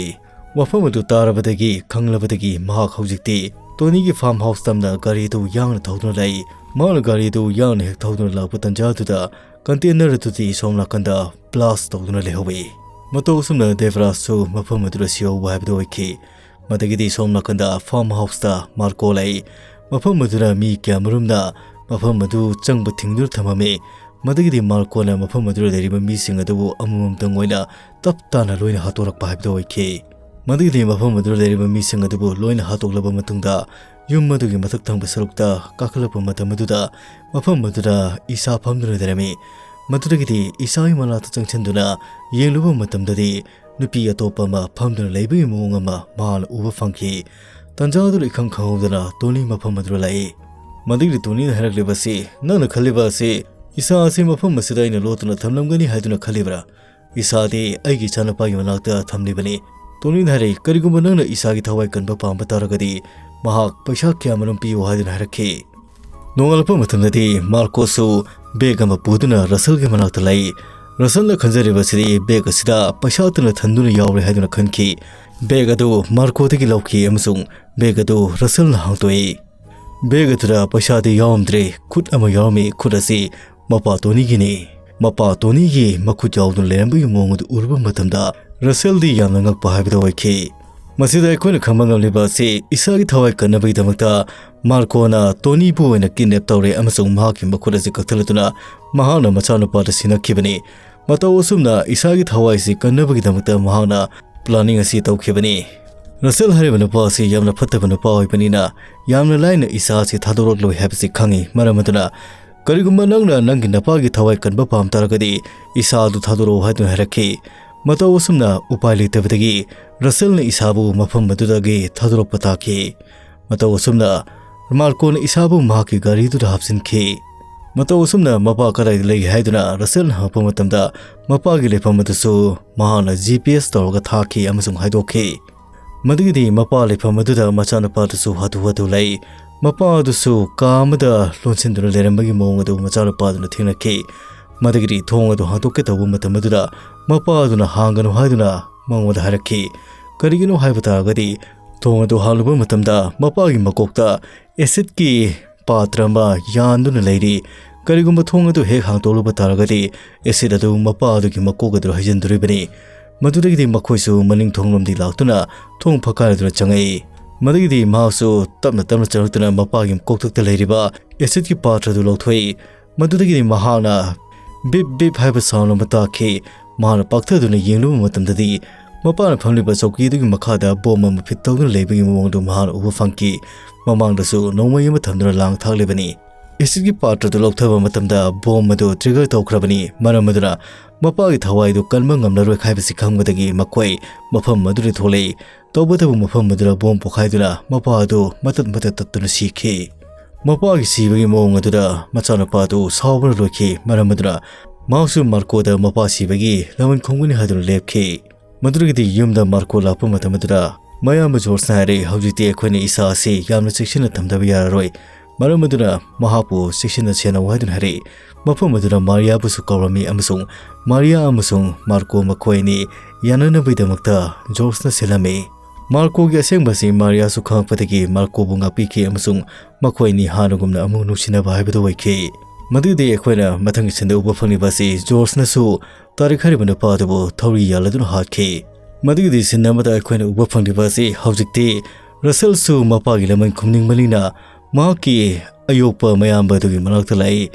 ꯋꯥꯐꯝ ꯑꯗꯨ ꯇꯥꯔꯕꯗꯒꯤ, ꯈꯪꯂꯕꯗꯒꯤ ꯃꯍꯥꯛ ꯍꯧꯖꯤꯛꯇꯤ ꯇꯣꯅꯤꯒꯤ ꯐꯥꯔꯝ ꯍꯥꯎꯁ ꯇꯝꯅ ꯒꯥꯔꯤ ꯑꯗꯨ ꯌꯥꯡꯅ ꯊꯧꯗꯨꯅ ꯂꯥꯛꯏ꯫ ꯃꯍꯥꯛꯅ ꯒꯥꯔꯤ ꯑꯗꯨ ꯌꯥꯡꯅ ꯍꯦꯛ ꯊꯧꯗꯨꯅ ꯂꯥꯛꯄ ꯇꯟꯖꯥ ꯑꯗꯨꯗ ꯀꯟꯇꯦꯅꯔ ꯑꯗꯨꯗꯤ ꯁꯣꯝ ꯅꯥꯀꯟꯗ ꯕ꯭ꯂꯥꯁ ꯇꯧꯗꯨꯅ ꯂꯩꯍꯧꯏ꯫ ꯃꯇꯧ ꯑꯁꯨꯝꯅ ꯗꯦꯕꯔꯥꯖꯁꯨ ꯃꯐꯝ ꯑꯗꯨꯗ ꯁꯤꯍꯧꯕ ꯍꯥꯏꯕꯗꯨ ꯑꯣꯏꯈꯤ꯫ ꯃꯗꯒꯤꯗꯤ ꯁꯣꯝ ꯅꯥꯀꯟꯗ ꯐꯥꯔꯝ ꯍꯥꯎꯁꯇ ꯃꯥꯔꯀꯣ ꯂꯥꯛꯏ꯫ ꯃꯐꯝ ꯑꯗꯨꯗ ꯃꯤ ꯀꯌꯥꯃꯔꯨꯝꯅ ꯃꯐꯝ ꯑꯗꯨ ꯆꯪꯕ ꯊꯤꯡꯗꯨꯅ ꯊꯝꯃꯝꯃꯤ꯫ ꯃꯗꯒꯤꯗꯤ ꯃꯥꯔꯀꯣꯅ ꯃꯐꯝ ꯑꯗꯨꯗ ꯂꯩꯔꯤꯕ ꯃꯤꯁꯤꯡ ꯑꯗꯨꯕꯨ ꯑꯃꯃꯝꯇꯪ ꯑꯣꯏꯅ ꯇꯞ ꯇꯥꯅ ꯂꯣꯏꯅ ꯍꯥꯠꯇꯣꯔꯛꯄ ꯍꯥꯏꯕꯗꯨ ꯑꯣꯏꯈꯤ꯫ ꯃꯗꯒꯤꯗꯤ ꯃꯐꯝ ꯑꯗꯨꯗ ꯂꯩꯔꯤꯕ ꯃꯤꯁꯤꯡ ꯑꯗꯨꯕꯨ ꯂꯣꯏꯅ ꯍꯥꯠꯇꯣꯛꯂꯕ ꯃꯇꯨꯡꯗ, ꯌꯨꯝ ꯑꯗꯨꯒꯤ ꯃꯊꯛ ꯊꯪꯕ ꯁꯔꯨꯛꯇ ꯀꯥꯈꯠꯂꯛꯄ ꯃꯇꯝ ꯑꯗꯨꯗ, ꯃꯐꯝ ꯑꯗꯨꯗ ꯏꯁꯥ ꯐꯝꯗꯨꯅ ꯂꯩꯔꯝꯃꯤ꯫ ꯃꯗꯨꯗꯒꯤꯗꯤ ꯏꯁꯥꯒꯤ ꯃꯅꯥꯛꯇ ꯆꯪꯁꯤꯟꯗꯨꯅ ꯌꯦꯡꯂꯨꯕ ꯃꯇꯝꯗꯗꯤ, ꯅꯨꯄꯤ ꯑꯇꯣꯞꯄ ꯑꯃ ꯐꯝꯗꯨꯅ ꯂꯩꯕꯒꯤ ꯃꯑꯣꯡ ꯑꯃ ꯃꯍꯥꯛꯅ ꯎꯕ ꯐꯪꯈꯤ꯫ ꯇꯟꯖꯥ ꯑꯗꯨꯗ ꯏꯈꯪ ꯈꯪꯍꯧꯗꯅ ꯇꯣꯅꯤ ꯃꯐꯝ ꯑꯗꯨꯗ ꯂꯥꯛꯏ꯫ ꯃꯗꯨꯒꯤꯗꯤ ꯇꯣꯅꯤꯅ ꯍꯥꯏꯔꯛꯂꯤꯕ ꯑꯁꯤ, "ꯅꯪꯅ ꯈꯜꯂꯤꯕ ꯑꯁꯤ ꯏꯁꯥ ꯑꯁꯤ ꯃꯐꯝ ꯑꯁꯤꯗ ꯑꯩꯅ ꯂꯣꯠꯇꯨꯅ ꯊꯝꯂꯝꯒꯅꯤ ꯍꯥꯏꯗꯨꯅ ꯈꯜꯂꯤꯕ꯭ꯔꯥ? ꯏꯁꯥꯗꯤ ꯑꯩꯒꯤ ꯏꯆꯥꯅꯨꯄꯥꯒꯤ ꯃꯅꯥꯛꯇ ꯊꯝꯂꯤꯕꯅꯤ꯫" ꯇꯣꯅꯤꯅ ꯍꯥꯏꯔꯛꯏ, "ꯀꯔꯤꯒꯨꯝꯕ ꯅꯪꯅ ꯏꯁꯥꯒꯤ ꯊꯋꯥꯏ ꯀꯟꯕ ꯄꯥꯝꯕ ꯇꯥꯔꯒꯗꯤ, ꯃꯍꯥꯛ ꯄꯩꯁꯥ ꯀꯌꯥꯃꯔꯨꯝ ꯄꯤꯌꯨ" ꯍꯥꯏꯗꯨꯅ ꯍꯥꯏꯔꯛꯈꯤ꯫ ꯅꯣꯡꯉꯥꯜꯂꯛꯄ ꯃꯇꯝꯗꯗꯤ ꯃꯥꯔꯀꯣꯁꯨ ꯕꯦꯒ ꯑꯃ ꯄꯨꯗꯨꯅ ꯔꯁꯦꯜꯒꯤ ꯃꯅꯥꯛꯇ ꯂꯥꯛꯏ꯫ ꯔꯁꯦꯜꯅ ꯈꯟꯖꯔꯤꯕꯁꯤꯗꯤ ꯕꯦꯒ ꯑꯁꯤꯗ ꯄꯩꯁꯥ ꯑꯇꯅ ꯊꯟꯗꯨꯅ ꯌꯥꯎꯔꯦ ꯍꯥꯏꯗꯨꯅ ꯈꯟꯈꯤ꯫ ꯕꯦꯒ ꯑꯗꯨ ꯃꯥꯔꯀꯣꯗꯒꯤ ꯂꯧꯈꯤ ꯑꯃꯁꯨꯡ ꯕꯦꯒ ꯑꯗꯨ ꯔꯁꯦꯜꯅ ꯍꯥꯡꯗꯣꯛꯏ꯫ ꯕꯦꯒ ꯑꯗꯨꯗ ꯄꯩꯁꯥꯗꯤ ꯌꯥꯎꯔꯝꯗ꯭ꯔꯦ, ꯈꯨꯠ ꯑꯃ ꯌꯥꯎꯔꯝꯃꯤ, ꯈꯨꯠ ꯑꯁꯤ ꯃꯄꯥ ꯇꯣꯅꯤꯒꯤꯅꯤ꯫ ꯃꯄꯥ ꯇꯣꯅꯤꯒꯤ ꯃꯈꯨꯠ ꯌꯥꯎꯗꯨꯅ ꯂꯩꯔꯝꯕꯒꯤ ꯃꯑꯣꯡ ꯑꯗꯨ ꯎꯔꯨꯕ ꯃꯇꯝꯗ ꯔꯁꯦꯜꯗꯤ ꯌꯥꯝꯅ ꯉꯛꯄ ꯍꯥꯏꯕꯗꯨ ꯑꯣꯏꯈꯤ꯫ ꯃꯁꯤꯗ ꯑꯩꯈꯣꯏꯅ ꯈꯪꯕ ꯉꯝꯂꯤꯕ ꯑꯁꯤ ꯏꯁꯥꯒꯤ ꯊꯋꯥꯏ ꯀꯟꯅꯕꯒꯤꯗꯃꯛꯇ ꯃꯥꯔꯀꯣꯅ ꯇꯣꯅꯤꯕꯨ ꯑꯣꯏꯅ ꯀꯤꯗꯅꯦꯞ ꯇꯧꯔꯦ ꯑꯃꯁꯨꯡ ꯃꯍꯥꯛꯀꯤ ꯃꯈꯨꯠ ꯑꯁꯤ ꯀꯛꯊꯠꯂꯗꯨꯅ ꯃꯍꯥꯛꯅ ꯃꯆꯥꯅꯨꯄꯥꯗ ꯁꯤꯟꯅꯈꯤꯕꯅꯤ꯫ ꯃꯇꯧ ꯑꯁꯨꯝꯅ ꯏꯁꯥꯒꯤ ꯊꯋꯥꯏꯁꯤ ꯀꯟꯅꯕꯒꯤꯗꯃꯛꯇ ꯃꯍꯥꯛꯅ ꯄ꯭ꯂꯥꯅꯤꯡ ꯑꯁꯤ ꯇꯧꯈꯤꯕꯅꯤ꯫ ꯔꯁꯦꯜ ꯍꯥꯏꯔꯤꯕ ꯅꯨꯄꯥ ꯑꯁꯤ ꯌꯥꯝꯅ ꯐꯠꯇꯕ ꯅꯨꯄꯥ ꯑꯣꯏꯕꯅꯤꯅ ꯌꯥꯝꯅ ꯂꯥꯏꯅ ꯏꯁꯥ ꯑꯁꯤ ꯊꯥꯗꯣꯔꯛꯂꯣꯏ ꯍꯥꯏꯕꯁꯤ ꯈꯪꯏ꯫ ꯃꯔꯝ ꯑꯗꯨꯅ "ꯀꯔꯤꯒꯨꯝꯕ ꯅꯪꯅ ꯅꯪꯒꯤ ꯅꯄꯥꯒꯤ ꯊꯋꯥꯏ ꯀꯟꯕ ꯄꯥꯝ ꯇꯥꯔꯒꯗꯤ ꯏꯁꯥ ꯑꯗꯨ ꯊꯥꯗꯣꯔꯛꯎ" ꯍꯥꯏꯗꯨꯅ ꯍꯥꯏꯔꯛꯈꯤ꯫ ꯃꯇꯧ ꯑꯁꯨꯝꯅ ꯎꯄꯥꯏ ꯂꯩꯇꯕꯗꯒꯤ ꯔꯁꯦꯜꯅ ꯏꯁꯥꯕꯨ ꯃꯐꯝ ꯑꯗꯨꯗꯒꯤ ꯊꯥꯗꯣꯔꯛꯄ ꯇꯥꯈꯤ꯫ ꯃꯇꯧ ꯑꯁꯨꯝꯅ ꯃꯥꯔꯀꯣꯅ ꯏꯁꯥꯕꯨ ꯃꯍꯥꯛꯀꯤ ꯒꯥꯔꯤꯗꯨꯗ ꯍꯥꯞꯆꯤꯟꯈꯤ꯫ ꯃꯇꯧ ꯑꯁꯨꯝꯅ ꯃꯄꯥ ꯀꯗꯥꯏꯗ ꯂꯩꯒꯦ ꯍꯥꯏꯗꯨꯅ ꯔꯁꯦꯜꯅ ꯍꯪꯉꯛꯄ ꯃꯇꯝꯗ ꯃꯄꯥꯒꯤ ꯂꯩꯐꯝ ꯑꯗꯨꯁꯨ ꯃꯍꯥꯛꯅ ꯖꯤ ꯄꯤ ꯑꯦꯁ ꯇꯧꯔꯒ ꯊꯥꯈꯤ ꯑꯃꯁꯨꯡ ꯍꯥꯏꯗꯣꯛꯈꯤ꯫ ꯃꯗꯨꯒꯤꯗꯤ ꯃꯄꯥ ꯂꯩꯐꯝ ꯑꯗꯨꯗ ꯃꯆꯥꯅꯨꯄꯥꯗꯨꯁꯨ ꯍꯥꯊꯨ ꯍꯥꯊꯨ ꯂꯩ꯫ ꯃꯄꯥ ꯑꯗꯨꯁꯨ ꯀꯥ ꯑꯃꯗ ꯂꯣꯟꯁꯤꯟꯗꯨꯅ ꯂꯩꯔꯝꯕꯒꯤ ꯃꯑꯣꯡ ꯑꯗꯨ ꯃꯆꯥꯅꯨꯄꯥꯗꯨꯅ ꯊꯦꯡꯅꯈꯤ꯫ ꯃꯗꯨꯒꯤꯗꯤ ꯊꯣꯡ ꯑꯗꯨ ꯍꯥꯡꯗꯣꯛꯀꯦ ꯇꯧꯕ ꯃꯇꯝ ꯑꯗꯨꯗ ꯃꯄꯥ ꯑꯗꯨꯅ ꯍꯥꯡꯒꯅꯨ ꯍꯥꯏꯗꯨꯅ ꯃꯉꯣꯟꯗ ꯍꯥꯏꯔꯛꯈꯤ꯫ ꯀꯔꯤꯒꯤꯅꯣ ꯍꯥꯏꯕ ꯇꯥꯔꯒꯗꯤ ꯊꯣꯡ ꯑꯗꯨ ꯍꯥꯡꯂꯨꯕ ꯃꯇꯝꯗ ꯃꯄꯥꯒꯤ ꯃꯀꯣꯛꯇ ꯑꯦꯁꯤꯠꯀꯤ ꯄꯥꯇ꯭ꯔ ꯑꯃ ꯌꯥꯟꯗꯨꯅ ꯂꯩꯔꯤ꯫ ꯀꯔꯤꯒꯨꯝꯕ ꯊꯣꯡ ꯑꯗꯨ ꯍꯦꯛ ꯍꯥꯡꯗꯣꯛꯂꯨꯕ ꯇꯥꯔꯒꯗꯤ ꯑꯦꯁꯤꯠ ꯑꯗꯨ ꯃꯄꯥ ꯑꯗꯨꯒꯤ ꯃꯀꯣꯛ ꯑꯗꯨꯗ ꯍꯩꯖꯤꯟꯗꯣꯔꯤꯕꯅꯤ꯫ ꯃꯗꯨꯗꯒꯤꯗꯤ ꯃꯈꯣꯏꯁꯨ ꯃꯅꯤꯡ ꯊꯣꯡꯂꯣꯝꯗꯤ ꯂꯥꯛꯇꯨꯅ ꯊꯣꯡ ꯐꯛꯀꯥꯏꯔꯗꯨꯅ ꯆꯪꯉꯛꯏ꯫ ꯃꯗꯨꯒꯤꯗꯤ ꯃꯍꯥꯛꯁꯨ ꯇꯞꯅ ꯇꯞꯅ ꯆꯪꯂꯛꯇꯨꯅ ꯃꯄꯥꯒꯤ ꯃꯀꯣꯛꯊꯛꯇ ꯂꯩꯔꯤꯕ ꯑꯦꯁꯤꯠꯀꯤ ꯄꯥꯇ꯭ꯔ ꯑꯗꯨ ꯂꯧꯊꯣꯛꯏ꯫ ꯃꯗꯨꯗꯒꯤꯗꯤ ꯃꯍꯥꯛꯅ ꯕꯤꯞ ꯕꯤꯞ ꯍꯥꯏꯕ ꯁꯥꯎꯟ ꯑꯃ ꯇꯥꯈꯤ꯫ ꯃꯍꯥꯛꯅ ꯄꯥꯛꯊꯗꯨꯅ ꯌꯦꯡꯂꯨꯕ ꯃꯇꯝꯗꯗꯤ ꯃꯄꯥꯅ ꯐꯝꯂꯤꯕ ꯆꯧꯀꯤ ꯑꯗꯨꯒꯤ ꯃꯈꯥꯗ ꯕꯣꯝ ꯑꯃ ꯐꯤꯠ ꯇꯧꯗꯨꯅ ꯂꯩꯕꯒꯤ ꯃꯑꯣꯡꯗꯨ ꯃꯍꯥꯛꯅ ꯎꯕ ꯐꯪꯈꯤ꯫ ꯃꯃꯥꯡꯗꯁꯨ ꯅꯣꯡꯃꯩ ꯑꯃ ꯊꯝꯗꯨꯅ ꯂꯥꯡ ꯊꯥꯛꯂꯤꯕꯅꯤ꯫ ꯑꯦꯁꯤꯠꯀꯤ ꯄꯥꯇ꯭ꯔꯗꯨ ꯂꯧꯊꯕ ꯃꯇꯝꯗ ꯕꯣꯝ ꯑꯗꯨ ꯇ꯭ꯔꯤꯒꯔ ꯇꯧꯈ꯭ꯔꯕꯅꯤ꯫ ꯃꯔꯝ ꯑꯗꯨꯅ ꯃꯄꯥꯒꯤ ꯊꯋꯥꯏꯗꯨ ꯀꯟꯕ ꯉꯝꯂꯔꯣꯏ ꯍꯥꯏꯕꯁꯤ ꯈꯪꯕꯗꯒꯤ ꯃꯈꯣꯏ ꯃꯐꯝ ꯑꯗꯨꯗ ꯊꯣꯛꯂꯛꯏ꯫ ꯇꯧꯕꯇꯕꯨ ꯃꯐꯝ ꯑꯗꯨꯗ ꯕꯣꯝ ꯄꯣꯈꯥꯏꯗꯨꯅ ꯃꯄꯥ ꯑꯗꯨ ꯃꯇꯠ ꯃꯇꯠ ꯇꯠꯇꯨꯅ ꯁꯤꯈꯤ꯫ ꯃꯄꯥꯒꯤ ꯁꯤꯕꯒꯤ ꯃꯑꯣꯡ ꯑꯗꯨꯗ ꯃꯆꯥꯅꯨꯄꯥ ꯑꯗꯨ ꯁꯥꯎꯕꯅ ꯂꯣꯏꯈꯤ꯫ ꯃꯔꯝ ꯑꯗꯨꯅ ꯃꯍꯥꯛꯁꯨ ꯃꯥꯔꯀꯣꯗ ꯃꯄꯥ ꯁꯤꯕꯒꯤ ꯂꯃꯟ ꯈꯨꯝꯒꯅꯤ ꯍꯥꯏꯗꯨꯅ ꯂꯦꯞꯈꯤ꯫ ꯃꯗꯨꯗꯒꯤꯗꯤ ꯌꯨꯝꯗ ꯃꯥꯔꯀꯣ ꯂꯥꯛꯄ ꯃꯇꯝ ꯑꯗꯨꯗ ꯃꯌꯥꯝꯕ ꯖꯣꯔꯖꯅ ꯍꯥꯏꯔꯦ, "ꯍꯧꯖꯤꯛꯇꯤ ꯑꯩꯈꯣꯏꯅ ꯏꯁꯥ ꯑꯁꯤ ꯌꯥꯝꯅ ꯆꯦꯛꯁꯤꯟꯅ ꯊꯝꯗꯕ ꯌꯥꯔꯔꯣꯏ꯫ ꯃꯔꯝ ꯑꯗꯨꯅ ꯃꯍꯥꯛꯄꯨ ꯆꯦꯛꯁꯤꯟꯅ ꯁꯦꯟꯅꯧ" ꯍꯥꯏꯗꯨꯅ ꯍꯥꯏꯔꯛꯏ꯫ ꯃꯐꯝ ꯑꯗꯨꯗ ꯃꯥꯔꯤꯌꯥꯕꯨꯁꯨ ꯀꯧꯔꯝꯃꯤ ꯑꯃꯁꯨꯡ ꯃꯥꯔꯤꯌꯥ ꯑꯃꯁꯨꯡ ꯃꯥꯔꯀꯣ ꯃꯈꯣꯏ ꯑꯅꯤ ꯌꯥꯅꯅꯕꯒꯤꯗꯃꯛꯇ ꯖꯣꯔꯖꯅ ꯁꯤꯜꯂꯝꯃꯤ꯫ ꯃꯥꯔꯀꯣꯒꯤ ꯑꯁꯦꯡꯕꯁꯤ ꯃꯥꯔꯤꯌꯥꯁꯨ ꯈꯪꯂꯛꯄꯗꯒꯤ ꯃꯥꯔꯀꯣꯕꯨ ꯉꯥꯛꯄꯤꯈꯤ ꯑꯃꯁꯨꯡ ꯃꯈꯣꯏ ꯑꯅꯤ ꯍꯥꯟꯅꯒꯨꯝꯅ ꯑꯃꯨꯛ ꯅꯨꯡꯁꯤꯅꯕ ꯍꯥꯏꯕꯗꯨ ꯑꯣꯏꯈꯤ꯫ ꯃꯗꯨꯗꯤ ꯑꯩꯈꯣꯏꯅ ꯃꯊꯪꯒꯤ ꯁꯤꯟꯗ ꯎꯕ ꯐꯪꯂꯤꯕ ꯑꯁꯤ ꯖꯣꯔꯖꯅꯁꯨ ꯇꯥꯔꯤꯛ ꯍꯥꯏꯔꯤꯕ ꯅꯨꯄꯥ ꯑꯗꯨꯕꯨ ꯊꯧꯔꯤ ꯌꯥꯜꯂꯗꯨꯅ ꯍꯥꯠꯈꯤ꯫ ꯃꯗꯨꯒꯤꯗꯤ ꯁꯤꯟ ꯑꯃꯗ ꯑꯩꯈꯣꯏꯅ ꯎꯕ ꯐꯪꯂꯤꯕ ꯑꯁꯤ ꯍꯧꯖꯤꯛꯇꯤ ꯔꯁꯦꯜꯁꯨ ꯃꯄꯥꯒꯤ ꯂꯃꯟ ꯈꯨꯝꯅꯤꯡꯕꯅꯤꯅ ꯃꯍꯥꯛꯀꯤ ꯑꯌꯣꯛꯄ ꯃꯌꯥꯝꯕ ꯑꯗꯨꯒꯤ ꯃꯅꯥꯛꯇ ꯂꯥꯛꯏ,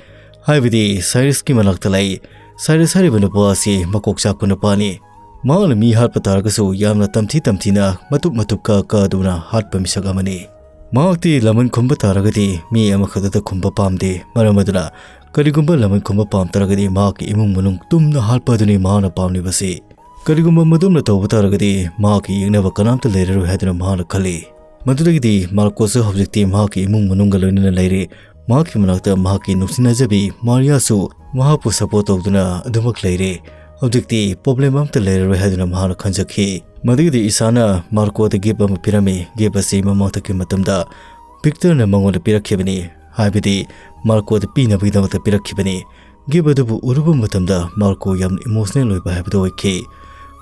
ꯍꯥꯏꯕꯗꯤ ꯁꯥꯏꯔꯁꯀꯤ ꯃꯅꯥꯛꯇ ꯂꯥꯛꯏ꯫ ꯁꯥꯏꯔꯁ ꯍꯥꯏꯔꯤꯕ ꯅꯨꯄꯥ ꯑꯁꯤ ꯃꯀꯣꯛ ꯆꯥꯛꯄ ꯅꯨꯄꯥꯅꯤ꯫ ꯃꯍꯥꯛꯅ ꯃꯤ ꯍꯥꯠꯄ ꯇꯥꯔꯒꯁꯨ ꯌꯥꯝꯅ ꯇꯝꯊꯤ ꯇꯝꯊꯤꯅ ꯃꯇꯨꯞ ꯃꯇꯨꯞ ꯀꯛ ꯀꯛꯇꯨꯅ ꯍꯥꯠꯄ ꯃꯤꯁꯛ ꯑꯃꯅꯤ꯫ ꯃꯍꯥꯛꯇꯤ ꯂꯃꯟ ꯈꯨꯝꯕ ꯇꯥꯔꯒꯗꯤ ꯃꯤ ꯑꯃꯈꯛꯇꯗ ꯈꯨꯝꯕ ꯄꯥꯝꯗꯦ꯫ ꯃꯔꯝ ꯑꯗꯨꯅ ꯀꯔꯤꯒꯨꯝꯕ ꯂꯃꯟ ꯈꯨꯝꯕ ꯄꯥꯝ ꯇꯥꯔꯒꯗꯤ ꯃꯍꯥꯛꯀꯤ ꯏꯃꯨꯡ ꯃꯅꯨꯡ ꯇꯨꯝꯅ ꯍꯥꯠꯄ ꯑꯗꯨꯅꯤ ꯃꯍꯥꯛꯅ ꯄꯥꯝꯂꯤꯕꯁꯤ꯫ ꯀꯔꯤꯒꯨꯝꯕ ꯃꯗꯨꯝꯅ ꯇꯧꯕ ꯇꯥꯔꯒꯗꯤ ꯃꯍꯥꯛꯀꯤ ꯌꯦꯛꯅꯕ ꯀꯅꯥꯝꯇ ꯂꯩꯔꯔꯣꯏ ꯍꯥꯏꯗꯨꯅ ꯃꯍꯥꯛꯅ ꯈꯜꯂꯤ꯫ ꯃꯗꯨꯗꯒꯤꯗꯤ ꯃꯥꯔꯀꯣꯁꯁꯨ ꯍꯧꯖꯤꯛꯇꯤ ꯃꯍꯥꯛꯀꯤ ꯏꯃꯨꯡ ꯃꯅꯨꯡꯒ ꯂꯣꯏꯅꯅ ꯂꯩꯔꯤ꯫ ꯃꯍꯥꯛꯀꯤ ꯃꯅꯥꯛꯇ ꯃꯍꯥꯛꯀꯤ ꯅꯨꯡꯁꯤꯅꯖꯕꯤ ꯃꯥꯔꯤꯌꯥꯁꯨ ꯃꯍꯥꯛꯄꯨ ꯁꯄꯣꯔꯠ ꯇꯧꯗꯨꯅ ꯑꯗꯨꯃꯛ ꯂꯩꯔꯦ꯫ ꯍꯧꯖꯤꯛꯇꯤ ꯄ꯭ꯔꯣꯕ꯭ꯂꯦꯝ ꯑꯃꯠꯇ ꯂꯩꯔꯔꯣꯏ ꯍꯥꯏꯗꯨꯅ ꯃꯍꯥꯛꯅ ꯈꯟꯖꯈꯤ꯫ ꯃꯗꯨꯒꯤꯗꯤ ꯏꯁꯥꯅ ꯃꯥꯔꯀꯣꯗ ꯒꯤꯐ ꯑꯃ ꯄꯤꯔꯝꯃꯤ꯫ ꯒꯤꯐ ꯑꯁꯤ ꯃꯃꯥꯡꯊꯛꯀꯤ ꯃꯇꯝꯗ ꯚꯤꯛꯇꯔꯅ ꯃꯉꯣꯟꯗ ꯄꯤꯔꯛꯈꯤꯕꯅꯤ, ꯍꯥꯏꯕꯗꯤ ꯃꯥꯔꯀꯣꯗ ꯄꯤꯅꯕꯒꯤꯗꯃꯛꯇ ꯄꯤꯔꯛꯈꯤꯕꯅꯤ꯫ ꯒꯤꯐ ꯑꯗꯨꯕꯨ ꯎꯔꯨꯕ ꯃꯇꯝꯗ ꯃꯥꯔꯀꯣ ꯌꯥꯝꯅ ꯏꯃꯣꯁꯅꯦꯜ ꯑꯣꯏꯕ ꯍꯥꯏꯕꯗꯨ ꯑꯣꯏꯈꯤ꯫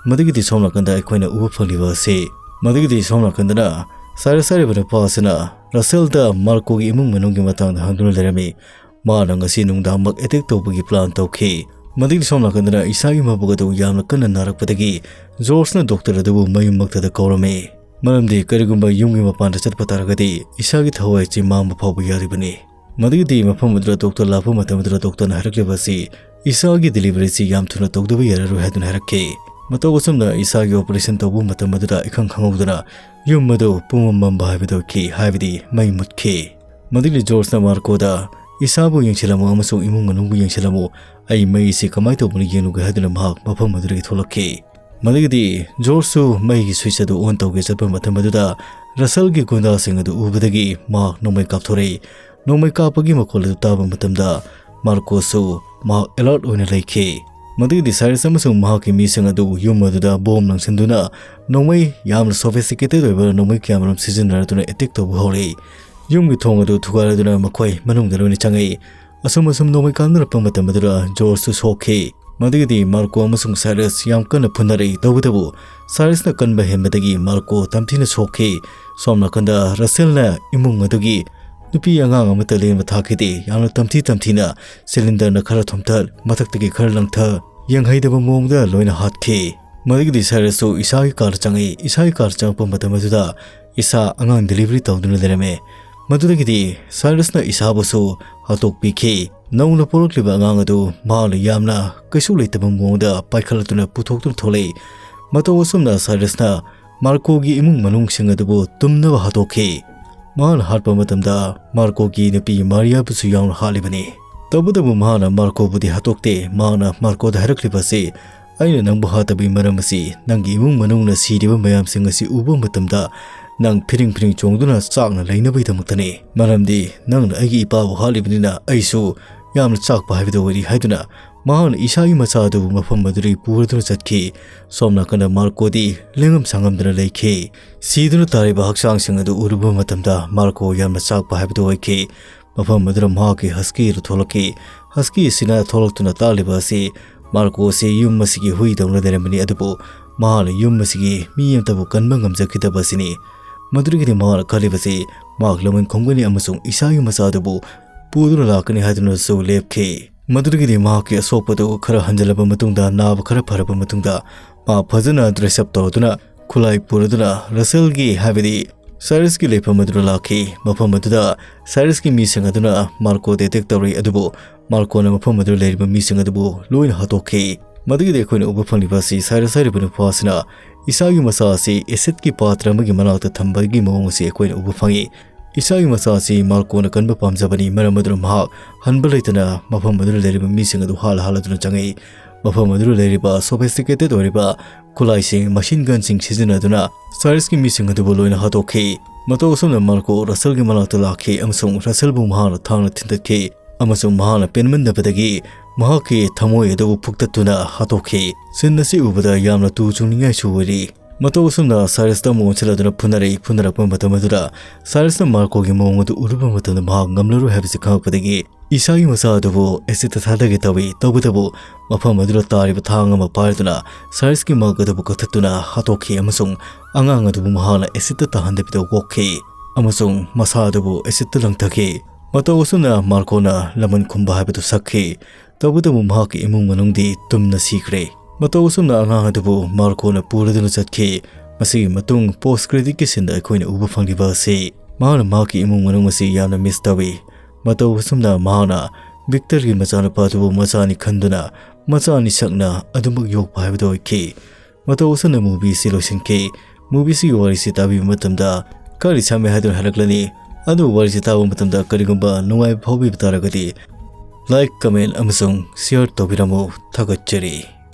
ꯃꯗꯨꯒꯤꯗꯤ ꯁꯣꯝ ꯅꯥꯀꯟꯗ ꯑꯩꯈꯣꯏꯅ ꯎꯕ ꯐꯪꯂꯤꯕ ꯑꯁꯤ, ꯃꯗꯨꯒꯤꯗꯤ ꯁꯣꯝ ꯅꯥꯀꯟꯗꯅ ꯁꯥꯏꯔꯁ ꯍꯥꯏꯔꯤꯕ ꯅꯨꯄꯥ ꯑꯁꯤꯅ ꯔꯁꯦꯜꯗ ꯃꯥꯔꯀꯣꯒꯤ ꯏꯃꯨꯡ ꯃꯅꯨꯡꯒꯤ ꯃꯇꯥꯡꯗ ꯍꯪꯗꯨꯅ ꯂꯩꯔꯝꯃꯤ꯫ ꯃꯥꯅ ꯉꯁꯤ ꯅꯨꯡꯗꯥꯡꯃꯛ ꯑꯦꯇꯦꯛ ꯇꯧꯕꯒꯤ ꯄ꯭ꯂꯥꯟ ꯇꯧꯈꯤ꯫ ꯃꯗꯨꯒꯤ ꯁꯣꯝ ꯅꯥꯀꯟꯗꯅ ꯏꯁꯥꯒꯤ ꯃꯕꯨꯛ ꯑꯗꯨ ꯌꯥꯝꯅ ꯀꯟꯅ ꯅꯥꯔꯛꯄꯗꯒꯤ ꯖꯣꯔꯖꯅ ꯗꯣꯛꯇꯔ ꯑꯗꯨꯕꯨ ꯃꯌꯨꯝꯃꯛꯇꯗ ꯀꯧꯔꯝꯃꯤ꯫ ꯃꯔꯝꯗꯤ ꯀꯔꯤꯒꯨꯝꯕ ꯌꯨꯝꯒꯤ ꯃꯄꯥꯟꯗ ꯆꯠꯄ ꯇꯥꯔꯒꯗꯤ ꯏꯁꯥꯒꯤ ꯊꯋꯥꯏ ꯑꯁꯤ ꯃꯥꯡꯕ ꯐꯥꯎꯕ ꯌꯥꯔꯤꯕꯅꯤ꯫ ꯃꯗꯨꯒꯤꯗꯤ ꯃꯐꯝ ꯑꯗꯨꯗ ꯗꯣꯛꯇꯔ ꯂꯥꯛꯄ ꯃꯇꯝ ꯑꯗꯨꯗ ꯗꯣꯛꯇꯔꯅ ꯍꯥꯏꯔꯛꯂꯤꯕ ꯑꯁꯤ ꯏꯁꯥꯒꯤ ꯗꯦꯂꯤꯚꯔꯤꯁꯤ ꯌꯥꯝ ꯊꯨꯅ ꯇꯧꯗꯕ ꯌꯥꯔꯔꯣꯏ ꯍꯥꯏꯗꯨꯅ ꯍꯥꯏꯔꯛꯈꯤ꯫ ꯃꯇꯧ ꯑꯁꯨꯝꯅ ꯏꯁꯥꯒꯤ ꯑꯣꯄꯔꯦꯁꯟ ꯇꯧꯕ ꯃꯇꯝ ꯑꯗꯨꯗ ꯏꯈꯪ ꯈꯪꯍꯧꯗꯅ ꯌꯨꯝ ꯑꯗꯨ ꯄꯨꯝꯃꯝ ꯃꯝꯕ ꯍꯥꯏꯕꯗꯨ ꯑꯣꯏꯈꯤ, ꯍꯥꯏꯕꯗꯤ ꯃꯩ ꯃꯨꯠꯈꯤ꯫ ꯃꯗꯨꯒꯤ ꯖꯣꯔꯖꯅ ꯃꯥꯔꯀꯣꯗ ꯏꯁꯥꯕꯨ ꯌꯦꯡꯁꯤꯜꯂꯝꯃꯨ ꯑꯃꯁꯨꯡ ꯏꯃꯨꯡ ꯃꯅꯨꯡꯕꯨ ꯌꯦꯡꯁꯤꯜꯂꯝꯃꯨ, ꯑꯩ ꯃꯩꯁꯤ ꯀꯃꯥꯏꯅ ꯇꯧꯕꯅꯣ ꯌꯦꯡꯂꯨꯒꯦ ꯍꯥꯏꯗꯨꯅ ꯃꯍꯥꯛ ꯃꯐꯝ ꯑꯗꯨꯗꯒꯤ ꯊꯣꯛꯂꯛꯈꯤ꯫ ꯃꯗꯨꯒꯤꯗꯤ ꯖꯣꯔꯖꯁꯨ ꯃꯩꯒꯤ ꯁ꯭ꯋꯤꯆ ꯑꯗꯨ ꯑꯣꯟ ꯇꯧꯒꯦ ꯆꯠꯄ ꯃꯇꯝ ꯑꯗꯨꯗ ꯔꯁꯦꯜꯒꯤ ꯒꯨꯟꯗꯥꯁꯤꯡ ꯑꯗꯨ ꯎꯕꯗꯒꯤ ꯃꯍꯥꯛ ꯅꯣꯡꯃꯩ ꯀꯥꯞꯊꯣꯔꯛꯏ꯫ ꯅꯣꯡꯃꯩ ꯀꯥꯞꯄꯒꯤ ꯃꯈꯣꯜ ꯑꯗꯨ ꯇꯥꯕ ꯃꯇꯝꯗ ꯃꯥꯔꯀꯣꯁꯁꯨ ꯃꯍꯥꯛ ꯑꯦꯂꯔꯠ ꯑꯣꯏꯅ ꯂꯩꯈꯤ꯫ ꯃꯗꯨꯒꯤꯗꯤ ꯁꯥꯏꯔꯁ ꯑꯃꯁꯨꯡ ꯃꯍꯥꯛꯀꯤ ꯃꯤꯁꯤꯡ ꯑꯗꯨ ꯌꯨꯝ ꯑꯗꯨꯗ ꯕꯣꯝ ꯂꯪꯁꯤꯟꯗꯨꯅ ꯅꯣꯡꯃꯩ, ꯌꯥꯝꯅ ꯁꯣꯐꯤꯁꯇꯤꯀꯦꯇꯦꯗ ꯑꯣꯏꯕ ꯅꯣꯡꯃꯩ ꯀꯌꯥꯃꯔꯨꯝ ꯁꯤꯖꯤꯟꯅꯔꯗꯨꯅ ꯑꯦꯇꯦꯛ ꯇꯧꯕ ꯍꯧꯔꯛꯏ꯫ ꯌꯨꯝꯒꯤ ꯊꯣꯡ ꯑꯗꯨ ꯊꯨꯒꯥꯏꯔꯗꯨꯅ ꯃꯈꯣꯏ ꯃꯅꯨꯡꯗ ꯂꯣꯏꯅ ꯆꯪꯉꯛꯏ꯫ ꯑꯁꯨꯝ ꯑꯁꯨꯝ ꯅꯣꯡꯃꯩ ꯀꯥꯞꯅꯔꯛꯄ ꯃꯇꯝ ꯑꯗꯨꯗ ꯖꯣꯔꯖꯁꯨ ꯁꯣꯛꯈꯤ꯫ ꯃꯗꯨꯒꯤꯗꯤ ꯃꯥꯔꯀꯣ ꯑꯃꯁꯨꯡ ꯁꯥꯏꯔꯁ ꯌꯥꯝ ꯀꯟꯅ ꯐꯨꯅꯔꯛꯏ꯫ ꯇꯧꯕꯇꯕꯨ ꯁꯥꯏꯔꯁꯅ ꯀꯟꯕ ꯍꯦꯟꯕꯗꯒꯤ ꯃꯥꯔꯀꯣ ꯇꯝꯊꯤꯅ ꯁꯣꯛꯈꯤ꯫ ꯁꯣꯝ ꯅꯥꯀꯟꯗ ꯔꯁꯦꯜꯅ ꯏꯃꯨꯡ ꯑꯗꯨꯒꯤ ꯅꯨꯄꯤ ꯑꯉꯥꯡ ꯑꯃꯠꯇ ꯂꯦꯝꯕ ꯊꯥꯈꯤꯗꯦ꯫ ꯌꯥꯝꯅ ꯇꯝꯊꯤ ꯇꯝꯊꯤꯅ ꯁꯤꯂꯤꯟꯗꯔꯅ ꯈꯔ ꯊꯣꯝꯊ, ꯃꯊꯛꯇꯒꯤ ꯈꯔ ꯂꯪꯊ, ꯌꯦꯡꯍꯩꯗꯕ ꯃꯑꯣꯡꯗ ꯂꯣꯏꯅ ꯍꯥꯠꯈꯤ꯫ ꯃꯗꯨꯒꯤꯗꯤ ꯁꯥꯏꯔꯁꯁꯨ ꯏꯁꯥꯒꯤ ꯀꯥꯔ ꯆꯪꯉꯛꯏ꯫ ꯏꯁꯥꯒꯤ ꯀꯥꯔ ꯆꯪꯉꯛꯄ ꯃꯇꯝ ꯑꯗꯨꯗ ꯏꯁꯥ ꯑꯉꯥꯡ ꯗꯦꯂꯤꯚꯔꯤ ꯇꯧꯗꯨꯅ ꯂꯩꯔꯝꯃꯦ꯫ ꯃꯗꯨꯗꯒꯤꯗꯤ ꯁꯥꯏꯔꯁꯅ ꯏꯁꯥꯕꯨꯁꯨ ꯍꯥꯠꯇꯣꯛꯄꯤꯈꯤ꯫ ꯅꯧꯅ ꯄꯣꯛꯂꯛꯂꯤꯕ ꯑꯉꯥꯡ ꯑꯗꯨ ꯃꯍꯥꯛꯅ ꯌꯥꯝꯅ ꯀꯩꯁꯨ ꯂꯩꯇꯕ ꯃꯑꯣꯡꯗ ꯄꯥꯏꯈꯠꯂꯛꯇꯨꯅ ꯄꯨꯊꯣꯛꯇꯨꯅ ꯊꯣꯛꯂꯛꯏ꯫ ꯃꯇꯧ ꯑꯁꯨꯝꯅ ꯁꯥꯏꯔꯁꯅ ꯃꯥꯔꯀꯣꯒꯤ ꯏꯃꯨꯡ ꯃꯅꯨꯡꯁꯤꯡ ꯑꯗꯨꯕꯨ ꯇꯨꯝꯅꯕ ꯍꯥꯠꯇꯣꯛꯈꯤ꯫ ꯃꯍꯥꯛꯅ ꯍꯥꯠꯄ ꯃꯇꯝꯗ ꯃꯥꯔꯀꯣꯒꯤ ꯅꯨꯄꯤ ꯃꯥꯔꯤꯌꯥꯕꯨꯁꯨ ꯌꯥꯎꯅ ꯍꯥꯠꯂꯤꯕꯅꯤ꯫ ꯇꯧꯕꯇꯕꯨ ꯃꯍꯥꯛꯅ ꯃꯥꯔꯀꯣꯕꯨꯗꯤ ꯍꯥꯠꯇꯣꯛꯇꯦ꯫ ꯃꯍꯥꯛꯅ ꯃꯥꯔꯀꯣꯗ ꯍꯥꯏꯔꯛꯂꯤꯕ ꯑꯁꯤ, "ꯑꯩꯅ ꯅꯪꯕꯨ ꯍꯥꯠꯇꯕꯒꯤ ꯃꯔꯝ ꯑꯁꯤ ꯅꯪꯒꯤ ꯏꯃꯨꯡ ꯃꯅꯨꯡꯅ ꯁꯤꯔꯤꯕ ꯃꯌꯥꯝꯁꯤꯡ ꯑꯁꯤ ꯎꯕ ꯃꯇꯝꯗ ꯅꯪ ꯐꯤꯔꯤꯡ ꯐꯤꯔꯤꯡ ꯆꯣꯡꯗꯨꯅ ꯆꯥꯛꯅ ꯂꯩꯅꯕꯒꯤꯗꯃꯛꯇꯅꯤ꯫ ꯃꯔꯝꯗꯤ ꯅꯪꯅ ꯑꯩꯒꯤ ꯏꯄꯥꯕꯨ ꯍꯥꯠꯂꯤꯕꯅꯤꯅ ꯑꯩꯁꯨ ꯌꯥꯝꯅ ꯆꯥꯛꯄ ꯍꯥꯏꯕꯗꯨ ꯑꯣꯏꯔꯤ" ꯍꯥꯏꯗꯨꯅ ꯃꯍꯥꯛꯅ ꯏꯁꯥꯒꯤ ꯃꯆꯥ ꯑꯗꯨꯕꯨ ꯃꯐꯝ ꯑꯗꯨꯗꯒꯤ ꯄꯨꯔꯗꯨꯅ ꯆꯠꯈꯤ꯫ ꯁꯣꯝ ꯅꯥꯀꯟꯗ ꯃꯥꯔꯀꯣꯗꯤ ꯂꯦꯡꯉꯝ ꯁꯥꯡꯉꯝꯗꯅ ꯂꯩꯈꯤ꯫ ꯁꯤꯗꯨꯅ ꯇꯥꯔꯤꯕ ꯍꯛꯆꯥꯡꯁꯤꯡ ꯑꯗꯨ ꯎꯔꯨꯕ ꯃꯇꯝꯗ ꯃꯥꯔꯀꯣ ꯌꯥꯝꯅ ꯆꯥꯛꯄ ꯍꯥꯏꯕꯗꯨ ꯑꯣꯏꯈꯤ꯫ ꯃꯐꯝ ꯑꯗꯨꯗ ꯃꯍꯥꯛꯀꯤ ꯍꯁꯀꯤ ꯑꯗꯨ ꯊꯣꯛꯂꯛꯈꯤ꯫ ꯍꯁꯀꯤ ꯑꯁꯤꯅ ꯊꯣꯛꯂꯛꯇꯨꯅ ꯇꯥꯛꯂꯤꯕ ꯑꯁꯤ ꯃꯥꯔꯀꯣ ꯑꯁꯤ ꯌꯨꯝ ꯑꯁꯤꯒꯤ ꯍꯨꯏꯗꯧꯅ ꯂꯩꯔꯝꯕꯅꯤ, ꯑꯗꯨꯕꯨ ꯃꯍꯥꯛꯅ ꯌꯨꯝ ꯑꯁꯤꯒꯤ ꯃꯤ ꯑꯃꯠꯇꯕꯨ ꯀꯟꯕ ꯉꯝꯖꯈꯤꯗꯕ ꯑꯁꯤꯅꯤ꯫ ꯃꯗꯨꯗꯒꯤꯗꯤ ꯃꯍꯥꯛꯅ ꯈꯜꯂꯤꯕꯁꯤ ꯃꯍꯥꯛ ꯂꯃꯟ ꯈꯨꯝꯒꯅꯤ ꯑꯃꯁꯨꯡ ꯏꯁꯥꯒꯤ ꯃꯆꯥ ꯑꯗꯨꯕꯨ ꯄꯨꯗꯨꯅ ꯂꯥꯛꯀꯅꯤ ꯍꯥꯏꯗꯨꯅꯁꯨ ꯂꯦꯞꯈꯤ꯫ ꯃꯗꯨꯗꯒꯤꯗꯤ ꯃꯍꯥꯛꯀꯤ ꯑꯁꯣꯛꯄꯗꯨ ꯈꯔ ꯍꯟꯖꯤꯜꯂꯕ ꯃꯇꯨꯡꯗ, ꯅꯥꯕ ꯈꯔ ꯐꯔꯕ ꯃꯇꯨꯡꯗ, ꯃꯍꯥꯛ ꯐꯖꯅ dress up ꯇꯧꯗꯨꯅ ꯈꯨꯠꯂꯥꯏ ꯄꯨꯔꯗꯨꯅ ꯔꯁꯦꯜꯒꯤ, ꯍꯥꯏꯕꯗꯤ ꯁꯥꯏꯔꯁꯀꯤ ꯂꯩꯐꯝ ꯑꯗꯨꯗ ꯂꯥꯛꯈꯤ꯫ ꯃꯐꯝ ꯑꯗꯨꯗ ꯁꯥꯏꯔꯁꯀꯤ ꯃꯤꯁꯤꯡ ꯑꯗꯨꯅ ꯃꯥꯔꯀꯣꯗ attack ꯇꯧꯔꯤ, ꯑꯗꯨꯕꯨ ꯃꯥꯔꯀꯣꯅ ꯃꯐꯝ ꯑꯗꯨꯗ ꯂꯩꯔꯤꯕ ꯃꯤꯁꯤꯡ ꯑꯗꯨꯕꯨ ꯂꯣꯏꯅ ꯍꯥꯠꯇꯣꯛꯈꯤ꯫ ꯃꯗꯨꯒꯤꯗꯤ ꯑꯩꯈꯣꯏꯅ ꯎꯕ ꯐꯪꯂꯤꯕ ꯑꯁꯤ ꯁꯥꯏꯔꯁ ꯍꯥꯏꯔꯤꯕ ꯅꯨꯄꯥ ꯑꯁꯤꯅ ꯏꯁꯥꯒꯤ ꯃꯆꯥ ꯑꯁꯤ acidꯀꯤ ꯄꯥꯇ꯭ꯔ ꯑꯃꯒꯤ ꯃꯅꯥꯛꯇ ꯊꯝꯕꯒꯤ ꯃꯑꯣꯡ ꯑꯁꯤ ꯑꯩꯈꯣꯏꯅ ꯎꯕ ꯐꯪꯏ꯫ ꯏꯁꯥꯒꯤ ꯃꯆꯥ ꯑꯁꯤ ꯃꯥꯔꯀꯣꯅ ꯀꯟꯕ ꯄꯥꯝꯖꯕꯅꯤ, ꯃꯔꯝ ꯑꯗꯨꯅ ꯃꯍꯥꯛ ꯍꯟꯕ ꯂꯩꯇꯅ ꯃꯐꯝ ꯑꯗꯨꯗ ꯂꯩꯔꯤꯕ ꯃꯤꯁꯤꯡ ꯑꯗꯨ ꯍꯥꯠꯂ ꯍꯥꯠꯂꯗꯨꯅ ꯆꯪꯉꯛꯏ꯫ ꯃꯐꯝ ꯑꯗꯨꯗ ꯂꯩꯔꯤꯕ sophisticated ꯑꯣꯏꯔꯤꯕ ꯈꯨꯠꯂꯥꯏꯁꯤꯡ, machine gunꯁꯤꯡ ꯁꯤꯖꯤꯟꯅꯗꯨꯅ ꯁꯥꯏꯔꯁꯀꯤ ꯃꯤꯁꯤꯡ ꯑꯗꯨꯕꯨ ꯂꯣꯏꯅ ꯍꯥꯠꯇꯣꯛꯈꯤ꯫ ꯃꯇꯧ ꯑꯁꯨꯝꯅ ꯃꯥꯔꯀꯣ ꯔꯁꯦꯜꯒꯤ ꯃꯅꯥꯛꯇ ꯂꯥꯛꯈꯤ ꯑꯃꯁꯨꯡ ꯔꯁꯦꯜꯕꯨ ꯃꯍꯥꯛꯅ ꯊꯥꯡꯅ ꯊꯤꯟꯗꯠꯈꯤ ꯑꯃꯁꯨꯡ ꯃꯍꯥꯛꯅ ꯄꯦꯟꯃꯟꯗꯕꯗꯒꯤ ꯃꯍꯥꯛꯀꯤ ꯊꯃꯣꯏ ꯑꯗꯨꯕꯨ ꯐꯨꯛꯇꯠꯇꯨꯅ ꯍꯥꯠꯇꯣꯛꯈꯤ꯫ Scene ꯑꯁꯤ ꯎꯕꯗ ꯌꯥꯝꯅ ꯇꯨ ꯆꯨꯡꯅꯤꯡꯉꯥꯏꯁꯨ ꯑꯣꯏꯔꯤ꯫ ꯃꯇꯧ ꯑꯁꯨꯝꯅ ꯁꯥꯏꯔꯁꯇ ꯑꯃꯨꯛ ꯑꯣꯟꯁꯤꯜꯂꯗꯨꯅ ꯐꯨꯅꯔꯛꯏ꯫ ꯐꯨꯅꯔꯛꯄ ꯃꯇꯝ ꯑꯗꯨꯗ ꯁꯥꯏꯔꯁꯅ ꯃꯥꯔꯀꯣꯒꯤ ꯃꯑꯣꯡ ꯑꯗꯨ ꯎꯔꯨꯕ ꯃꯇꯝꯗ ꯃꯍꯥꯛ ꯉꯝꯂꯔꯣꯏ ꯍꯥꯏꯕꯁꯤ ꯈꯪꯂꯛꯄꯗꯒꯤ ꯏꯁꯥꯒꯤ ꯃꯆꯥ ꯑꯗꯨꯕꯨ acidꯇ ꯊꯥꯗꯒꯦ ꯇꯧꯏ꯫ ꯇꯧꯕꯇꯕꯨ ꯃꯐꯝ ꯑꯗꯨꯗ ꯇꯥꯔꯤꯕ ꯊꯥꯡ ꯑꯃ ꯄꯥꯏꯗꯨꯅ ꯁꯥꯏꯔꯁꯀꯤ ꯃꯉꯛ ꯑꯗꯨꯕꯨ ꯀꯛꯊꯠꯇꯨꯅ ꯍꯥꯠꯇꯣꯛꯈꯤ ꯑꯃꯁꯨꯡ ꯑꯉꯥꯡ ꯑꯗꯨꯕꯨ ꯃꯍꯥꯛꯅ acidꯇ ꯇꯥꯍꯟꯗꯕꯤꯗ ꯑꯣꯛꯈꯤ ꯑꯃꯁꯨꯡ ꯃꯁꯥ ꯑꯗꯨꯕꯨ acidꯇ ꯂꯪꯊꯈꯤ꯫ ꯃꯇꯧ ꯑꯁꯨꯝꯅ ꯃꯥꯔꯀꯣꯅ ꯂꯃꯟ ꯈꯨꯝꯕ ꯍꯥꯏꯕꯗꯨ ꯁꯛꯈꯤ꯫ ꯇꯧꯕꯇꯕꯨ ꯃꯍꯥꯛꯀꯤ ꯏꯃꯨꯡ ꯃꯅꯨꯡꯗꯤ ꯇꯨꯝꯅ ꯁꯤꯈ꯭ꯔꯦ꯫ ꯃꯇꯧ ꯑꯁꯨꯝꯅ ꯑꯉꯥꯡ ꯑꯗꯨꯕꯨ ꯃꯥꯔꯀꯣꯅ ꯄꯨꯔꯗꯨꯅ ꯆꯠꯈꯤ꯫ ꯃꯁꯤꯒꯤ ꯃꯇꯨꯡ post creditꯀꯤ sceneꯗ ꯑꯩꯈꯣꯏꯅ ꯎꯕ ꯐꯪꯂꯤꯕ ꯑꯁꯤ ꯃꯍꯥꯛꯅ ꯃꯍꯥꯛꯀꯤ ꯏꯃꯨꯡ ꯃꯅꯨꯡ ꯑꯁꯤ ꯌꯥꯝꯅ miss ꯇꯧꯏ꯫ ꯃꯇꯧ ꯑꯁꯨꯝꯅ ꯃꯍꯥꯛꯅ ꯚꯤꯛꯇꯔꯒꯤ ꯃꯆꯥꯅꯨꯄꯥ ꯑꯗꯨꯕꯨ ꯃꯆꯥꯅꯤ ꯈꯟꯗꯨꯅ ꯃꯆꯥ ꯑꯅꯤꯁꯛꯅ ꯑꯗꯨꯃꯛ ꯌꯣꯛꯄ ꯍꯥꯏꯕꯗꯨ ꯑꯣꯏꯈꯤ꯫ ꯃꯇꯧ ꯑꯁꯨꯝꯅ movieꯁꯤ ꯂꯣꯏꯁꯤꯟꯈꯤ꯫ Movieꯁꯤꯒꯤ ꯋꯥꯔꯤꯁꯤ ꯇꯥꯕꯤꯕ ꯃꯇꯝꯗ ꯈꯔꯗꯤ ꯁꯝꯃꯦ ꯍꯥꯏꯗꯨꯅ ꯍꯥꯏꯔꯛꯂꯅꯤ꯫ ꯑꯗꯨꯕꯨ ꯋꯥꯔꯤꯁꯤ ꯇꯥꯕ ꯃꯇꯝꯗ ꯀꯔꯤꯒꯨꯝꯕ ꯅꯨꯡꯉꯥꯏꯕ ꯐꯥꯎꯕꯤꯕ ꯇꯥꯔꯒꯗꯤ like, comment ꯑꯃꯁꯨꯡ share ꯇꯧꯕꯤꯔꯝꯃꯨ꯫ ꯊꯥꯒꯠꯆꯔꯤ꯫